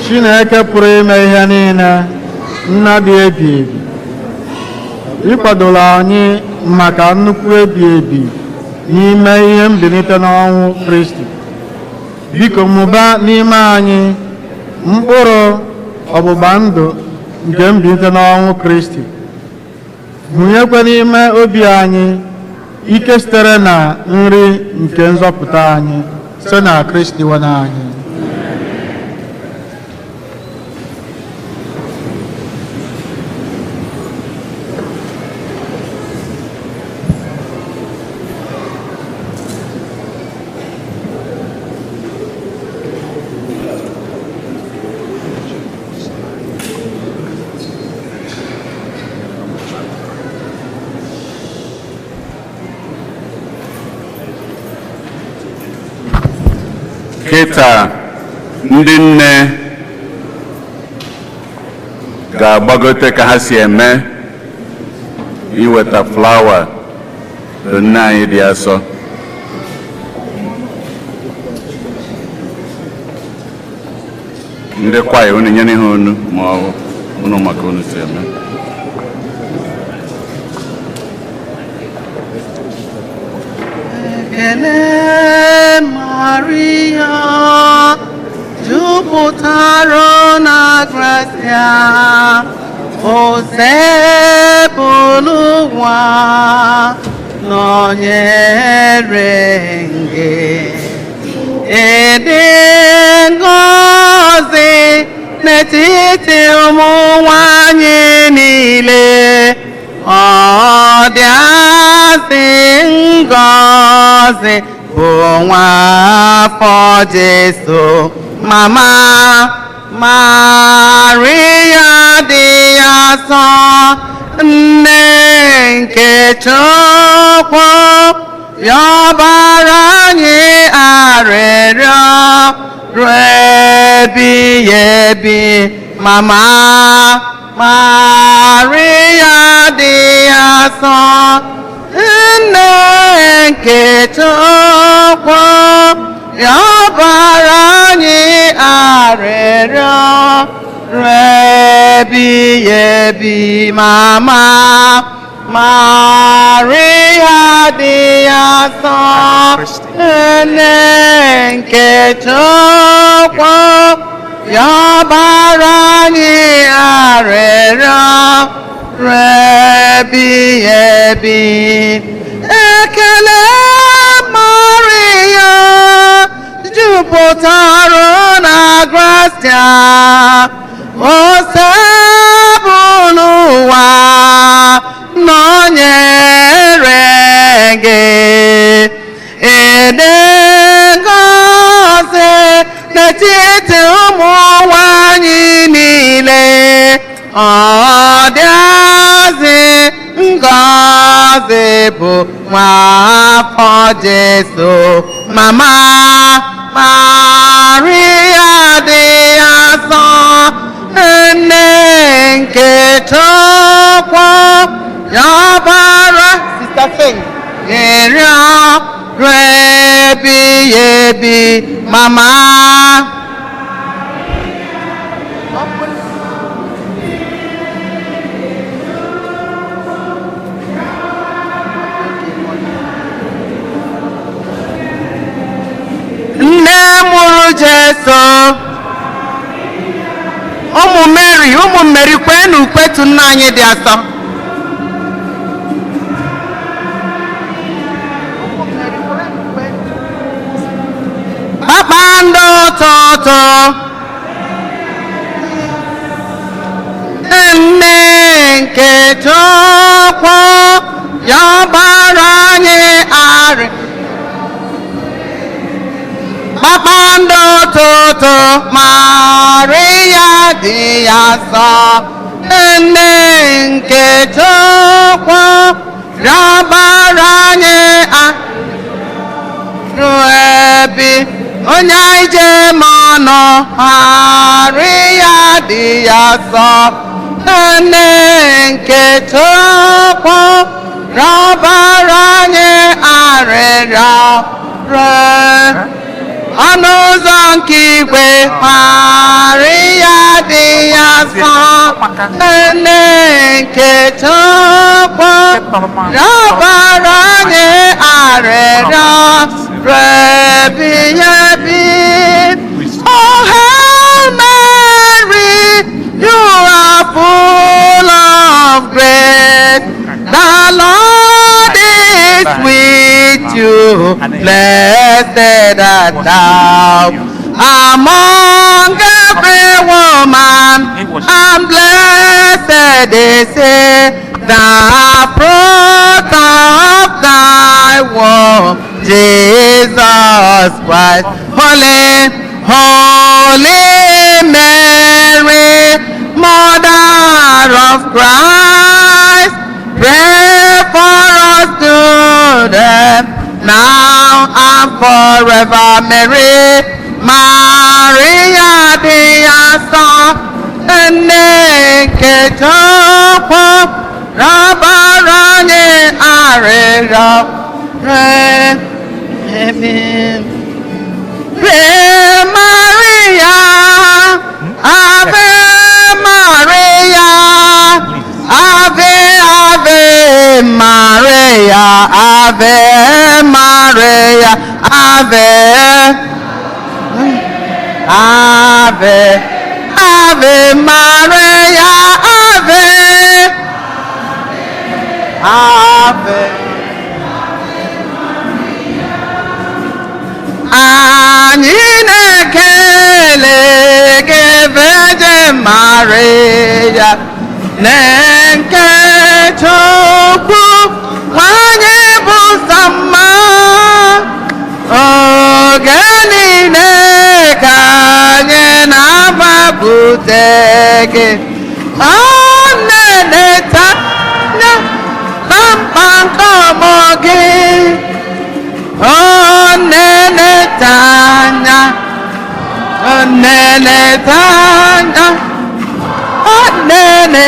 Chineke pụrụ ime ihe niile, nna dị ebi ebi, ị kwadola anyị maka nnukwu ebi ebi n'ime ihe mbilite n'ọnwụ Kristi. Biko mụba n'ime anyị mkpụrụ ọgbụgba ndụ nke mbilite n'ọnwụ Kristi. Mụnyekwa n'ime obi anyị ike sitere na nri nke nzọpụta anyị site na Kristi nwe anyị. Kịta ndị nne ga-agbagote ka ha si eme iweta flawa nne anyị dị asọ. Ndị kwaya unu nyere ha unu ma ọ bụ unu maka unu si eme. Ekele Maria, jupụtara na grasia, Osebụlụwa nọnyere gị. Ịdị ngọzi n'etiti ụmụ nwanyị niile, ọ dị asị ngọzi bụ nwa afọ Jesu. Mama Maria dị asọ, nne nke Chukwu, yọbara anyị arịrịọ ruo ebighị ebi. Mama Maria dị asọ, nne nke Chukwu, yọbara anyị arịrịọ ruo ebighị ebi. Mama Maria dị asọ, nne nke Chukwu, yọbara anyị arịrịọ ruo ebighị ebi. Ekele Maria, jupụtara na grasia, Osebụlụwa nọnyere gị. Ịdị ngọzi n'etiti ụmụ nwanyị niile, ọ dị azị ngọzi bụ nwa afọ Jesu. Mama Maria dị asọ, nne nke Chukwu, yọbara Sister Sing ịrịọ ruo ebighị ebi. Mama nne mụrụ Jesu, ụmụ Mary, ụmụ Mary kwenu kwetu nna anyị dị asọ. Kpakpando ụtụtụ, nne nke Chukwu, yọbara anyị arị. Kpakpando ụtụtụ, Maria dị asọ, nne nke Chukwu, yọbara anyị ruo ebi. Onye anyị je ma nọ, Maria dị asọ, nne nke Chukwu, Rịọbara anyị arịrịọ. Ọnụ ụzọ nke igwe, Maria dị ya nsọ, nne nke Chukwu, rịọbara anyị arịrịọ ebighị ebi. Oh, Hail Mary, you are full of grace. The Lord is with you. Blessed art thou among every woman, and blessed is the fruit of thy womb, Jesus Christ. Holy, Holy Mary, Mother of Christ, pray for us today, now and forever. Mary, Maria dị asọ, nne nke Chukwu, rịọbara anyị arịrịọ. Amen. Pray Maria, Ave Maria, Ave, Ave Maria, Ave Maria, Ave, Ave, Ave Maria, Ave, Ave. Anyị na-ekele gị, Virgin Maria, na nke Chukwu, nwanyị bụ sọ mma. Oge niile ka anyị na-agbapụte gị. Ọ na-eleta na mkpa nke ụmụ gị. Ọ na-eleta anya, ọ na-eleta anya, ọ na-ele,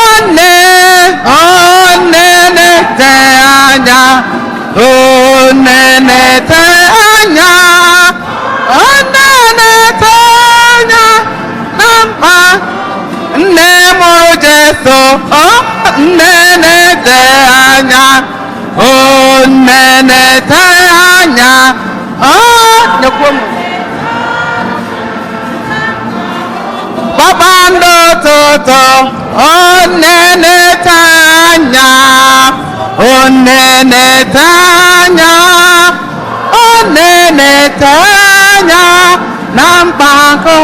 ọ na, ọ na-eleta anya, ọ na-eleta anya, ọ na-eleta anya na mkpa nne mụrụ Jesu, ọ na-eleta anya, ọ na-eleta anya, ọ nyekwa m. Kpakpando ụtụtụ, ọ na-eleta anya, ọ na-eleta anya, ọ na-eleta anya na mkpakọ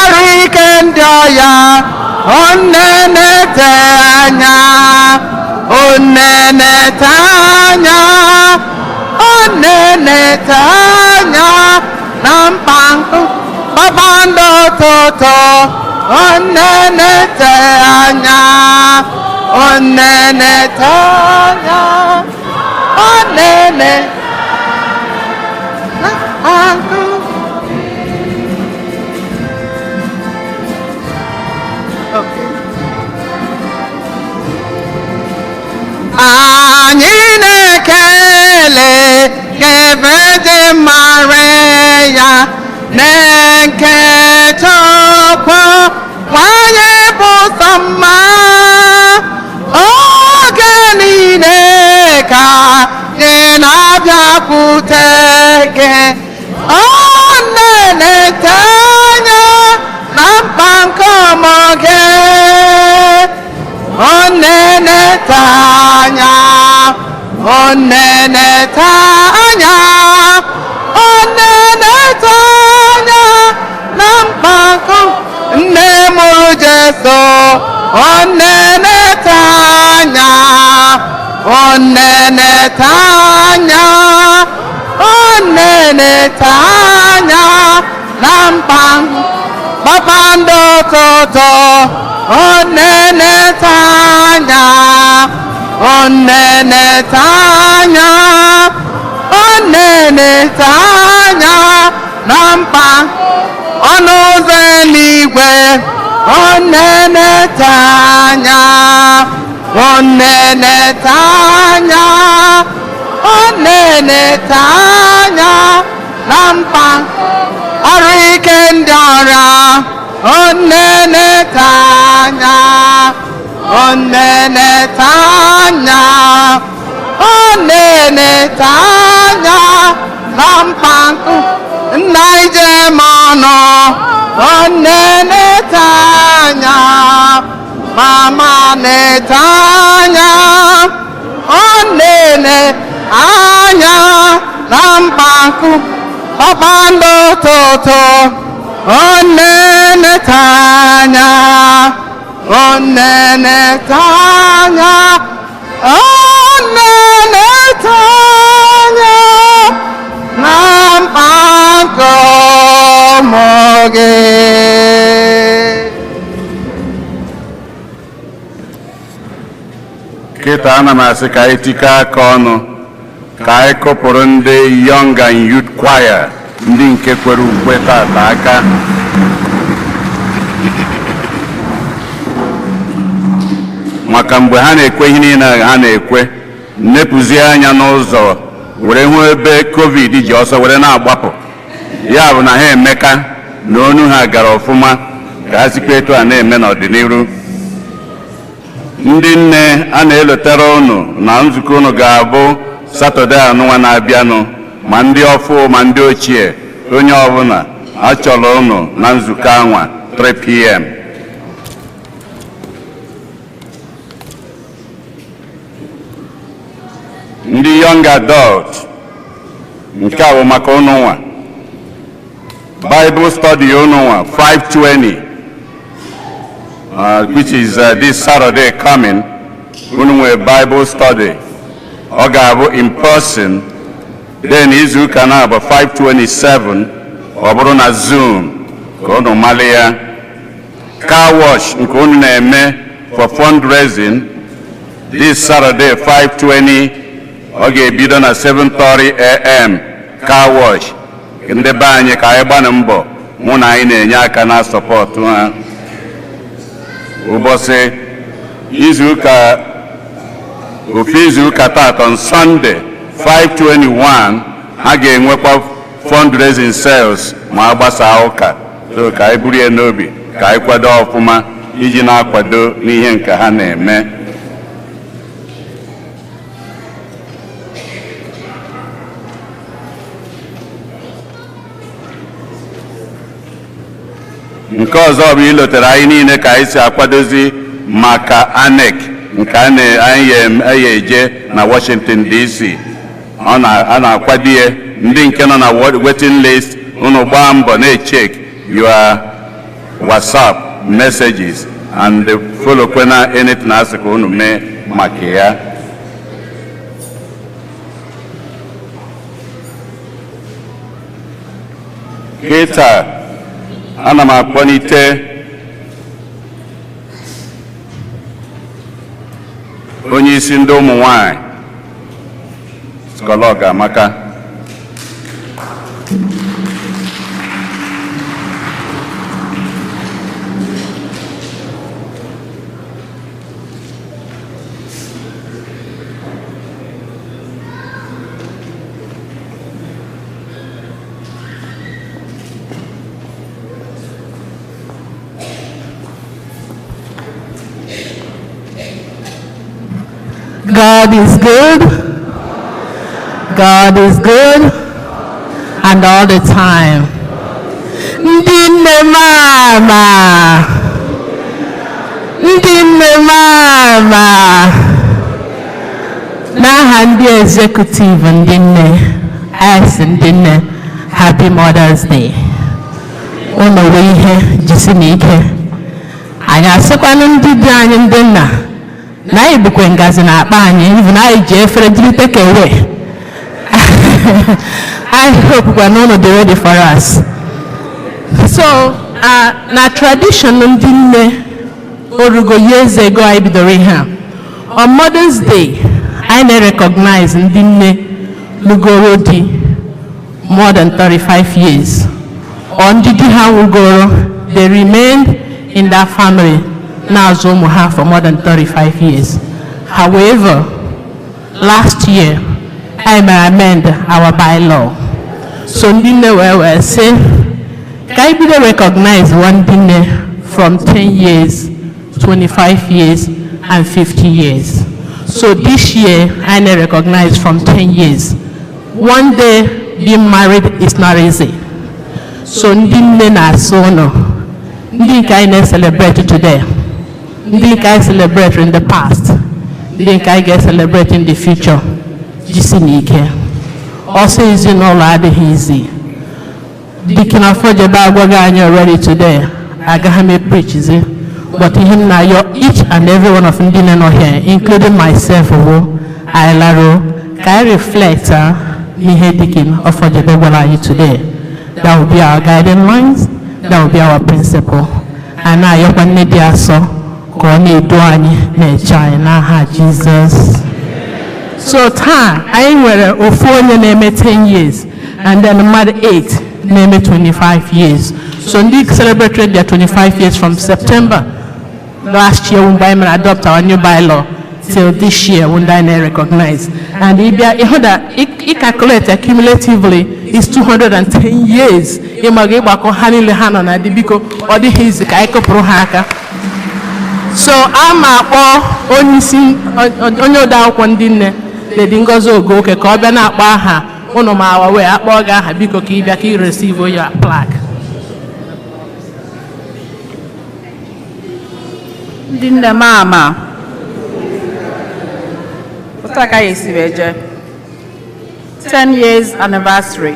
arụ ike ndị ọya, ọ na-eleta anya, ọ na-eleta anya, ọ na-eleta anya na mkpakọ kpakpando ụtụtụ, ọ na-eleta anya, ọ na-eleta anya, ọ na-ele na mkpakọ. Okay. Anyị na-ekele gị, Virgin Maria, na nke Chukwu, nwanyị bụ sọ mma. Oge niile ka anyị na-abịakwute gị. Ọ na-eleta anya na mkpa nke ụmụ gị. Ọ na-eleta anya, ọ na-eleta anya, ọ na-eleta anya na mkpakọ nne mụrụ Jesu, ọ na-eleta anya, ọ na-eleta anya, ọ na-eleta anya na mkpa kpakpando ụtụtụ, ọ na-eleta anya, ọ na-eleta anya, ọ na-eleta anya na mkpa ọnụ ụzọ eluigwe. Ọ na-eneta anya, ọ na-eneta anya, ọ na-eneta anya na mkpa ọrụ ike ndị ọrịa. Ọ na-eneta anya, ọ na-eneta anya, ọ na-eneta anya na mkpa nna ije m ọnụ. Ọ na-eneta anya, mama na-eta anya, ọ na-ene anya na mkpa kpakpando ụtụtụ. Ọ na-eneta anya, ọ na-eneta anya, ọ na-eneta anya na mkpa nke ụmụ gị. Kịta ana m asị ka anyị tikọ aka ọnụ ka anyị kụpụrụ ndị Young and Youth Choir, ndị nke kwere ukwe tata aka. Maka mgbe ha na-ekwe ihe niile ha na-ekwe, nnepụzi anya n'ụzọ were hụ ebe COVID ji ọsọ were na-agbapụ. Ya bụ na ha emeka na onu ha gara ọfụma, ka ha sikwa etu a na-eme n'ọdịnihu. Ndị nne, a na-elotere unu na nzukọ unu ga-abụ Satọde anụnwa na-abịanụ, ma ndị ọfụ ma ndị ochie, onye ọbụla a chọrọ unu na nzukọ anwa 3 p.m. Ndị young adult, nke a bụ maka unu nwa. Bible study unu nwa 5:20, which is this Saturday coming, unu nwere Bible study. Ọ ga-abụ in person. Then izu ụka na-abụ 5:27, ọ bụrụ na Zoom ka unu mali ya. Car wash nke unu na-eme for fundraising this Saturday 5:20, ọ ga-ebido na 7:30 a.m. Car wash ndị be anyị, ka anyị gbanụ mbọ mụ na anyị na-enye aka na support ha. Ụbọchị izuụka, ofu izuụka tata, on Sunday 5:21, ha ga-enwekwa fundraising sales ma a gbasaa ụka. So ka anyị buru ya n'obi, ka anyị kwado ọfụma iji na-akwado n'ihe nke ha na-eme. Nke ọzọ bụ ilotere anyị niile ka anyị si akwadozi maka ANEC nke anyị eje na Washington DC. Ọ a na-akwado ya. Ndị nke nọ na waiting list, unu gbaa mbọ na-echeck your WhatsApp messages and follow kwena anything asị ka unu mee maka ya. Kịta ana m akpọlite onye isi ndị ụmụ nwanyị, Skolog Amaka. God is good. God is good. And all the time. Ndị nne mama. Ndị nne mama. N'aha ndị executive ndị nne, asị ndị nne, Happy Mother's Day. Unu wee ihe jisi n'ike. Anyị asịkwanụ ndị di anyị, ndị nna, na anyị bukwe ngazi na akpa anyị, even anyị ji efere jiri take away. I hope kwa na unu dị ready for us. So, na tradition ndị nne orugo years ago anyị bidoro ihe a. On Mother's Day, anyị na-recognize ndị nne lugoro di more than 35 years. Or ndị di ha nwugoro, they remained in that family na-azụ ụmụ ha for more than 35 years. However, last year, I may amend our bylaw. So ndị nne wee sị ka anyị bido recognize one ndị nne from 10 years, 25 years, and 50 years. So this year, I may recognize from 10 years. One day, being married is not easy. So ndị nne na-asụ ụnụ, ndị nke anyị na-celebrate today, ndị nke anyị celebrate in the past, ndị nke anyị ga-celebrate in the future, jisi n'ike. Ọsọ ezinụlọ adịghị izi. Deacon Afọjebe agwaghị anyị already today, agaghị m preachzi, but ihe m na-ayọ each and every one of ndị nne nọ here, including myself, bụ anyị laruo ka anyị reflect n'ihe Deacon Afọjebe gwara anyị today. That will be our guiding lines, that will be our principle. Anyị na-ayọkwa nne dị asọ ka ọ na-edu anyị na-eche anyị n'aha Jizọs. So taa anyị nwere ofu onye na-eme 10 years and then mmadụ 8 na-eme 25 years. So ndị celebrated their 25 years from September last year mgbe anyị mere adopt our new bylaw till this year when anyị recognize. And ịbịa ịhụ that ị calculate cumulatively is 210 years. Ịma gị ịgbakọ ha niile ha nọ na di, biko ọ dịghị izi ka anyị kụpụrụ ha aka. So a ma akpọ onye isi onye ode akwụkwọ ndị nne, Lady Ngozi Ogoke, ka ọ bịa na-akpọ aha ụnụ ma awa wee akpọọ gị aha, biko ka ị bịa ka ị receive your plaque. Ndị nne m ama otu aka ya esi wee jee 10 years anniversary,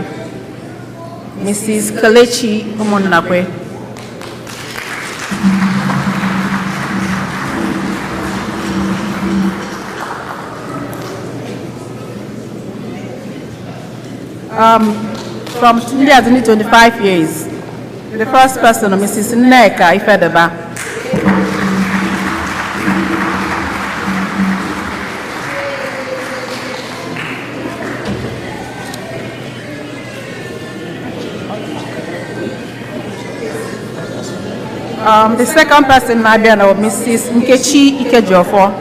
Mrs. Kelechi Ụmụnnakwe. From ndị a dị 25 years, the first person, Mrs. Nneka Ifedeba. The second person na-abịa na Mrs. Nkechi Ikejiọfọ.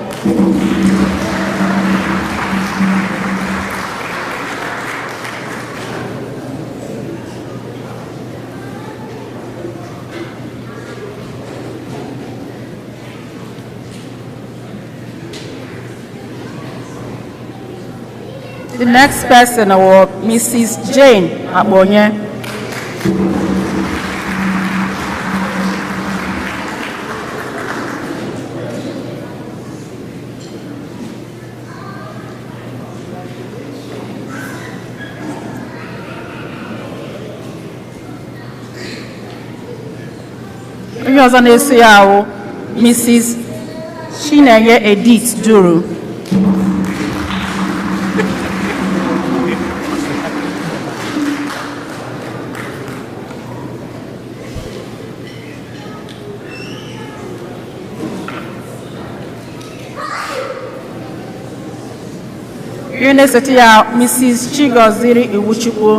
The next person was Mrs. Jane Agbonye. Onye ọzọ na-eso ya ahụ, Mrs. Chinenye Edith Duru. Onye na-esote ya, Mrs. Chigoziri Iwuchukwu.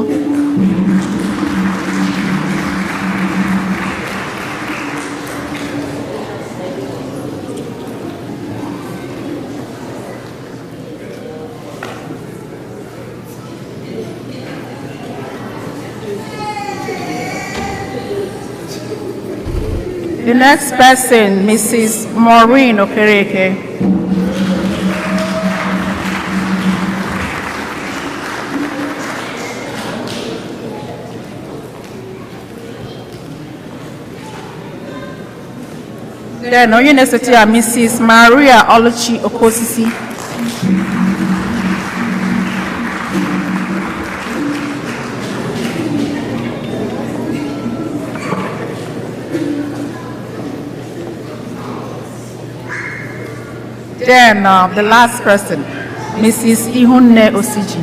The next person, Mrs. Maureen Okereke. Then, onye na-esote ya, Mrs. Maria Oluchi Okosisi. Then the last person, Mrs. Ihunne Osiji.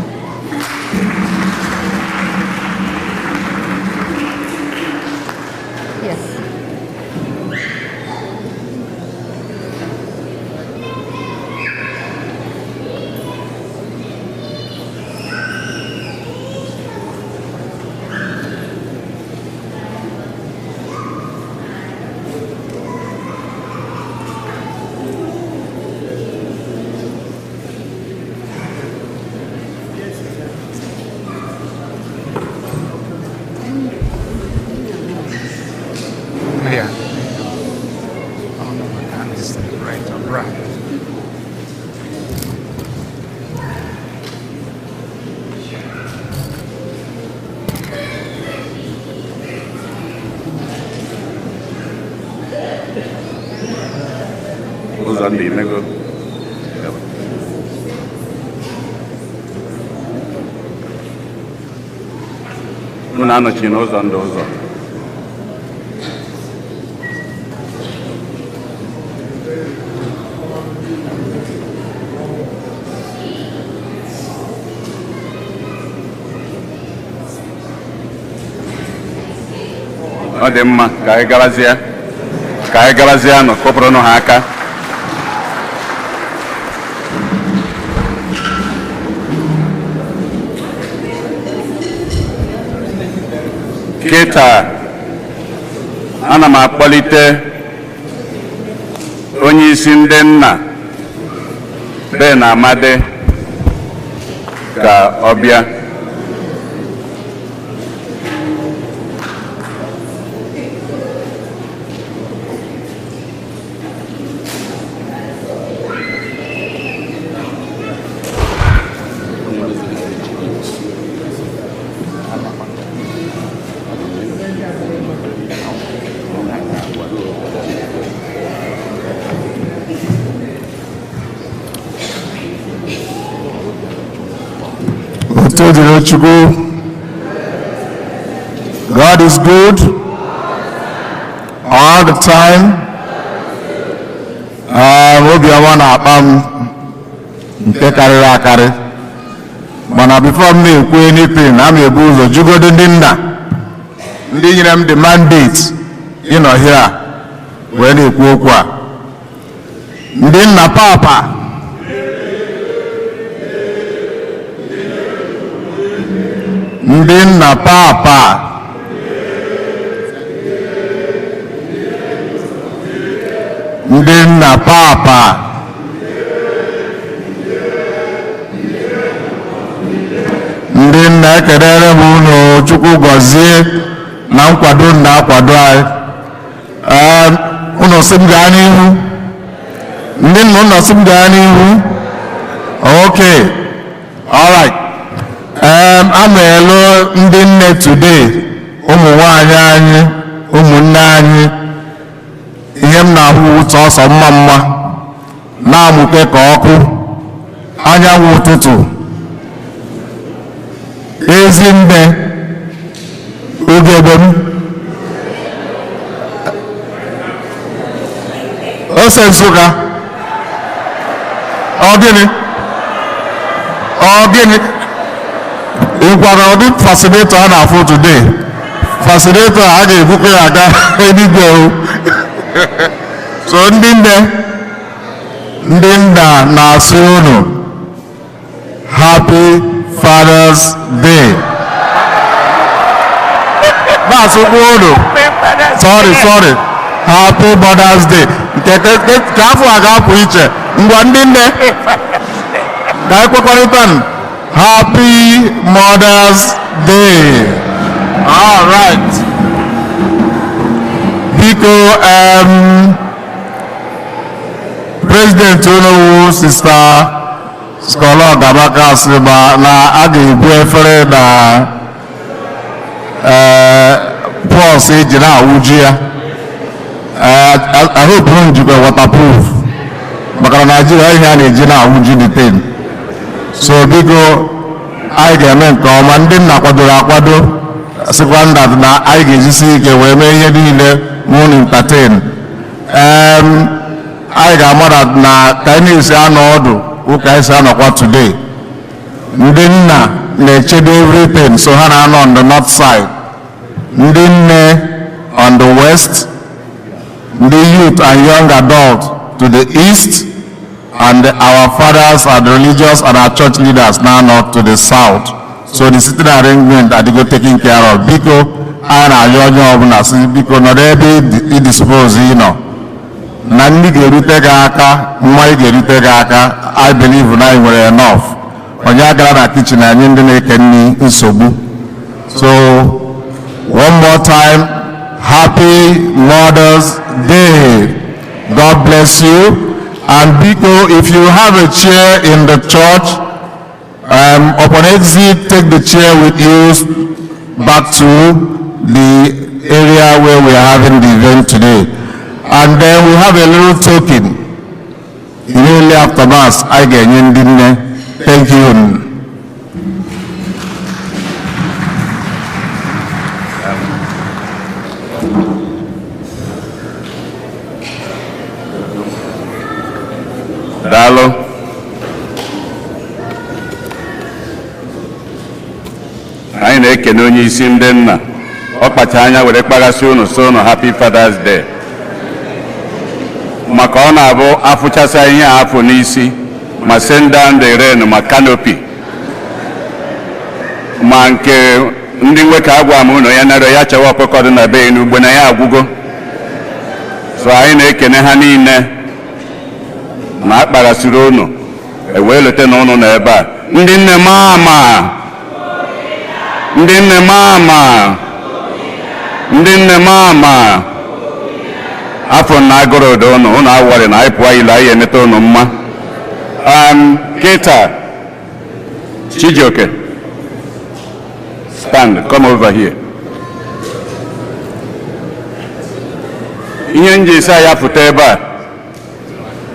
Yes. Right. Ụzọ ndụ imego. Unu anọchi n'ụzọ ndụ ụzọ. Ọ dị mma ka anyị garazie, ka anyị garazie nụ kụpụrụnụ ha aka. Kịta ana m akpọlite onye isi ndị nna Ben Amadi ka ọ bịa. Otuto dịrị Chukwu. God is good all the time. Obiọma na-akpa m nke karịrị akarị, mana before m na-ekwu anything, a m ebu ụzọ jụgodo ndị nna ndị nyere m the mandate ịnọ here wee na-ekwu okwu a. Ndị nna papa, ndị nna papa, ndị nna papa, ndị nna, ekelere m unu. Chukwu gọzie na nkwado nna akwado anyị. Unu sị m gaa n'ihu, ndị nna, unu sị m gaa n'ihu. Okay, all right. Ama elu ndị nne today, ụmụ nwanyị anyị, ụmụnne anyị, ihe m na-ahụ sọsọ mma mma na-amụke ka ọkụ anyanwụ ụtụtụ. Ezi nne, ugegbe m, ose Nsụka, ọ gịnị, ọ gịnị ịkwara ụdị fascinator a na-afụ today? Fascinator a ga-ebukwa ya aga eluigwe o. So ndị nne, ndị nna na-asị unu Happy Father's Day, na-asịkwa unu, sorry, sorry, Happy Mother's Day. Nke ka afọ a ga-apụ iche. Ngwa, ndị nne, ka anyị kwekọrịta n, Happy Mother's Day. All right, biko, president unu wu Sister Scholar Gabaka sị ma na a ga-ebu efere na pọs eji na-awụju ya. I hope unu jikwa waterproof, maka na Naijiria ihe a na-eji na-awụju the thing. So biko, anyị ga-eme nke ọma. Ndị nna kwadoro akwado, sịkwa nna na anyị ga-ejisi ike wee mee ihe niile mụ na entertain. Anyị ga-amara na ka anyị na-esi anọ ọdụ ụka anyị si anọkwa today. Ndị nna na-echedo everything, so ha na-anọ on the north side, ndị nne on the west, ndị youth and young adult to the east, and our fathers and religious and our church leaders now not to the south. So the sitting arrangement adịgo taken care of. Biko, a na-arịọ onye ọbụla sị biko nọrọ ebe ị dispose ị nọ na nri ga-erute gị aka, nwa ị ga-erute gị aka. I believe na anyị nwere enough. Onye agara na kitchen anyị ndị na-eke nri nsogbu. So one more time, Happy Mother's Day. God bless you. And biko, if you have a chair in the church, upon exit, take the chair with you back to the area where we are having the event today. And then we have a little token. Immediately after Mass, I ga-enye ndị nne. Thank you. Daalụ. Anyị na-ekene onye isi ndị nna. Ọ kpacha anya were kpaghasị unu, so unu Happy Father's Day, maka ọ na-abụ afụchasịa ihe a afụ n'isi, ma send down the rain, ma canopy, ma nke ndị nwoke. Agwa m unu, ya nara ya chewa ọkụkọ dị na be n'ugbo na ya agwụgo. So anyị na-ekene ha niile na akpaghasịrị unu ewee lete na unu nọ ebe a. Ndị nne, mama, ndị nne, mama, ndị nne, mama, afọ na agụrụ ụda unu. Unu awọrị na anyị pụọ ilu, anyị emeta unu mma. Kịta, Chijioke, stand, come over here. Ihe m ji esi ya pụta ebe a,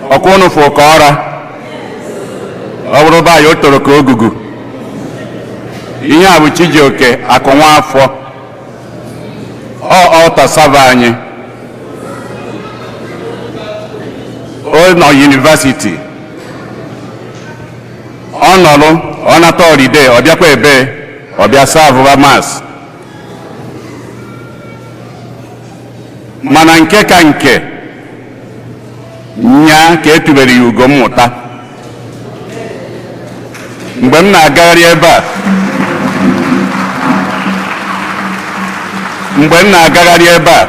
ọkwa unu fụ ka ọra ọ bụrụ be anyị o toro ka ogugu. Ihe a bụ Chijioke Akụnwa afọ ọ altar server anyị. Ọ nọ university, ọ nọrụ, ọ nata holiday, ọ bịakwa ebe ọ bịa serve Mass. Mana nke ka nke nya ka etubere ya ugo mmụta. Mgbe m na-agagharị ebe a, mgbe m na-agagharị ebe a,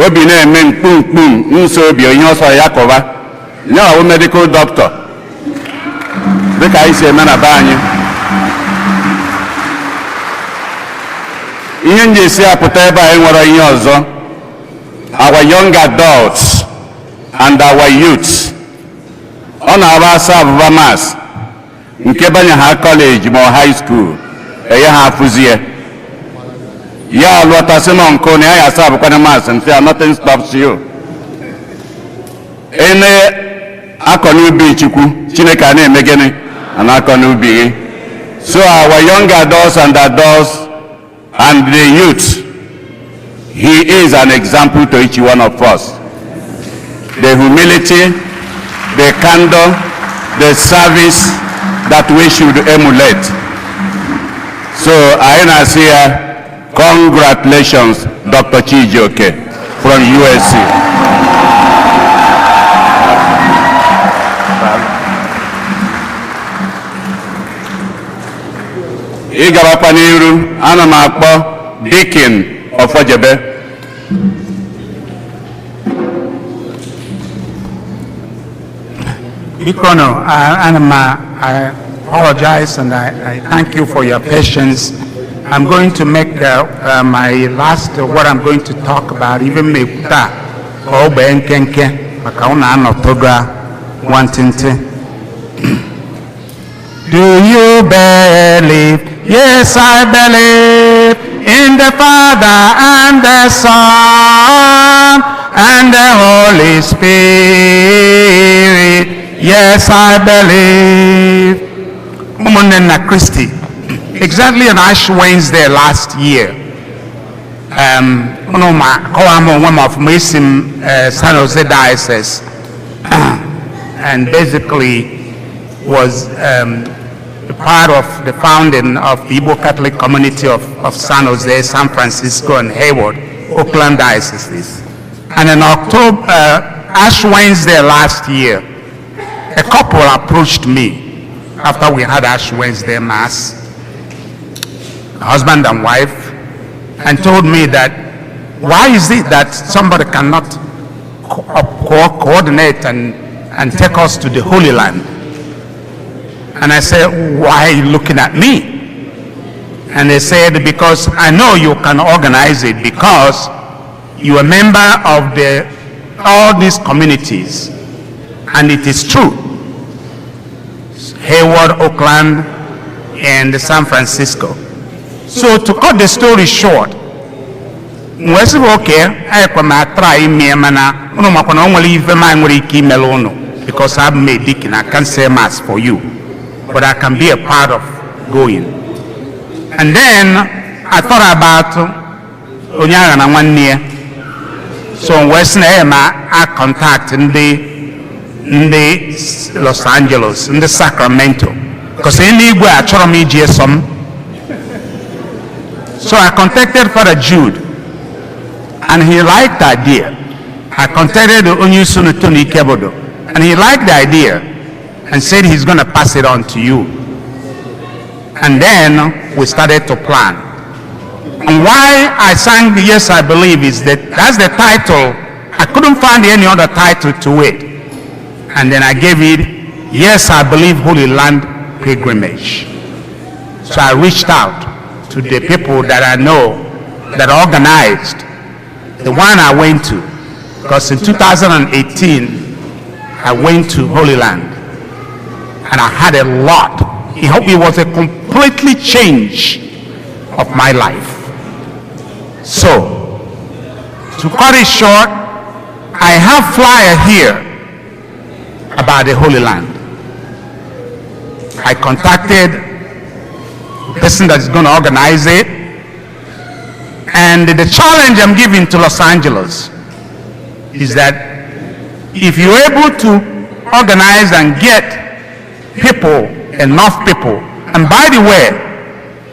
obi na-eme mkpumkpum nso obi. Ihe ọsọ ya kọba ya ọwụ medical doctor, dịka anyị si eme na be anyị. Ihe m ji esi apụta ebe a enwere ihe ọzọ. Our young adults and our youths, ọ na-agba asa abụba Mass nke banye ha college ma ọ high school, enye ha afụzie ya alụọtasị nọ nkụ na ya ya asa abụkwana Mass nsị ya, nothing stops you. Ene akọ n'ubi Chukwu, Chineke a na-eme gịnị? A na-akọ n'ubi gị. So our young adults and adults and the youth, he is an example to each one of us. The humility, the candor, the service that we should emulate. So anyị na-asị ya congratulations, Dr. Chijioke from USC. Ịgabakwa n'iru, ana m akpọ Deacon Ọfọjebe. Bikono, I apologize and I thank you for your patience. I'm going to make my last, what I'm going to talk about, even me taa, ogbe nkenke, maka unu anọtụga nwantịntị. Do you believe? Yes, I believe in the Father and the Son and the Holy Spirit. Yes, I believe. Ụmụnne na Kristi, exactly on Ash Wednesday last year, unu ma kọwaa m onwe m ọfụma, esi m San Jose Diocese and basically was part of the founding of the Igbo Catholic community of San Jose, San Francisco, and Hayward, Oakland dioceses. And in October, Ash Wednesday last year, a couple approached me after we had Ash Wednesday Mass, husband and wife, and told me that why is it that somebody cannot coordinate and take us to the Holy Land? And I said, "Why are you looking at me?" And they said, "Because I know you can organize it because you are a member of all these communities." And it is true. Hayward, Oakland, and San Francisco. So to cut the story short, m wee sị oke anyịkwa m atara ime, mana unu makwa na o nwere ife m nwere ike imere unu, because I'm a deacon. I can't say mass for you, but I can be a part of going. And then I thought about onye agha na nwanne ya, so m wee sị na ya ma a contact ndị Los Angeles, ndị Sacramento, because eluigwe achọrọ m iji eso m. So I contacted Father Jude and he liked the idea. I contacted onye isi unu, Tony Ikebodo, and he liked the idea and said he's going to pass it on to you. And then we started to plan. And why I sang "Yes, I Believe" is that that's the title. I couldn't find any other title to it. And then I gave it "Yes, I Believe Holy Land Pilgrimage." So I reached out to the people that I know that organized the one I went to. Because in 2018, I went to Holy Land and I had a lot. It was a completely change of my life. So, to cut it short, I have flyer here about the Holy Land. I contacted the person that's going to organize it. And the challenge I'm giving to Los Angeles is that if you're able to organize and get people, enough people, and by the way,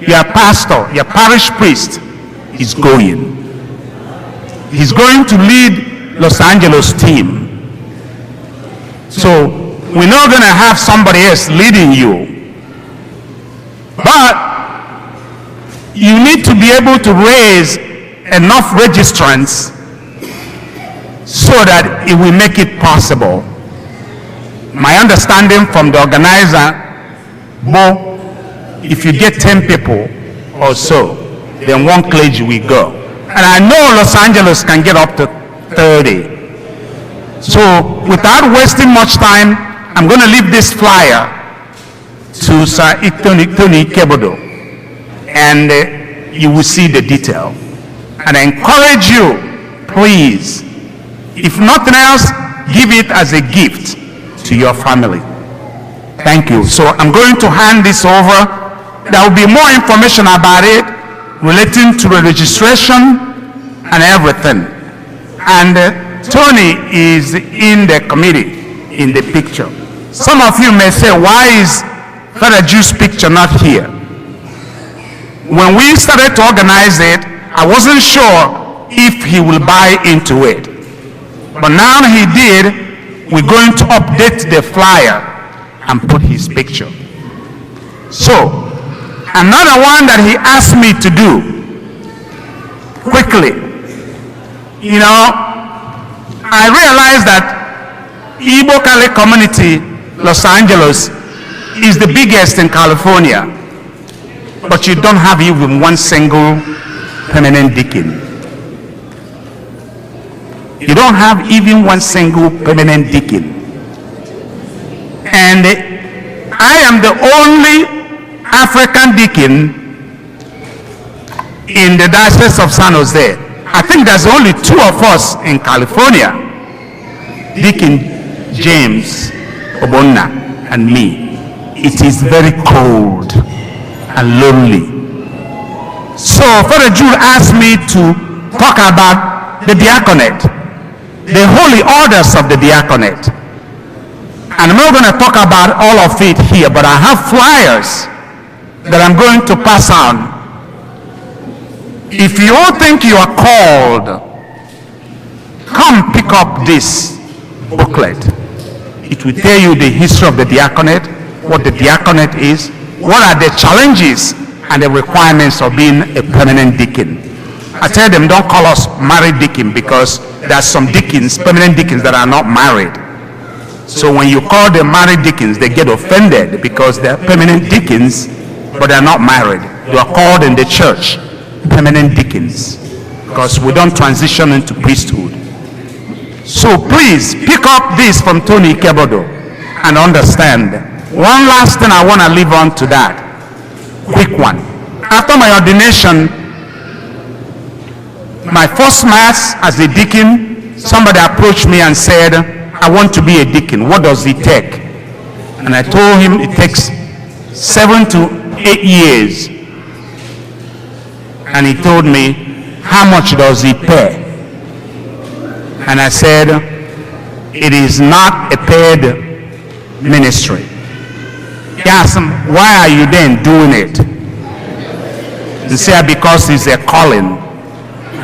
your pastor, your parish priest is going. He's going to lead Los Angeles team. So we're not going to have somebody else leading you. But you need to be able to raise enough registrants so that it will make it possible. My understanding from the organizer, Bo, if you get 10 people or so, then one clergy will go. And I know Los Angeles can get up to 30. So without wasting much time, I'm going to leave this flyer to Sir Tony Kebodo, and you will see the detail. And I encourage you, please, if nothing else, give it as a gift to your family. Thank you. So I'm going to hand this over. There will be more information about it relating to the registration and everything. And Tony is in the committee, in the picture. Some of you may say, "Why is Father Jude's picture not here?" When we started to organize it, I wasn't sure if he will buy into it. But now he did, we're going to update the flyer and put his picture. So, another one that he asked me to do quickly, I realized that Igbo Catholic community, Los Angeles, is the biggest in California, but you don't have even one single permanent deacon. You don't have even one single permanent deacon. And I am the only African deacon in the Diocese of San Jose. I think there's only two of us in California, Deacon James Obonna and me. It is very cold and lonely. So Father Jude asked me to talk about the diaconate, the holy orders of the diaconate. And I'm not going to talk about all of it here, but I have flyers that I'm going to pass on. If you think you are called, come pick up this booklet. It will tell you the history of the diaconate, what the diaconate is, what are the challenges and the requirements of being a permanent deacon. I tell them, don't call us married deacon, because there are some deacons, permanent deacons, that are not married. So when you call them married deacons, they get offended because they're permanent deacons, but they're not married. They are called in the church permanent deacons because we don't transition into priesthood. So please pick up this from Tony Kebodo and understand. One last thing I want to leave on to that. Quick one. After my ordination, my first mass as a deacon, somebody approached me and said, "I want to be a deacon. What does it take?" And I told him it takes 7 to 8 years. And he told me, "How much does it pay?" And I said, "It is not a paid ministry." He asked him, "Why are you then doing it?" He said, "Because it's a calling."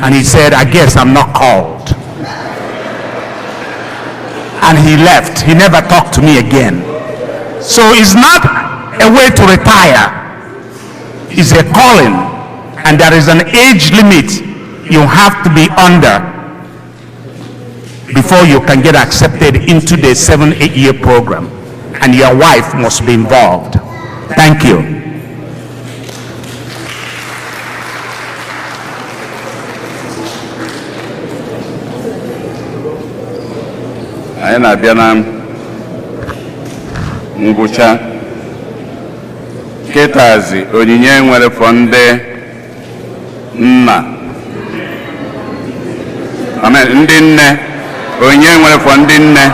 And he said, "I guess I'm not called." And he left. He never talked to me again. So it's not a way to retire. It's a calling. And there is an age limit you have to be under before you can get accepted into the 7, 8 year program. And your wife must be involved. Thank you. Anyị na-abịa na ngwụcha kịtazi. Onyinye nwere for ndị nna, amen, ndị nne, onyinye nwere for ndị nne.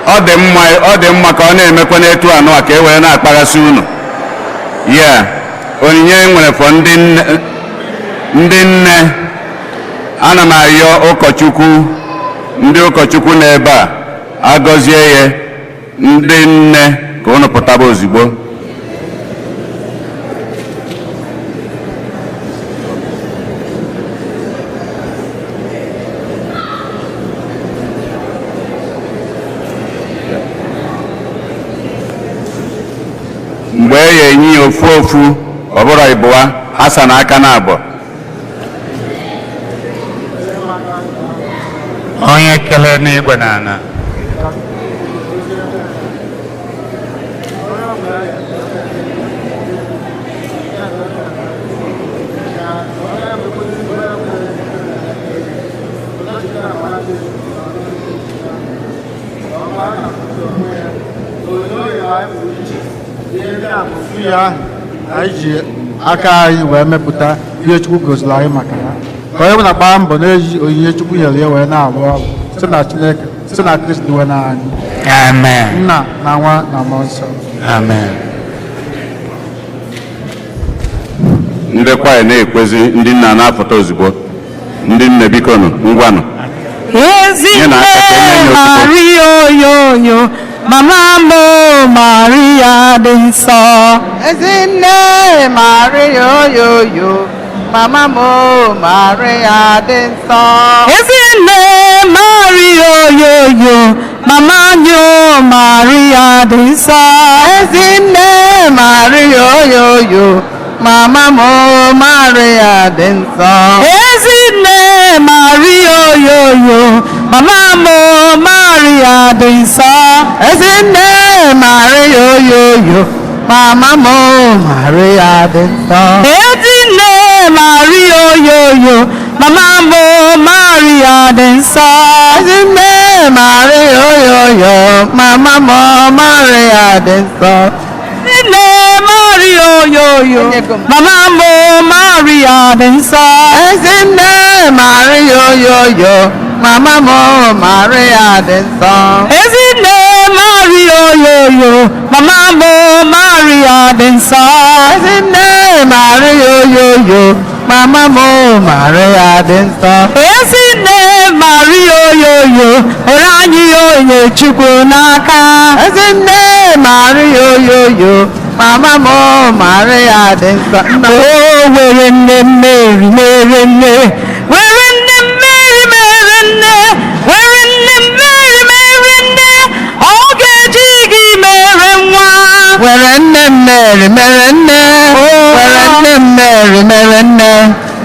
Ọ dị mma, ọ dị mma ka ọ na-emekwa n'etu anụ a ka e were na-akpaghasị unu ya. Onyinye nwere for ndị nne, ndị nne, ana m ayọ ụkọchukwu, ndị ụkọchukwu n'ebe a agọzie ya. Ndị nne, ka unu pụtaba ozugbo. Mgbe e ya enye ya ofu ofu, ọ bụrụ ịbụa asa na aka na abụọ. Onye kele n'igwe na ala. Ihe ahụ anyị ji aka anyị wee mepụta ihe Chukwu goziri anyị maka ya, ka onye ọbụla gbaa mbọ na-eji onyinye Chukwu nyere ya wee na-arụ ọrụ site na Chineke, site na Kristi wee na anyị. Amen. Nna na Nwa na Mmụọ Nsọ. Amen. Ndị kwaya na-ekwezi, ndị nna na-apụta ozugbo. Ndị nne, biko nụ, ngwanụ. Ezinne. Nye na aka ka enye ya otuto. Maria oyoyo, mama mo Maria dị nsọ. Ezinne Maria oyoyo, mama mo Maria dị nsọ. Ezinne Maria oyoyo, mama nyo Maria dị nsọ. Ezinne Maria oyoyo, mama mo Maria dị nsọ. Ezinne Maria oyoyo, mama mo Maria dị nsọ. Ezinne Maria oyoyo, mama mo Maria dị nsọ. Ezinne Maria oyoyo, mama mo Maria dị nsọ. Ezinne Maria oyoyo, mama mo Maria dị nsọ. Ezinne Maria oyoyo, mama mo Maria dị nsọ. Ezinne Maria oyoyo, mama mo Maria dị nsọ. Ezinne Maria oyoyo, mama mo Maria dị nsọ. Ezinne Maria oyoyo, mama mo Maria dị nsọ. Ezinne Maria oyoyo, hụrụ anyị onye Chukwu n'aka. Ezinne Maria oyoyo, mama mo Maria dị nsọ. O were nne Mary mere nne, were nne Mary mere nne, were nne Mary mere nne, ọ ga-eji gị mere nwa. Were nne Mary mere nne, were nne Mary mere nne,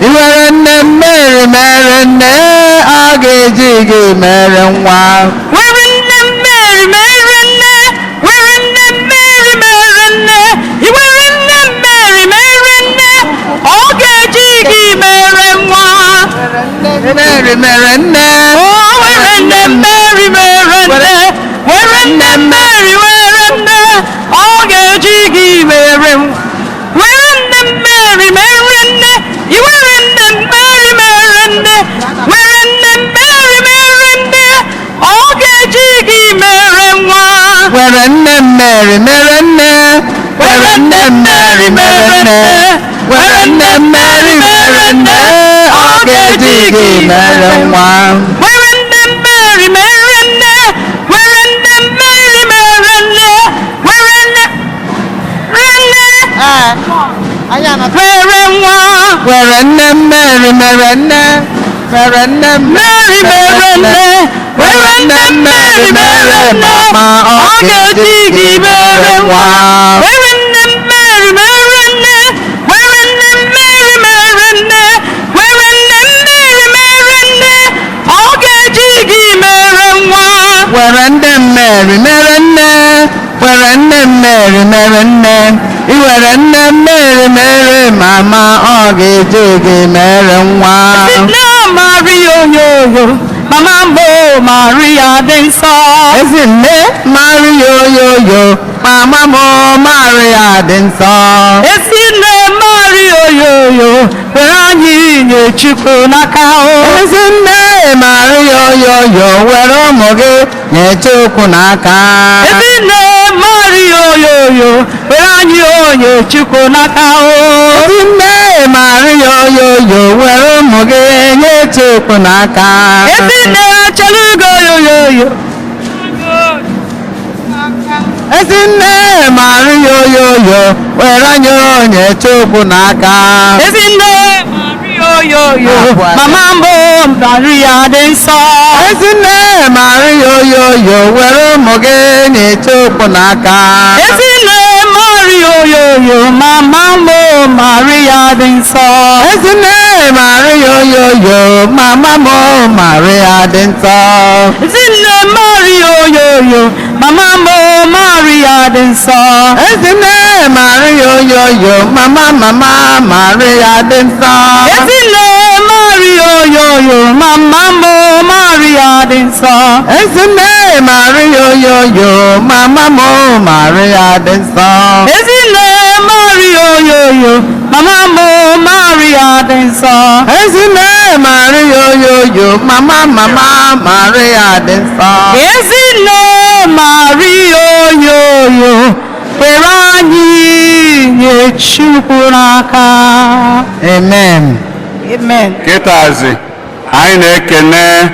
i were nne Mary mere nne, ọ ga-eji gị mere nwa. Were nne Mary mere nne, were nne Mary mere nne, i were nne Mary mere Mary mere nne. Oh, were nne Mary mere nne. Were nne Mary were nne. Ọ ga-eji gị mere m. Were nne Mary mere nne. I were nne Mary mere nne. Were nne Mary mere nne. Ọ ga-eji gị mere nwa. Were nne Mary mere nne. Were nne Mary mere nne. Were nne Mary mere nne. Ọ ga-eji gị mere nwa. Were nne Mary mere nne. Were nne Mary mere nne. Were nne nne. Were nwa. Were nne Mary mere nne. Were nne Mary mere nne. Were nne Mary mere nne. Ọ ga-eji gị mere nwa. Were nne Mary mere nne. Were nne Mary mere nne. Were nne Mary mere nne. Ọ ga-eji gị mere nwa. Were nne Mary mere nne. Were nne Mary mere nne. I were nne Mary mere mama, ọ ga-eji gị mere nwa. Nne Maria oyoyo, mama mbụ Maria dị nsọ. Ezi nne Maria oyoyo, mama m Maria dị nsọ. Ezi nne Maria oyoyo, were anyị nye Chukwu n'aka o. Ezi nne Maria oyoyo, were ụmụ gị nye Chukwu n'aka. Ezi nne Maria oyoyo, were anyị onye Chukwu n'aka o. Ezi nne Maria oyoyo, were ụmụ gị nye Chukwu n'aka. Ezi nne Achalugo oyoyo. Ezi nne Maria oyoyo, were anyị onye Chukwu n'aka. Ezi nne Maria oyoyo, mama mbụ Maria dị nsọ. Ezi nne Maria oyoyo, were ụmụ gị nye Chukwu n'aka. Ezi nne Maria oyoyo, mama mbụ Maria dị nsọ. Ezi nne Maria oyoyo, mama m Maria dị nsọ. Ezi nne Maria oyoyo, mama mbụ Maria dị nsọ. Ezi nne Maria oyoyo, mama mama Maria dị nsọ. Ezi nne Maria oyoyo, mama mbụ Maria dị nsọ. Ezi nne Maria oyoyo, mama m Maria dị nsọ. Ezi nne Maria oyoyo, mama mbụ Maria dị nsọ. Ezi nne Maria oyoyo, mama mama Maria dị nsọ. Ezi nne Maria oyoyo, were anyị nye Chukwu n'aka. Amen. Amen. Kịtazi anyị na-ekene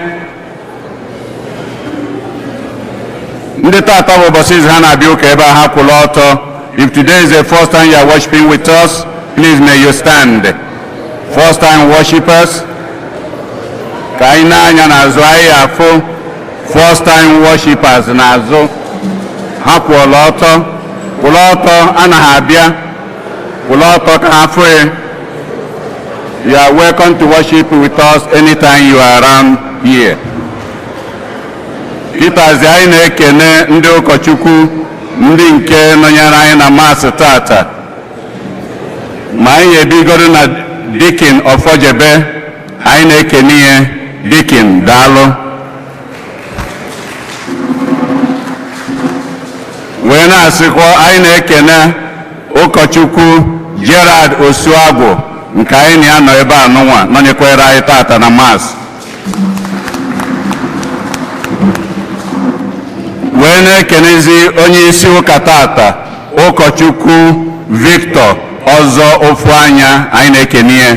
ndị tata bụ ụbọchị izu ha na-abịa ụka ebe a ha kwụrụ ọtọ. If today is the first time you are worshiping with us, please may you stand. First time worshipers, ka anyị na-anya n'azụ anyị afụ first time worshipers n'azụ ha kwụrụ ọtọ, kwụrụ ọtọ anaghị abịa, kwụrụ ọtọ ka ha fụ ya. You are welcome to worship with us anytime you are around here. Kịtazi anyị na-ekene ndị ụkọchukwu ndị nke nọnyere anyị na maasị tata. Ma anyị ebigoro na Dikin Ọfọjebe, anyị na-ekene ihe. Dikin, daalụ. Wee na-asịkwa anyị na-ekene ụkọchukwu Gerard Osuagwu nke anyị na ya nọ ebe a nụnwa nọnyekwere anyị tata na maasị. Wee na-ekenezi onye isi ụka tata, ụkọchukwu Victor Ọzọ Ofuanya, anyị na-ekene ya.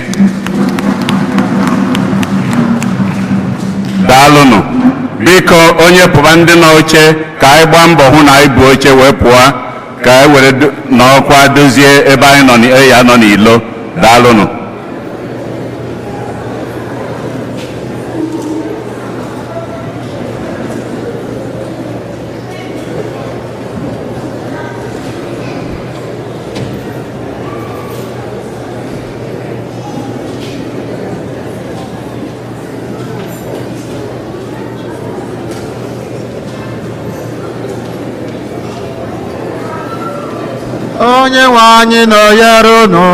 Daalụnụ. Biko onye pụba ndị nọ oche ka anyị gbaa mbọ hụ na anyị bu oche wee pụọ ka anyị were n'ọkwa dozie ebe anyị nọ ya nọ n'ilo. Daalụnụ. Onye nwe anyị nọnyere unu.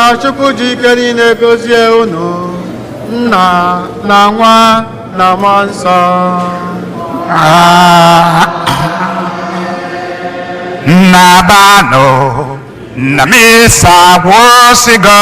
Ka Chukwu ji ike niile gozie unu, Nna na Nwa na Mmụọ Nsọ. Nnabanụ na misa gwụsịgo.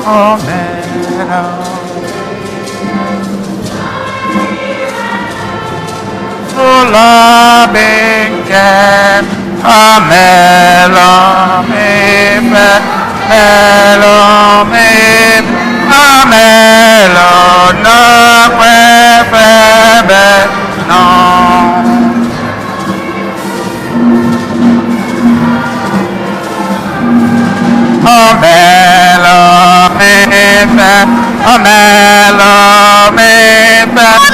Amen. Ụlọ bụ nke m, omelo m ife, melo m ife, omelo n'okwefe ebe nọ. Omelo m ife, omelo m ife.